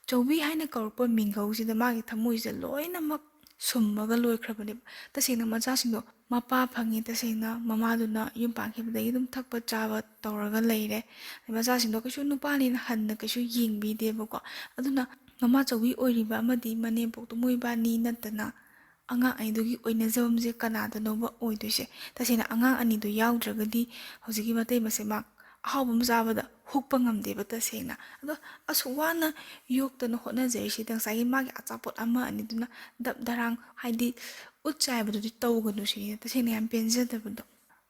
ꯆꯧꯕꯤ ꯍꯥꯏꯅ ꯀꯧꯔꯛꯄ ꯃꯤꯡꯒꯧꯁꯤꯗ ꯃꯥꯒꯤ ꯊꯃꯣꯏꯁꯦ ꯂꯣꯏꯅꯃꯛ ꯁꯨꯝꯃꯒ ꯂꯣꯏꯈ꯭ꯔꯕꯅꯦꯕ꯫ ꯇꯁꯦꯡꯅ ꯃꯆꯥꯁꯤꯡꯗꯣ ꯃꯄꯥ ꯐꯪꯉꯤ, ꯇꯁꯦꯡꯅ ꯃꯃꯥꯗꯨꯅ ꯌꯨꯝ ꯄꯥꯟꯈꯤꯕꯗꯒꯤ ꯑꯗꯨꯝ ꯊꯛꯄ ꯆꯥꯕ ꯇꯧꯔꯒ ꯂꯩꯔꯦ꯫ ꯑꯗꯩ ꯃꯆꯥꯁꯤꯡꯗꯣ ꯀꯩꯁꯨ ꯅꯨꯄꯥꯅꯤꯅ ꯍꯟꯅ ꯀꯩꯁꯨ ꯌꯦꯡꯕꯤꯗꯦꯕꯀꯣ꯫ ꯑꯗꯨꯅ ꯃꯃꯥ ꯆꯧꯕꯤ ꯑꯣꯏꯔꯤꯕ ꯑꯃꯗꯤ ꯃꯅꯦꯝꯄꯣꯛꯇꯣ ꯃꯣꯏꯕꯥꯅꯤ ꯅꯠꯇꯅ ꯑꯉꯥꯡ ꯑꯅꯤꯗꯨꯒꯤ ꯑꯣꯏꯅꯖꯕꯁꯦ ꯀꯅꯥꯗꯅꯣꯕ ꯑꯣꯏꯗꯣꯏꯁꯦ? ꯇꯁꯦꯡꯅ ꯑꯉꯥꯡ ꯑꯅꯤꯗꯨ ꯌꯥꯎꯗ꯭ꯔꯒꯗꯤ ꯍꯧꯖꯤꯛꯀꯤ ꯃꯇꯩ ꯃꯁꯦ ꯃꯥ ꯑꯍꯥꯎꯕ ꯑꯃ ꯆꯥꯕꯗ ꯍꯨꯛꯄ ꯉꯝꯗꯦꯕ ꯇꯁꯦꯡꯅ꯫ ꯑꯗꯣ ꯑꯁꯨꯛ ꯋꯥꯅ ꯌꯣꯛꯇꯅ ꯍꯣꯠꯅꯖꯔꯤꯁꯤꯗ ꯉꯁꯥꯏꯒꯤ ꯃꯥꯒꯤ ꯑꯆꯥꯄꯣꯠ ꯑꯃ ꯑꯅꯤꯗꯨꯅ ꯗꯞ ꯗꯔꯥꯡ ꯍꯥꯏꯗꯤ ꯎꯠ ꯆꯥꯏꯕꯗꯨꯗꯤ ꯇꯧꯒꯅꯨ ꯁꯤꯅꯤ ꯇꯁꯦꯡꯅ ꯌꯥꯝ ꯄꯦꯟꯖꯗꯕꯗꯣ꯫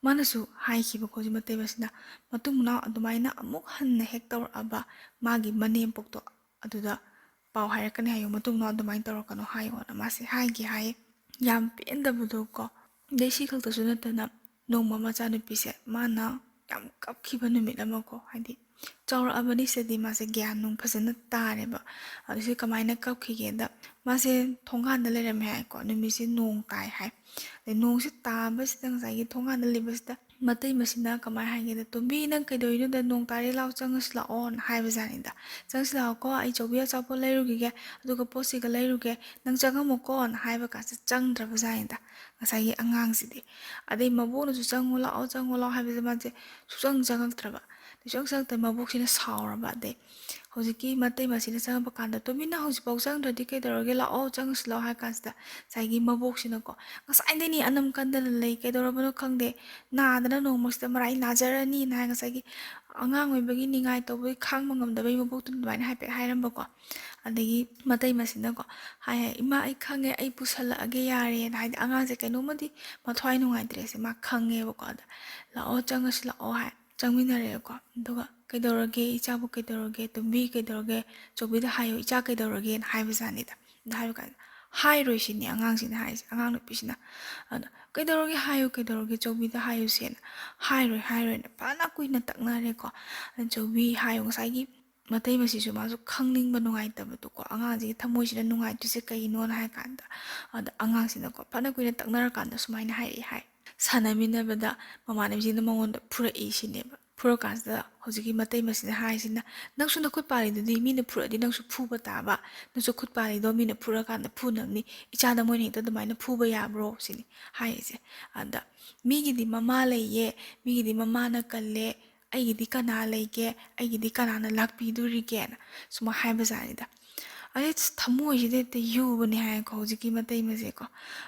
ꯃꯥꯅꯁꯨ ꯍꯥꯏꯈꯤꯕꯀꯣ ꯍꯧꯖꯤꯛ ꯃꯇꯩ ꯃꯁꯤꯅ, "ꯃꯇꯨꯡ ꯃꯅꯥꯎ ꯑꯗꯨꯃꯥꯏꯅ ꯑꯃꯨꯛ ꯍꯟꯅ ꯍꯦꯛ ꯇꯧꯔꯛꯑꯕ ꯃꯥꯒꯤ ꯃꯅꯦꯝꯄꯣꯛꯇꯣ ꯑꯗꯨꯗ ꯄꯥꯎ ꯍꯥꯏꯔꯛꯀꯅꯤ ꯍꯥꯏꯌꯨ, ꯃꯇꯨꯡ ꯃꯅꯥꯎ ꯑꯗꯨꯃꯥꯏꯅ ꯇꯧꯔꯛꯀꯅꯨ ꯍꯥꯏꯌꯣꯅ" ꯃꯥꯁꯦ ꯍꯥꯏꯒꯦ ꯍꯥꯏꯌꯦ꯫ ꯌꯥꯝ ꯄꯦꯟꯗꯕꯗꯣ ꯀꯣ꯫ ꯑꯗꯩ ꯁꯤ ꯈꯛꯇꯁꯨ ꯅꯠꯇꯅ ꯅꯣꯡꯃ ꯃꯆꯥꯅꯨꯄꯤꯁꯦ ꯃꯥꯅ ꯌꯥꯝ ꯀꯞꯈꯤꯕ ꯅꯨꯃꯤꯠ ꯑꯃ ꯀꯣ, ꯍꯥꯏꯗꯤ ꯆꯥꯎꯔꯛꯑꯕꯅꯤ ꯁꯤꯗꯗꯤ ꯃꯥꯁꯦ ꯒ꯭ꯌꯥꯟ ꯅꯨꯡ ꯐꯖꯅ ꯇꯥꯔꯦꯕ꯫ ꯑꯗꯨ ꯁꯤ ꯀꯃꯥꯏꯅ ꯀꯞꯈꯤꯒꯦꯗ, ꯃꯥꯁꯦ ꯊꯣꯡꯒꯥꯟꯗ ꯂꯩꯔꯝꯃꯦ ꯍꯥꯏꯀꯣ, ꯅꯨꯃꯤꯠꯁꯦ ꯅꯣꯡ ꯇꯥꯏ ꯍꯥꯏ꯫ ꯑꯗꯩ ꯅꯣꯡꯁꯦ ꯇꯥꯕꯁꯤꯗ ꯉꯁꯥꯏꯒꯤ ꯊꯣꯡꯒꯥꯟꯗ ꯂꯩꯕꯁꯤꯗ ꯃꯇꯩ ꯃꯁꯤꯅ ꯀꯃꯥꯏ ꯍꯥꯏꯒꯦꯗ, "ꯇꯣꯝꯕꯤ, ꯅꯪ ꯀꯩꯗꯧꯔꯤꯅꯣꯗ? ꯅꯣꯡ ꯇꯥꯔꯦ, ꯂꯥꯎ ꯆꯪꯉꯁꯤ ꯂꯥꯛꯑꯣꯅ" ꯍꯥꯏꯕꯖꯥꯠꯅꯤꯗ꯫ "ꯆꯪꯁꯤ ꯂꯥꯛꯑꯣꯀꯣ, ꯑꯩ ꯆꯧꯕꯤ ꯑꯆꯥꯄꯣꯠ ꯂꯩꯔꯨꯈꯤꯒꯦ, ꯑꯗꯨꯒ ꯄꯣꯠꯁꯤꯒ ꯂꯩꯔꯨꯒꯦ, ꯅꯪ ꯆꯪꯉꯝꯃꯨꯀꯣꯅ" ꯍꯥꯏꯕ ꯀꯥꯟꯁꯤꯗ ꯆꯪꯗ꯭ꯔꯕꯖꯥꯠꯅꯤꯗ ꯉꯁꯥꯏꯒꯤ ꯑꯉꯥꯡꯁꯤꯗꯤ꯫ ꯑꯗꯩ ꯃꯕꯣꯛꯅꯁꯨ "ꯆꯪꯉꯣ ꯂꯥꯛꯑꯣ, ꯆꯪꯉꯣ ꯂꯥꯛꯑꯣ" ꯍꯥꯏꯕꯁꯦ ꯃꯥꯁꯦ ꯁꯨꯛꯆꯪ ꯆꯪꯉꯛꯇ꯭ꯔꯕ꯫ ꯁꯨꯛꯆꯪ ꯆꯪꯉꯛꯇ꯭ꯔꯦ꯫ ꯃꯕꯣꯛꯁꯤꯅ ꯁꯥꯎꯔꯕ꯫ ꯑꯗꯩ ꯍꯧꯖꯤꯛꯀꯤ ꯃꯇꯩ ꯃꯁꯤꯅ ꯆꯪꯉꯛꯄ ꯀꯥꯟꯗ, "ꯇꯣꯝꯕꯤ, ꯅꯪ ꯍꯧꯖꯤꯛꯐꯥꯎ ꯆꯪꯗ꯭ꯔꯗꯤ ꯀꯩꯗꯧꯔꯒꯦ? ꯂꯥꯛꯑꯣ, ꯆꯪꯉꯁꯤ ꯂꯥꯛꯑꯣ" ꯍꯥꯏ ꯀꯥꯟꯁꯤꯗ ꯉꯁꯥꯏꯒꯤ ꯃꯕꯣꯛꯁꯤꯅꯀꯣ, "ꯉꯁꯥꯏꯗꯩꯅꯦ ꯑꯅꯝ ꯀꯟꯗꯅ ꯂꯩ, ꯀꯩꯗꯧꯔꯕꯅꯣ ꯈꯪꯗꯦ, ꯅꯥꯗꯅ ꯅꯣꯡꯃꯁꯤꯗ ꯃꯔꯥꯏ ꯅꯥꯖꯔꯅꯤꯅ" ꯍꯥꯏ, ꯉꯁꯥꯏꯒꯤ ꯑꯉꯥꯡ ꯑꯣꯏꯕꯒꯤ ꯅꯤꯡꯉꯥꯏ ꯇꯧꯕꯒꯤ ꯈꯥꯡꯕ ꯉꯝꯗꯕꯒꯤ ꯃꯕꯣꯛꯇꯨꯅ ꯑꯗꯨꯃꯥꯏꯅ ꯍꯥꯏꯐꯦꯠ ꯍꯥꯏꯔꯝꯕꯀꯣ꯫ ꯑꯗꯒꯤ ꯃꯇꯩ ꯃꯁꯤꯅꯀꯣ ꯍꯥꯏ ꯍꯥꯏ, "ꯏꯃꯥ, ꯑꯩ ꯈꯪꯉꯦ, ꯑꯩ ꯄꯨꯁꯜꯂꯛꯑꯒꯦ ꯌꯥꯔꯦꯅ", ꯍꯥꯏꯗꯤ ꯑꯉꯥꯡꯁꯦ ꯀꯩꯅꯣꯝꯃꯗꯤ ꯃꯊ꯭ꯋꯥꯏ ꯅꯨꯡꯉꯥꯏꯇ꯭ꯔꯦꯁꯦ ꯃꯥ ꯈꯪꯉꯦꯕꯀꯣ꯫ ꯑꯗ "ꯂꯥꯛꯑꯣ, ꯆꯪꯉꯁꯤ ꯂꯥꯛꯑꯣ" ꯍꯥꯏ꯫ ꯆꯪꯃꯤꯟꯅꯔꯦꯀꯣ꯫ ꯑꯗꯨꯒ "ꯀꯩꯗꯧꯔꯒꯦ? ꯏꯆꯥꯕꯨ ꯀꯩꯗꯧꯔꯒꯦ? ꯇꯣꯝꯕꯤ ꯀꯩꯗꯧꯔꯒꯦ? ꯆꯧꯕꯤꯗ ꯍꯥꯏꯌꯨ, ꯏꯆꯥ ꯀꯩꯗꯧꯔꯒꯦꯅ" ꯍꯥꯏꯕꯖꯥꯠꯅꯤꯗ꯫ ꯑꯗ ꯍꯥꯏꯕ ꯀꯥꯟꯗ, "ꯍꯥꯏꯔꯣꯏ" ꯁꯤꯅꯤ ꯑꯉꯥꯡꯁꯤꯅ ꯍꯥꯏꯔꯤꯁꯦ, ꯑꯉꯥꯡ ꯅꯨꯄꯤꯁꯤꯅ꯫ ꯑꯗ "ꯀꯩꯗꯧꯔꯒꯦ ꯍꯥꯏꯌꯨ, ꯀꯩꯗꯧꯔꯒꯦ, ꯆꯧꯕꯤꯗ ꯍꯥꯏꯌꯨꯁꯦꯅ"꯫ ꯍꯥꯏꯔꯣꯏ, ꯍꯥꯏꯔꯣꯏꯅ ꯐꯅ ꯀꯨꯏꯅ ꯇꯛꯅꯔꯦꯀꯣ꯫ ꯑꯗ ꯆꯧꯕꯤ ꯍꯥꯏꯌꯨ, ꯉꯁꯥꯏꯒꯤ ꯃꯇꯩ ꯃꯁꯤꯁꯨ ꯃꯥꯁꯨ ꯈꯪꯅꯤꯡꯕ ꯅꯨꯡꯉꯥꯏꯇꯕꯗꯣꯀꯣ, ꯑꯉꯥꯡꯁꯤꯒꯤ ꯊꯃꯣꯏꯁꯤꯅ ꯅꯨꯡꯉꯥꯏꯇ꯭ꯔꯤꯁꯦ ꯀꯩꯒꯤꯅꯣꯅ ꯍꯥꯏ ꯀꯥꯟꯗ, ꯑꯗ ꯑꯉꯥꯡꯁꯤꯅꯀꯣ ꯐꯅ ꯀꯨꯏꯅ ꯇꯛꯅꯔꯀꯥꯟꯗ ꯁꯨꯃꯥꯏꯅ ꯍꯥꯏꯔꯛꯏ ꯍꯥꯏ, ꯁꯥꯟꯅꯃꯤꯟꯅꯕꯗ ꯃꯃꯥꯟꯅꯕꯤꯁꯤꯡꯅ ꯃꯉꯣꯟꯗ ꯐꯨꯔꯛꯏ ꯁꯤꯅꯦꯕ꯫ ꯐꯨꯔꯀꯥꯟꯁꯤꯗ ꯍꯧꯖꯤꯛꯀꯤ ꯃꯇꯩ ꯃꯁꯤꯅ ꯍꯥꯏꯔꯤꯁꯤꯅ, "ꯅꯪꯁꯨ ꯅꯈꯨꯠ ꯄꯥꯜꯂꯤꯗꯨꯗꯤ, ꯃꯤꯅ ꯐꯨꯔꯛꯑꯗꯤ ꯅꯪꯁꯨ ꯐꯨꯕ ꯇꯥꯕ, ꯅꯪꯁꯨ ꯈꯨꯠ ꯄꯥꯜꯂꯤꯗꯣ ꯃꯤꯅ ꯐꯨꯔꯀꯥꯟꯗ ꯐꯨꯅꯕꯅꯤ, ꯏꯆꯥꯗ ꯃꯣꯏꯅ ꯍꯦꯛꯇ ꯑꯗꯨꯃꯥꯏꯅ ꯐꯨꯕ ꯌꯥꯕ꯭ꯔꯣ?" ꯁꯤꯅꯤ ꯍꯥꯏꯔꯤꯁꯦ꯫ ꯑꯗ ꯃꯤꯒꯤꯗꯤ ꯃꯃꯥ ꯂꯩꯌꯦ, ꯃꯤꯒꯤꯗꯤ ꯃꯃꯥꯅ ꯀꯜꯂꯦ, ꯑꯩꯒꯤꯗꯤ ꯀꯅꯥ ꯂꯩꯒꯦ, ꯑꯩꯒꯤꯗꯤ ꯀꯅꯥꯅ ꯂꯥꯛꯄꯤꯗꯣꯔꯤꯒꯦꯅ ꯁꯨꯃꯥꯏ ꯍꯥꯏꯕꯖꯥꯠꯅꯤꯗ꯫ ꯑꯗꯩ ꯊꯃꯣꯏꯁꯤꯗ ꯍꯦꯛꯇ ꯌꯨꯕꯅꯦ ꯍꯥꯏꯀꯣ ꯍꯧꯖꯤꯛꯀꯤ ꯃꯇꯩ ꯃꯁꯦꯀꯣ꯫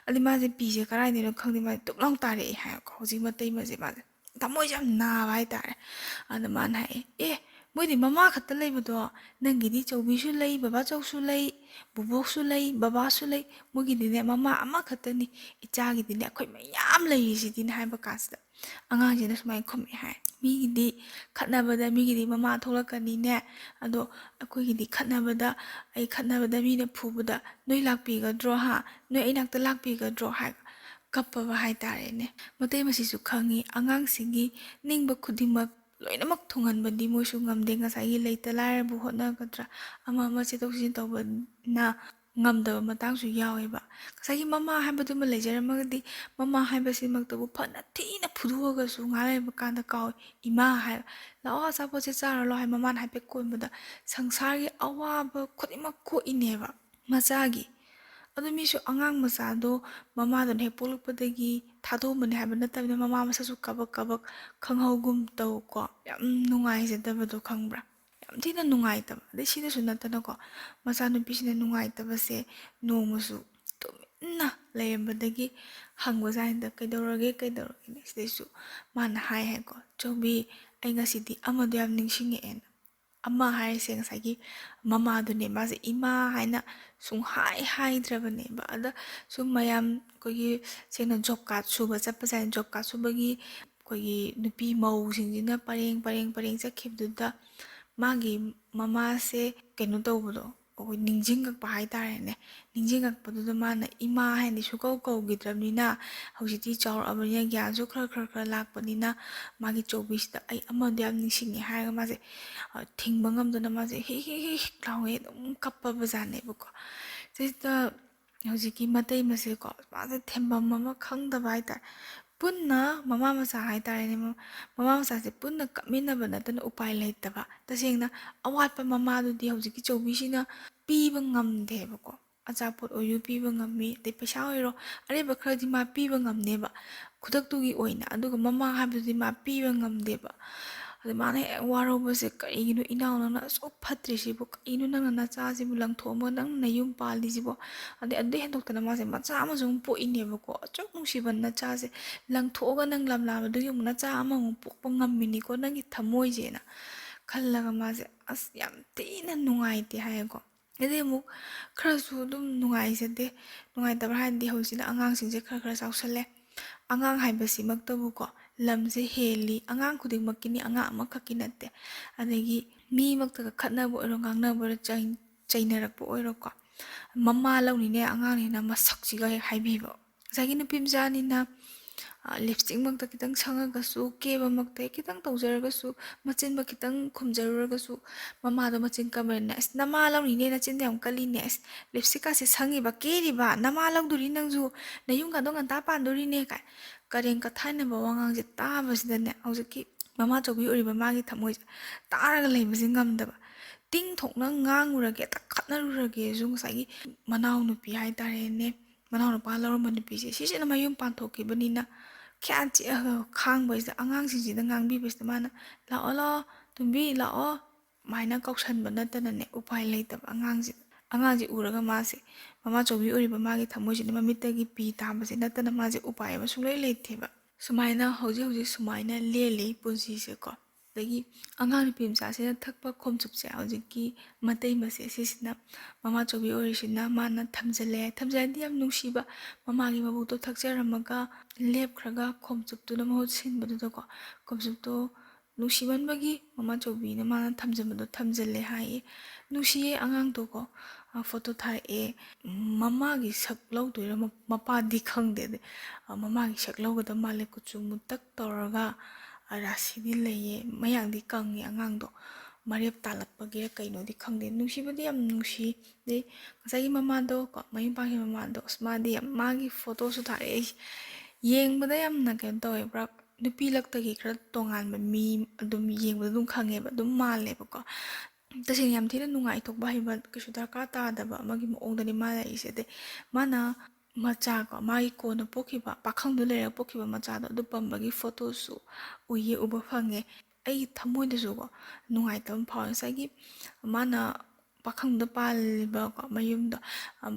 ꯑꯗꯩ ꯃꯥꯁꯦ ꯄꯤꯁꯦ ꯀꯔꯥꯏꯗꯩꯅꯣ ꯈꯪꯗꯦ, ꯃꯥꯁꯦ ꯇꯨꯞ ꯂꯥꯎ ꯇꯥꯔꯛꯑꯦ ꯍꯥꯏꯀꯣ ꯍꯧꯖꯤꯛ ꯃꯇꯩ ꯃꯁꯦ꯫ ꯃꯥꯁꯦ ꯊꯃꯣꯏꯁꯦ ꯌꯥꯝ ꯅꯥꯕ ꯍꯥꯏꯇꯥꯔꯦ꯫ ꯑꯗ ꯃꯥꯅ ꯍꯥꯏꯌꯦ, "ꯑꯦ, ꯃꯣꯏꯗꯤ ꯃꯃꯥ ꯈꯛꯇ ꯂꯩꯕꯗꯣ, ꯅꯪꯒꯤꯗꯤ ꯆꯧꯕꯤꯁꯨ ꯂꯩ, ꯕꯕꯥ ꯆꯧꯁꯨ ꯂꯩ, ꯕꯨꯕꯣꯛꯁꯨ ꯂꯩ, ꯕꯕꯥꯁꯨ ꯂꯩ, ꯃꯣꯏꯒꯤꯗꯤꯅꯦ ꯃꯃꯥ ꯑꯃꯈꯛꯇꯅꯤ, ꯏꯆꯥꯒꯤꯗꯤꯅꯦ ꯑꯩꯈꯣꯏ ꯃꯌꯥꯝ ꯂꯩꯔꯤꯁꯤꯗꯤꯅ" ꯍꯥꯏꯕ ꯀꯥꯟꯁꯤꯗ ꯑꯉꯥꯡꯁꯤꯅ ꯁꯨꯃꯥꯏꯅ ꯈꯨꯝꯃꯛꯑꯦ ꯍꯥꯏ, "ꯃꯤꯒꯤꯗꯤ ꯈꯠꯅꯕꯗ ꯃꯤꯒꯤꯗꯤ ꯃꯃꯥ ꯊꯣꯛꯂꯛꯀꯅꯤꯅꯦ, ꯑꯗꯣ ꯑꯩꯈꯣꯏꯒꯤꯗꯤ ꯈꯠꯅꯕꯗ, ꯑꯩ ꯈꯠꯅꯕꯗ ꯃꯤꯅ ꯐꯨꯕꯗ ꯅꯣꯏ ꯂꯥꯛꯄꯤꯒꯗ꯭ꯔꯣ ꯍꯥ? ꯅꯣꯏ ꯑꯩ ꯅꯥꯛꯇ ꯂꯥꯛꯄꯤꯒꯗ꯭ꯔꯣ?" ꯍꯥꯏ ꯀꯞꯄꯕ ꯍꯥꯏꯇꯥꯔꯦꯅꯦ꯫ ꯃꯇꯩ ꯃꯁꯤꯁꯨ ꯈꯪꯉꯤ ꯑꯉꯥꯡꯁꯤꯒꯤ ꯅꯤꯡꯕ ꯈꯨꯗꯤꯡꯃꯛ ꯂꯣꯏꯅꯃꯛ ꯊꯨꯡꯍꯟꯕꯗꯤ ꯃꯣꯏꯁꯨ ꯉꯝꯗꯦ꯫ ꯉꯁꯥꯏꯒꯤ ꯂꯩꯇ ꯂꯥꯏꯔꯕꯨ ꯍꯣꯠꯅꯒꯗ꯭ꯔꯥ, ꯑꯃ ꯑꯃ ꯆꯦꯟꯊꯣꯛ ꯆꯦꯟꯁꯤꯟ ꯇꯧꯕꯅ ꯉꯝꯗꯕ ꯃꯇꯥꯡꯁꯨ ꯌꯥꯎꯋꯦꯕ꯫ ꯉꯁꯥꯏꯒꯤ ꯃꯃꯥ ꯍꯥꯏꯕꯗꯨꯃ ꯂꯩꯖꯔꯝꯃꯒꯗꯤ, ꯃꯃꯥ ꯍꯥꯏꯕꯁꯤꯃꯛꯇꯕꯨ ꯐꯅ ꯊꯤꯅ ꯐꯨꯗꯣꯛꯑꯒꯁꯨ ꯉꯥꯏꯍꯥꯛ ꯂꯩꯕ ꯀꯥꯟꯗ ꯀꯥꯎꯏ꯫ "ꯏꯃꯥ" ꯍꯥꯏ, "ꯂꯥꯛꯑꯣ, ꯑꯆꯥꯄꯣꯠꯁꯦ ꯆꯥꯔꯨ ꯂꯥꯛꯑꯣ" ꯍꯥꯏ ꯃꯃꯥꯅ ꯍꯥꯏꯐꯦꯠ ꯀꯣꯟꯕꯗ ꯁꯪꯁꯥꯔꯒꯤ ꯑꯋꯥꯕ ꯈꯨꯗꯤꯡꯃꯛ ꯀꯣꯛꯏꯅꯦꯕ ꯃꯆꯥꯒꯤ꯫ ꯑꯗꯨ ꯃꯤꯁꯨ ꯑꯉꯥꯡ ꯃꯆꯥꯗꯣ ꯃꯃꯥꯗꯨꯅ ꯍꯦꯛ ꯄꯣꯛꯂꯛꯄꯗꯒꯤ ꯊꯥꯗꯣꯛꯑꯝꯕꯅꯦ ꯍꯥꯏꯕ ꯅꯠꯇꯕꯅꯤꯅ, ꯃꯃꯥ ꯃꯁꯛꯁꯨ ꯀꯕꯛ ꯀꯕꯛ ꯈꯪꯍꯧꯒꯨꯝ ꯇꯧꯀꯣ꯫ ꯌꯥꯝ ꯅꯨꯡꯉꯥꯏꯖꯗꯕꯗꯣ ꯈꯪꯕ꯭ꯔꯥ? ꯌꯥꯝ ꯊꯤꯅ ꯅꯨꯡꯉꯥꯏꯇꯕ꯫ ꯑꯗꯩ ꯁꯤꯗꯁꯨ ꯅꯠꯇꯅꯀꯣ, ꯃꯆꯥꯅꯨꯄꯤꯁꯤꯅ ꯅꯨꯡꯉꯥꯏꯇꯕꯁꯦ ꯅꯣꯡꯃꯁꯨ ꯇꯨꯃꯤꯟꯅ ꯂꯩꯔꯝꯕꯗꯒꯤ ꯍꯪꯕꯖꯥꯠꯅꯤꯗ, "ꯀꯩꯗꯧꯔꯒꯦ, ꯀꯩꯗꯧꯔꯒꯦꯅꯦ?" ꯁꯤꯗꯩꯁꯨ ꯃꯥꯅ ꯍꯥꯏ ꯍꯥꯏꯀꯣ, "ꯆꯧꯕꯤ, ꯑꯩ ꯉꯁꯤꯗꯤ ꯑꯃꯗꯣ ꯌꯥꯝ ꯅꯤꯡꯁꯤꯡꯉꯛꯑꯦꯅ"꯫ ꯑꯃ ꯍꯥꯏꯔꯤꯁꯦ ꯉꯁꯥꯏꯒꯤ ꯃꯃꯥꯗꯨꯅꯦ꯫ ꯃꯥꯁꯦ ꯏꯃꯥ ꯍꯥꯏꯅ ꯁꯨꯡꯍꯥꯏ ꯍꯥꯏꯗ꯭ꯔꯕꯅꯦꯕ꯫ ꯑꯗ ꯁꯨꯝ ꯃꯌꯥꯝ ꯑꯩꯈꯣꯏꯒꯤ ꯁꯦꯡꯅ ꯖꯣꯕ ꯀꯥꯔꯗ ꯁꯨꯕ ꯆꯠꯄꯁꯦ, ꯖꯣꯕ ꯀꯥꯔꯗ ꯁꯨꯕꯒꯤ ꯑꯩꯈꯣꯏꯒꯤ ꯅꯨꯄꯤ ꯃꯧꯁꯤꯡꯁꯤꯅ ꯄꯔꯦꯡ ꯄꯔꯦꯡ ꯄꯔꯦꯡ ꯆꯠꯈꯤꯕꯗꯨꯗ ꯃꯥꯒꯤ ꯃꯃꯥꯁꯦ ꯀꯩꯅꯣ ꯇꯧꯕꯗꯣ, ꯑꯩꯈꯣꯏ ꯅꯤꯡꯁꯤꯡꯉꯛꯄ ꯍꯥꯏꯇꯥꯔꯦꯅꯦ꯫ ꯅꯤꯡꯁꯤꯡꯉꯛꯄꯗꯨꯗ ꯃꯥꯅ ꯏꯃꯥ ꯍꯥꯏꯅꯗꯤ ꯁꯨꯀꯧ ꯀꯧꯈꯤꯗ꯭ꯔꯕꯅꯤꯅ, ꯍꯧꯖꯤꯛꯇꯤ ꯆꯥꯎꯔꯛꯑꯕꯅꯤꯅ, ꯒ꯭ꯌꯥꯟꯁꯨ ꯈꯔ ꯈꯔ ꯈꯔ ꯂꯥꯛꯄꯅꯤꯅ, ꯃꯥꯒꯤ ꯆꯧꯕꯤꯁꯤꯗ "ꯑꯩ ꯑꯃꯗꯣ ꯌꯥꯝ ꯅꯤꯡꯁꯤꯡꯉꯦ" ꯍꯥꯏꯔꯒ ꯃꯥꯁꯦ, ꯑ, ꯊꯤꯡꯕ ꯉꯝꯗꯅ ꯃꯥꯁꯦ ꯍꯤꯛ ꯍꯤꯛ ꯍꯤꯛ ꯍꯤꯛ ꯂꯥꯎꯉꯩ ꯑꯗꯨꯝ ꯀꯞꯄꯕꯖꯥꯠꯅꯦꯕꯀꯣ꯫ ꯁꯤꯗ ꯍꯧꯖꯤꯛꯀꯤ ꯃꯇꯩꯃꯁꯦꯀꯣ, ꯃꯥꯁꯦ ꯊꯦꯝꯐꯝ ꯑꯃ ꯈꯪꯗꯕ ꯍꯥꯏꯇꯥꯔꯦ꯫ ꯄꯨꯟꯅ ꯃꯃꯥ ꯃꯆꯥ ꯍꯥꯏꯇꯥꯔꯦꯅꯦ, ꯃ-, ꯃꯃꯥ ꯃꯆꯥꯁꯦ ꯄꯨꯟꯅ ꯀꯞꯃꯤꯟꯅꯕ ꯅꯠꯇꯅ ꯎꯄꯥꯏ ꯂꯩꯇꯕ꯫ ꯇꯁꯦꯡꯅ ꯑꯋꯥꯠꯄ ꯃꯃꯥꯗꯨꯗꯤ ꯍꯧꯖꯤꯛꯀꯤ ꯆꯧꯕꯤꯁꯤꯅ ꯄꯤꯕ ꯉꯝꯗꯦꯕꯀꯣ꯫ ꯑꯆꯥꯄꯣꯠ ꯑꯣꯏꯔꯣ ꯄꯤꯕ ꯉꯝꯃꯤ, ꯑꯗꯩ ꯄꯩꯁꯥ ꯑꯣꯏꯔꯣ, ꯑꯔꯦꯝꯕ ꯈꯔꯗꯤ ꯃꯥ ꯄꯤꯕ ꯉꯝꯅꯦꯕ ꯈꯨꯗꯛꯇꯨꯒꯤ ꯑꯣꯏꯅ, ꯑꯗꯨꯒ ꯃꯃꯥ ꯍꯥꯏꯕꯗꯨꯗꯤ ꯃꯥ ꯄꯤꯕ ꯉꯝꯗꯦꯕ꯫ ꯑꯗ ꯃꯥꯅ ꯍꯦꯛ ꯋꯥꯔꯧꯕꯁꯦ, "ꯀꯔꯤꯒꯤꯅꯣ ꯏꯅꯥꯎ, ꯅꯪꯅ ꯑꯁꯨꯛ ꯐꯠꯇ꯭ꯔꯤꯁꯤꯕꯨ? ꯀꯔꯤꯅꯣ ꯅꯪꯅ ꯅꯆꯥꯁꯤꯕꯨ ꯂꯪꯊꯣꯛꯑꯝꯃꯒ ꯅꯪ ꯅꯌꯨꯝ ꯄꯥꯜꯂꯤꯁꯤꯕꯣ?" ꯑꯗꯩ ꯑꯗꯨꯗꯩ ꯍꯦꯟꯗꯣꯛꯇꯅ ꯃꯥꯁꯦ ꯃꯆꯥ ꯑꯃꯁꯨ ꯑꯃꯨꯛ ꯄꯣꯛꯏꯅꯦꯕꯀꯣ, ꯑꯁꯨꯛ ꯅꯨꯡꯁꯤꯕ ꯅꯆꯥꯁꯦ ꯂꯪꯊꯣꯛꯑꯒ ꯅꯪ ꯂꯝꯂꯥꯕꯗꯨꯒꯤ ꯑꯃꯨꯛ ꯅꯆꯥ ꯑꯃꯃꯨꯛ ꯄꯣꯛꯄ ꯉꯝꯃꯤꯅꯤꯀꯣ, ꯅꯪꯒꯤ ꯊꯃꯣꯏꯁꯦꯅ ꯈꯜꯂꯒ ꯃꯥꯁꯦ ꯑꯁ ꯌꯥꯝ ꯊꯤꯅ ꯅꯨꯡꯉꯥꯏꯇꯦ ꯍꯥꯏꯌꯦꯀꯣ꯫ ꯑꯗꯩ ꯑꯃꯨꯛ ꯈꯔꯁꯨ ꯑꯗꯨꯝ ꯅꯨꯡꯉꯥꯏꯖꯗꯦ꯫ ꯅꯨꯡꯉꯥꯏꯇꯕ ꯍꯥꯏꯔꯗꯤ ꯍꯧꯖꯤꯛꯁꯤꯅ ꯑꯉꯥꯡꯁꯤꯡꯁꯦ ꯈꯔ ꯈꯔ ꯆꯥꯎꯁꯜꯂꯦ꯫ ꯑꯉꯥꯡ ꯍꯥꯏꯕꯁꯤꯃꯛꯇꯕꯨꯀꯣ, ꯂꯝꯁꯦ ꯍꯦꯜꯂꯤ꯫ ꯑꯉꯥꯡ ꯈꯨꯗꯤꯡꯃꯛꯀꯤꯅꯤ, ꯑꯉꯥꯡ ꯑꯃꯈꯛꯀꯤ ꯅꯠꯇꯦ꯫ ꯑꯗꯒꯤ ꯃꯤꯃꯛꯇꯒ ꯈꯠꯅꯕ ꯑꯣꯏꯔꯣ, ꯉꯥꯡꯅꯕ ꯑꯣꯏꯔꯣ, ꯆꯩ-, ꯆꯩꯅꯔꯛꯄ ꯑꯣꯏꯔꯣꯀꯣ, ꯃꯃꯥ ꯂꯧꯅꯤꯅꯦ ꯑꯉꯥꯡꯅꯤꯅ ꯃꯁꯛꯁꯤꯒ ꯍꯦꯛ ꯍꯥꯏꯕꯤꯕ꯫ ꯉꯁꯥꯏꯒꯤ ꯅꯨꯄꯤ ꯃꯆꯥꯅꯤꯅ, ꯑ, ꯂꯤꯞꯁꯇꯤꯛꯃꯛꯇ ꯈꯤꯇꯪ ꯁꯪꯉꯒꯁꯨ, ꯀꯦꯕꯃꯛꯇ ꯈꯤꯇꯪ ꯇꯧꯖꯔꯒꯁꯨ, ꯃꯆꯤꯟꯕ ꯈꯤꯇꯪ ꯈꯨꯝꯖꯔꯨꯔꯒꯁꯨ, ꯃꯃꯥꯗꯣ ꯃꯆꯤꯟ ꯀꯟꯕꯅꯤꯅ, "ꯑꯁ, ꯅꯃꯥ ꯂꯧꯅꯤꯅꯦ, ꯅꯆꯤꯟꯗꯣ ꯌꯥꯝ ꯀꯜꯂꯤꯅꯦ, ꯑꯁ, ꯂꯤꯞꯁꯇꯤꯛꯀꯥꯁꯦ ꯁꯪꯉꯤꯕ, ꯀꯦꯔꯤꯕ, ꯅꯃꯥ ꯂꯧꯗꯣꯔꯤ ꯅꯪꯁꯨ, ꯅꯌꯨꯝꯒꯗꯣ ꯉꯟꯇꯥ ꯄꯥꯟꯗꯣꯔꯤꯅꯦ" ꯀꯥꯏ ꯀꯔꯦꯝ ꯀꯊꯥꯏꯅꯕ ꯋꯥꯉꯥꯡꯁꯦ ꯇꯥꯕꯁꯤꯗꯅꯦ, ꯍꯧꯖꯤꯛꯀꯤ ꯃꯃꯥ ꯆꯧꯕꯤ ꯑꯣꯏꯔꯤꯕ ꯃꯥꯒꯤ ꯊꯃꯣꯏꯁꯦ ꯇꯥꯔꯒ ꯂꯩꯕꯁꯦ ꯉꯝꯗꯕ꯫ ꯇꯤꯡ ꯊꯣꯛꯅ ꯉꯥꯡꯉꯨꯔꯒꯦ, ꯈꯠꯅꯔꯨꯔꯒꯦꯁꯨ ꯉꯁꯥꯏꯒꯤ ꯃꯅꯥꯎꯅꯨꯄꯤ ꯍꯥꯏꯇꯥꯔꯦꯅꯦ, ꯃꯅꯥꯎꯅꯨꯄꯥ ꯂꯧꯔꯝꯕ ꯅꯨꯄꯤꯁꯦ, ꯁꯤꯁꯤꯅ ꯃꯌꯨꯝ ꯄꯥꯟꯊꯣꯛꯈꯤꯕꯅꯤꯅ ꯈ꯭ꯌꯥꯟ ꯆꯤꯛꯑꯒ ꯈꯥꯡꯕꯁꯤꯗ, ꯑꯉꯥꯡꯁꯤꯡꯁꯤꯗ ꯉꯥꯡꯕꯤꯕꯁꯤꯗ ꯃꯥꯅ, "ꯂꯥꯛꯑꯣ, ꯂꯥꯛꯑꯣ, ꯇꯣꯝꯕꯤ, ꯂꯥꯛꯑꯣ" ꯑꯗꯨꯃꯥꯏꯅ ꯀꯧꯁꯟꯕ ꯅꯠꯇꯅꯅꯦ ꯎꯄꯥꯏ ꯂꯩꯇꯕ ꯑꯉꯥꯡꯁꯦ꯫ ꯑꯉꯥꯡꯁꯦ ꯎꯔꯒ ꯃꯥꯁꯦ, ꯃꯃꯥ ꯆꯧꯕꯤ ꯑꯣꯏꯔꯤꯕ ꯃꯥꯒꯤ ꯊꯃꯣꯏꯁꯤꯅ ꯃꯃꯤꯠꯇꯒꯤ ꯄꯤ ꯇꯥꯕꯁꯦ ꯅꯠꯇꯅ ꯃꯥꯁꯦ ꯎꯄꯥꯏ ꯑꯃ ꯁꯨꯡꯂꯩ ꯂꯩꯇꯦꯕ꯫ ꯁꯨꯃꯥꯏꯅ ꯍꯧꯖꯤꯛ ꯍꯧꯖꯤꯛ ꯁꯨꯃꯥꯏꯅ ꯂꯦꯜꯂꯤ ꯄꯨꯟꯁꯤꯁꯦꯀꯣ꯫ ꯑꯗꯒꯤ ꯑꯉꯥꯡ ꯅꯨꯄꯤ ꯃꯆꯥꯁꯤꯅ ꯊꯛꯄ ꯈꯣꯝꯆꯨꯞꯁꯦ ꯍꯧꯖꯤꯛꯀꯤ ꯃꯇꯩꯃꯁꯦ ꯁꯤꯁꯤꯅ, ꯃꯃꯥ ꯆꯧꯕꯤ ꯑꯣꯏꯔꯤꯁꯤꯅ ꯃꯥꯅ ꯊꯝꯖꯜꯂꯦ꯫ ꯊꯝꯖꯜꯂꯗꯤ ꯌꯥꯝ ꯅꯨꯡꯁꯤꯕ, ꯃꯃꯥꯒꯤ ꯃꯕꯨꯛꯇꯣ ꯊꯛꯆꯔꯝꯃꯒ ꯂꯦꯞꯈ꯭ꯔꯒ ꯈꯣꯝꯆꯨꯞꯇꯨꯅ ꯃꯍꯨꯠ ꯁꯤꯟꯕꯗꯨꯗꯀꯣ, ꯈꯣꯝꯆꯨꯞꯇꯣ ꯅꯨꯡꯁꯤꯃꯟꯕꯒꯤ ꯃꯃꯥ ꯆꯧꯕꯤꯅ ꯃꯥꯅ ꯊꯝꯖꯟꯕꯗꯣ ꯊꯝꯖꯜꯂꯦ ꯍꯥꯏꯌꯦ꯫ ꯅꯨꯡꯁꯤꯌꯦ ꯑꯉꯥꯡꯗꯣꯀꯣ꯫ ꯐꯣꯇꯣ ꯊꯥꯔꯛꯑꯦ꯫ ꯃꯃꯥꯒꯤ ꯁꯛ ꯂꯧꯗꯣꯏꯔꯥ ꯃꯄꯥꯗꯤ ꯈꯪꯗꯦ꯫ ꯑꯗꯩ ꯃꯃꯥꯒꯤ ꯁꯛ ꯂꯧꯒꯗꯕ ꯃꯥꯜꯂꯦ꯫ ꯀꯨꯆꯨ ꯃꯨꯇꯛ ꯇꯧꯔꯒ ꯔꯥꯁꯤꯗꯤ ꯂꯩꯌꯦ꯫ ꯃꯌꯥꯡꯗꯤ ꯀꯪꯉꯦ ꯑꯉꯥꯡꯗꯣ꯫ ꯃꯔꯦꯞ ꯇꯥꯜꯂꯛꯄꯒꯤꯔ ꯀꯩꯅꯣꯗꯤ ꯈꯪꯗꯦ꯫ ꯅꯨꯡꯁꯤꯕꯗꯤ ꯌꯥꯝ ꯅꯨꯡꯁꯤ꯫ ꯑꯗꯩ ꯉꯁꯥꯏꯒꯤ ꯃꯃꯥꯗꯣ ꯀꯣ, ꯃꯌꯨꯝ ꯄꯥꯟꯈꯤꯕ ꯃꯃꯥꯗꯣ, ꯑꯁ, ꯃꯥꯗꯤ ꯌꯥꯝ, ꯃꯥꯒꯤ ꯐꯣꯇꯣꯁꯨ ꯊꯥꯔꯛꯑꯦ꯫ ꯑꯩꯁꯦ ꯌꯦꯡꯕꯗ ꯌꯥꯝꯅ ꯀꯩꯅꯣ ꯇꯧꯋꯦ, ꯄꯨꯔꯥ ꯅꯨꯄꯤ ꯂꯛꯇꯒꯤ ꯈꯔ ꯇꯣꯉꯥꯟꯕ ꯃꯤ ꯑꯗꯨꯝ ꯌꯦꯡꯕꯗ ꯑꯗꯨꯝ ꯈꯪꯉꯦꯕ, ꯑꯗꯨꯝ ꯃꯥꯜꯂꯦꯕꯀꯣ꯫ ꯇꯁꯦꯡꯅ ꯌꯥꯝ ꯊꯤꯅ ꯅꯨꯡꯉꯥꯏꯊꯣꯛꯄ ꯍꯩꯕ, ꯀꯩꯁꯨ ꯗꯔꯀꯥꯔ ꯇꯥꯗꯕ ꯑꯃꯒꯤ ꯃꯑꯣꯡꯗꯅꯤ ꯃꯥ ꯂꯩꯔꯤꯁꯦ꯫ ꯑꯗꯩ ꯃꯥꯅ ꯃꯆꯥ ꯀꯣ, ꯃꯥꯒꯤ ꯀꯣꯟꯅ ꯄꯣꯛꯈꯤꯕ, ꯄꯥꯈꯪꯗꯨ ꯂꯩꯔꯒ ꯄꯣꯛꯈꯤꯕ ꯃꯆꯥꯗꯣ, ꯑꯗꯨ ꯄꯝꯕꯒꯤ ꯐꯣꯇꯣꯁꯨ ꯎꯏꯌꯦ, ꯎꯕ ꯐꯪꯉꯦ꯫ ꯑꯩꯒꯤ ꯊꯃꯣꯏꯗꯁꯨꯀꯣ ꯅꯨꯡꯉꯥꯏꯇꯕ ꯑꯃ ꯐꯥꯎꯋꯦ꯫ ꯉꯁꯥꯏꯒꯤ ꯃꯥꯅ ꯄꯥꯈꯪꯗꯨꯗ ꯄꯥꯜꯂꯤꯕꯀꯣ ꯃꯌꯨꯝꯗꯣ,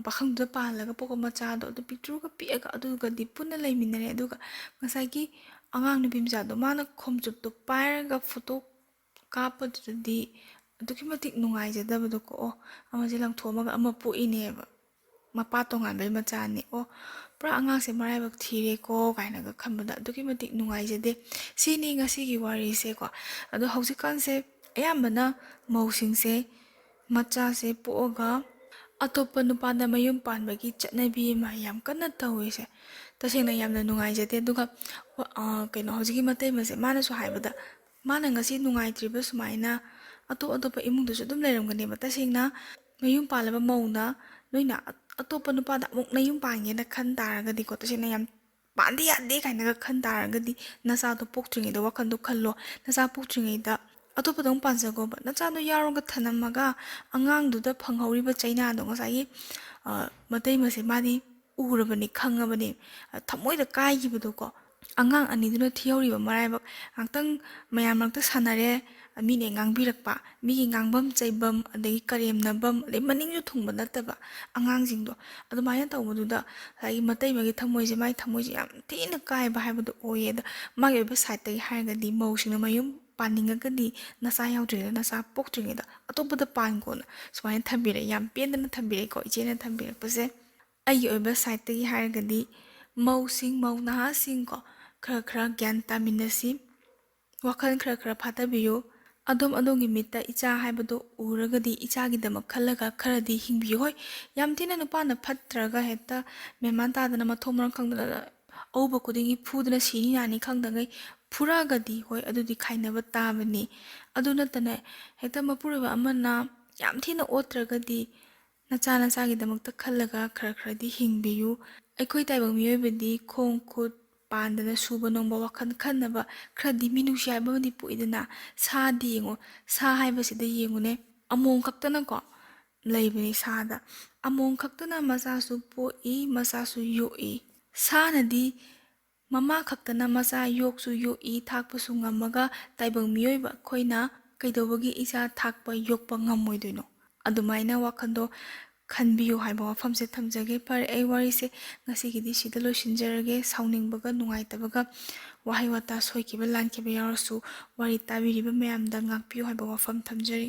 ꯄꯥꯈꯪꯗꯨꯗ ꯄꯥꯜꯂꯒ ꯄꯣꯛꯄ ꯃꯆꯥꯗꯣ ꯑꯗꯨ ꯄꯤꯛꯇ꯭ꯔꯨꯒ ꯄꯤꯛꯑꯒ ꯑꯗꯨꯒꯗꯤ ꯄꯨꯟꯅ ꯂꯩꯃꯤꯟꯅꯔꯦ꯫ ꯑꯗꯨꯒ ꯉꯁꯥꯏꯒꯤ ꯑꯉꯥꯡ ꯅꯨꯄꯤ ꯃꯆꯥꯗꯣ ꯃꯥꯅ ꯈꯣꯝꯆꯨꯞꯇꯣ ꯄꯥꯏꯔꯒ ꯐꯣꯇꯣ ꯀꯥꯞꯄꯗꯨꯗꯗꯤ ꯑꯗꯨꯛꯀꯤ ꯃꯇꯤꯛ ꯅꯨꯡꯉꯥꯏꯖꯗꯕꯗꯣꯀꯣ꯫ ꯑꯣ, ꯑꯃꯁꯦ ꯂꯪꯊꯣꯛꯑꯝꯃꯒ ꯑꯃ ꯄꯣꯛꯏꯅꯦꯕ, ꯃꯄꯥ ꯇꯣꯉꯥꯟꯕꯒꯤ ꯃꯆꯥꯅꯤ꯫ ꯑꯣ, ꯄꯨꯔꯥ ꯑꯉꯥꯡꯁꯦ ꯃꯔꯥꯏꯕꯛ ꯊꯤꯔꯦꯀꯣ ꯀꯥꯏꯅꯒ ꯈꯟꯕꯗ ꯑꯗꯨꯛꯀꯤ ꯃꯇꯤꯛ ꯅꯨꯡꯉꯥꯏꯖꯗꯦ꯫ ꯁꯤꯅꯤ ꯉꯁꯤꯒꯤ ꯋꯥꯔꯤꯁꯦꯀꯣ꯫ ꯑꯗꯣ ꯍꯧꯖꯤꯛꯀꯥꯟꯁꯦ ꯑꯌꯥꯝꯕꯅ ꯃꯧꯁꯤꯡꯁꯦ ꯃꯆꯥꯁꯦ ꯄꯣꯛꯑꯒ ꯑꯇꯣꯞꯄ ꯅꯨꯄꯥꯗ ꯃꯌꯨꯝ ꯄꯥꯟꯕꯒꯤ ꯆꯠꯅꯕꯤ ꯑꯃ ꯌꯥꯝ ꯀꯟꯅ ꯇꯧꯔꯤꯁꯦ꯫ ꯇꯁꯦꯡꯅ ꯌꯥꯝꯅ ꯅꯨꯡꯉꯥꯏꯖꯗꯦ꯫ ꯑꯗꯨꯒ ꯀꯩꯅꯣ, ꯍꯧꯖꯤꯛꯀꯤ ꯃꯇꯩ ꯑꯃꯁꯦ ꯃꯥꯅꯁꯨ ꯍꯥꯏꯕꯗ, ꯃꯥꯅ ꯉꯁꯤ ꯅꯨꯡꯉꯥꯏꯇ꯭ꯔꯤꯕ ꯁꯨꯃꯥꯏꯅ ꯑꯇꯣꯞ ꯑꯇꯣꯞꯄ ꯏꯃꯨꯡꯗꯁꯨ ꯑꯗꯨꯝ ꯂꯩꯔꯝꯒꯅꯦꯕ꯫ ꯇꯁꯦꯡꯅ ꯃꯌꯨꯝ ꯄꯥꯜꯂꯕ ꯃꯧꯅ ꯅꯣꯏꯅ ꯑꯇꯣꯞꯄ ꯅꯨꯄꯥꯗ ꯑꯃꯨꯛ ꯅꯌꯨꯝ ꯄꯥꯟꯒꯦꯅ ꯈꯟ ꯇꯥꯔꯒꯗꯤꯀꯣ, ꯇꯁꯦꯡꯅ ꯌꯥꯝ ꯄꯥꯟꯗ ꯌꯥꯗꯦ ꯀꯥꯏꯅꯒ ꯈꯟ ꯇꯥꯔꯒꯗꯤ, ꯅꯆꯥꯗꯣ ꯄꯣꯛꯇ꯭ꯔꯤꯉꯩꯗ ꯋꯥꯈꯜꯗꯣ ꯈꯜꯂꯣ꯫ ꯅꯆꯥ ꯄꯣꯛꯇ꯭ꯔꯤꯉꯩꯗ ꯑꯇꯣꯞꯄꯗ ꯑꯃꯨꯛ ꯄꯥꯟꯖꯈꯣꯕ꯫ ꯅꯆꯥꯗꯣ ꯌꯥꯎꯔꯒ ꯊꯅꯝꯃꯒ ꯑꯉꯥꯡꯗꯨꯗ ꯐꯪꯍꯧꯔꯤꯕ ꯆꯩꯅꯥꯗꯣ ꯉꯁꯥꯏꯒꯤ ꯃꯇꯩ ꯃꯁꯦ ꯃꯥꯗꯤ ꯎꯔꯕꯅꯤ, ꯈꯪꯉꯕꯅꯤ꯫ ꯊꯃꯣꯏꯗ ꯀꯥꯏꯈꯤꯕꯗꯣꯀꯣ꯫ ꯑꯉꯥꯡ ꯑꯅꯤꯗꯨꯅ ꯊꯤꯍꯧꯔꯤꯕ ꯃꯔꯥꯏꯕꯛ ꯉꯥꯛꯇꯪ ꯃꯌꯥꯝ ꯃꯔꯛꯇ ꯁꯥꯟꯅꯔꯦ, ꯃꯤꯅ ꯉꯥꯡꯕꯤꯔꯛꯄ, ꯃꯤꯒꯤ ꯉꯥꯡꯐꯝ ꯆꯩꯐꯝ, ꯑꯗꯒꯤ ꯀꯔꯦꯝꯅꯐꯝ, ꯑꯗꯩ ꯃꯅꯤꯡꯁꯨ ꯊꯨꯡꯕ ꯅꯠꯇꯕ ꯑꯉꯥꯡꯁꯤꯡꯗꯣ꯫ ꯑꯗꯨꯃꯥꯏꯅ ꯇꯧꯕꯗꯨꯗ ꯉꯁꯥꯏꯒꯤ ꯃꯇꯩꯃꯒꯤ ꯊꯃꯣꯏꯁꯦ, ꯃꯥꯒꯤ ꯊꯃꯣꯏꯁꯦ ꯌꯥꯝ ꯊꯤꯅ ꯀꯥꯏꯕ ꯍꯥꯏꯕꯗꯣ ꯑꯣꯏꯌꯦ꯫ ꯑꯗ ꯃꯥꯒꯤ ꯑꯣꯏꯕ ꯁꯥꯏꯠꯇꯒꯤ ꯍꯥꯏꯔꯒꯗꯤ ꯃꯧꯁꯤꯡꯅ ꯃꯌꯨꯝ ꯄꯥꯟꯅꯤꯡꯉꯒꯗꯤ ꯅꯆꯥ ꯌꯥꯎꯗ꯭ꯔꯤꯉꯩꯗ, ꯅꯆꯥ ꯄꯣꯛꯇ꯭ꯔꯤꯉꯩꯗ ꯑꯇꯣꯞꯄꯗ ꯄꯥꯟꯈꯣꯅ ꯁꯨꯃꯥꯏꯅ ꯊꯝꯕꯤꯔꯛꯑꯦ꯫ ꯌꯥꯝ ꯄꯦꯟꯗꯅ ꯊꯝꯕꯤꯔꯛꯑꯦꯀꯣ ꯏꯆꯦꯅ ꯊꯝꯕꯤꯔꯛꯄꯁꯦ꯫ ꯑꯩꯒꯤ ꯑꯣꯏꯕ ꯁꯥꯏꯠꯇꯒꯤ ꯍꯥꯏꯔꯒꯗꯤ ꯃꯧꯁꯤꯡ, ꯃꯧ ꯅꯍꯥꯁꯤꯡꯀꯣ, ꯈꯔ ꯈꯔ ꯒ꯭ꯌꯥꯟ ꯇꯥꯃꯤꯟꯅꯁꯤ꯫ ꯋꯥꯈꯜ ꯈꯔ ꯈꯔ ꯐꯥꯊꯕꯤꯌꯨ꯫ ꯑꯗꯣꯝ ꯑꯗꯣꯝꯒꯤ ꯃꯤꯠꯇ ꯏꯆꯥ ꯍꯥꯏꯕꯗꯣ ꯎꯔꯒꯗꯤ ꯏꯆꯥꯒꯤꯗꯃꯛ ꯈꯜꯂꯒ ꯈꯔꯗꯤ ꯍꯤꯡꯕꯤꯌꯨ꯫ ꯍꯣꯏ, ꯌꯥꯝ ꯊꯤꯅ ꯅꯨꯄꯥꯅ ꯐꯠꯇ꯭ꯔꯒ ꯍꯦꯛꯇ ꯃꯦꯟꯃꯥꯟ ꯇꯥꯗꯅ ꯃꯊꯣꯡ ꯃꯔꯝ ꯈꯪꯗꯅ ꯑꯎꯕ ꯈꯨꯗꯤꯡꯒꯤ ꯐꯨꯗꯅ ꯁꯤꯅꯤ ꯅꯥꯅꯤ ꯈꯪꯗꯉꯩ ꯐꯨꯔꯛꯑꯒꯗꯤ ꯍꯣꯏ ꯑꯗꯨꯗꯤ ꯈꯥꯏꯅꯕ ꯇꯥꯕꯅꯤ꯫ ꯑꯗꯨ ꯅꯠꯇꯅ ꯍꯦꯛꯇ ꯃꯄꯨꯔꯣꯏꯕ ꯑꯃꯅ ꯌꯥꯝ ꯊꯤꯅ ꯑꯣꯠꯇ꯭ꯔꯒꯗꯤ ꯅꯆꯥ ꯅꯆꯥꯒꯤꯗꯃꯛꯇ ꯈꯜꯂꯒ ꯈꯔ ꯈꯔꯗꯤ ꯍꯤꯡꯕꯤꯌꯨ꯫ ꯑꯩꯈꯣꯏ ꯇꯥꯏꯕꯪ ꯃꯤꯑꯣꯏꯕꯗꯤ ꯈꯣꯡ ꯈꯨꯠ ꯄꯥꯟꯗꯅ ꯁꯨꯕ ꯅꯣꯝꯕ ꯋꯥꯈꯜ ꯈꯟꯅꯕ ꯈꯔꯗꯤ ꯃꯤꯅꯨꯡꯁꯤ ꯍꯥꯏꯕ ꯑꯃꯗꯤ ꯄꯣꯛꯏꯗꯅ꯫ ꯁꯥꯗꯤ ꯌꯦꯡꯉꯣ, ꯁꯥ ꯍꯥꯏꯕꯁꯤꯗ ꯌꯦꯡꯉꯨꯅꯦ, ꯑꯃꯣꯝ ꯈꯛꯇꯅꯀꯣ ꯂꯩꯕꯅꯤ ꯁꯥꯗ꯫ ꯑꯃꯣꯝ ꯈꯛꯇꯅ ꯃꯆꯥꯁꯨ ꯄꯣꯛꯏ, ꯃꯆꯥꯁꯨ ꯌꯣꯛꯏ꯫ ꯁꯥꯅꯗꯤ ꯃꯃꯥ ꯈꯛꯇꯅ ꯃꯆꯥ ꯌꯣꯛꯁꯨ ꯌꯣꯛꯏ, ꯊꯥꯛꯄꯁꯨ ꯉꯝꯃꯒ ꯇꯥꯏꯕꯪ ꯃꯤꯑꯣꯏꯕ ꯑꯩꯈꯣꯏꯅ ꯀꯩꯗꯧꯕꯒꯤ ꯏꯆꯥ ꯊꯥꯛꯄ ꯌꯣꯛꯄ ꯉꯝꯃꯣꯏꯗꯣꯏꯅꯣ? ꯑꯗꯨꯃꯥꯏꯅ ꯋꯥꯈꯜꯗꯣ ꯈꯟꯕꯤꯌꯨ ꯍꯥꯏꯕ ꯋꯥꯐꯝꯁꯦ ꯊꯝꯖꯒꯦ꯫ ꯐꯔꯦ, ꯑꯩ ꯋꯥꯔꯤꯁꯦ ꯉꯁꯤꯒꯤꯗꯤ ꯁꯤꯗ ꯂꯣꯏꯁꯤꯟꯖꯔꯒꯦ꯫ ꯁꯥꯎꯅꯤꯡꯕꯒ ꯅꯨꯡꯉꯥꯏꯇꯕꯒ ꯋꯥꯍꯩ ꯋꯥꯇꯥ ꯁꯣꯏꯈꯤꯕ ꯂꯥꯟꯈꯤꯕ ꯌꯥꯎꯔꯁꯨ ꯋꯥꯔꯤ ꯇꯥꯕꯤꯔꯤꯕ ꯃꯌꯥꯝꯗ ꯉꯥꯛꯄꯤꯌꯨ ꯍꯥꯏꯕ ꯋꯥꯐꯝ ꯊꯝꯖꯔꯤ꯫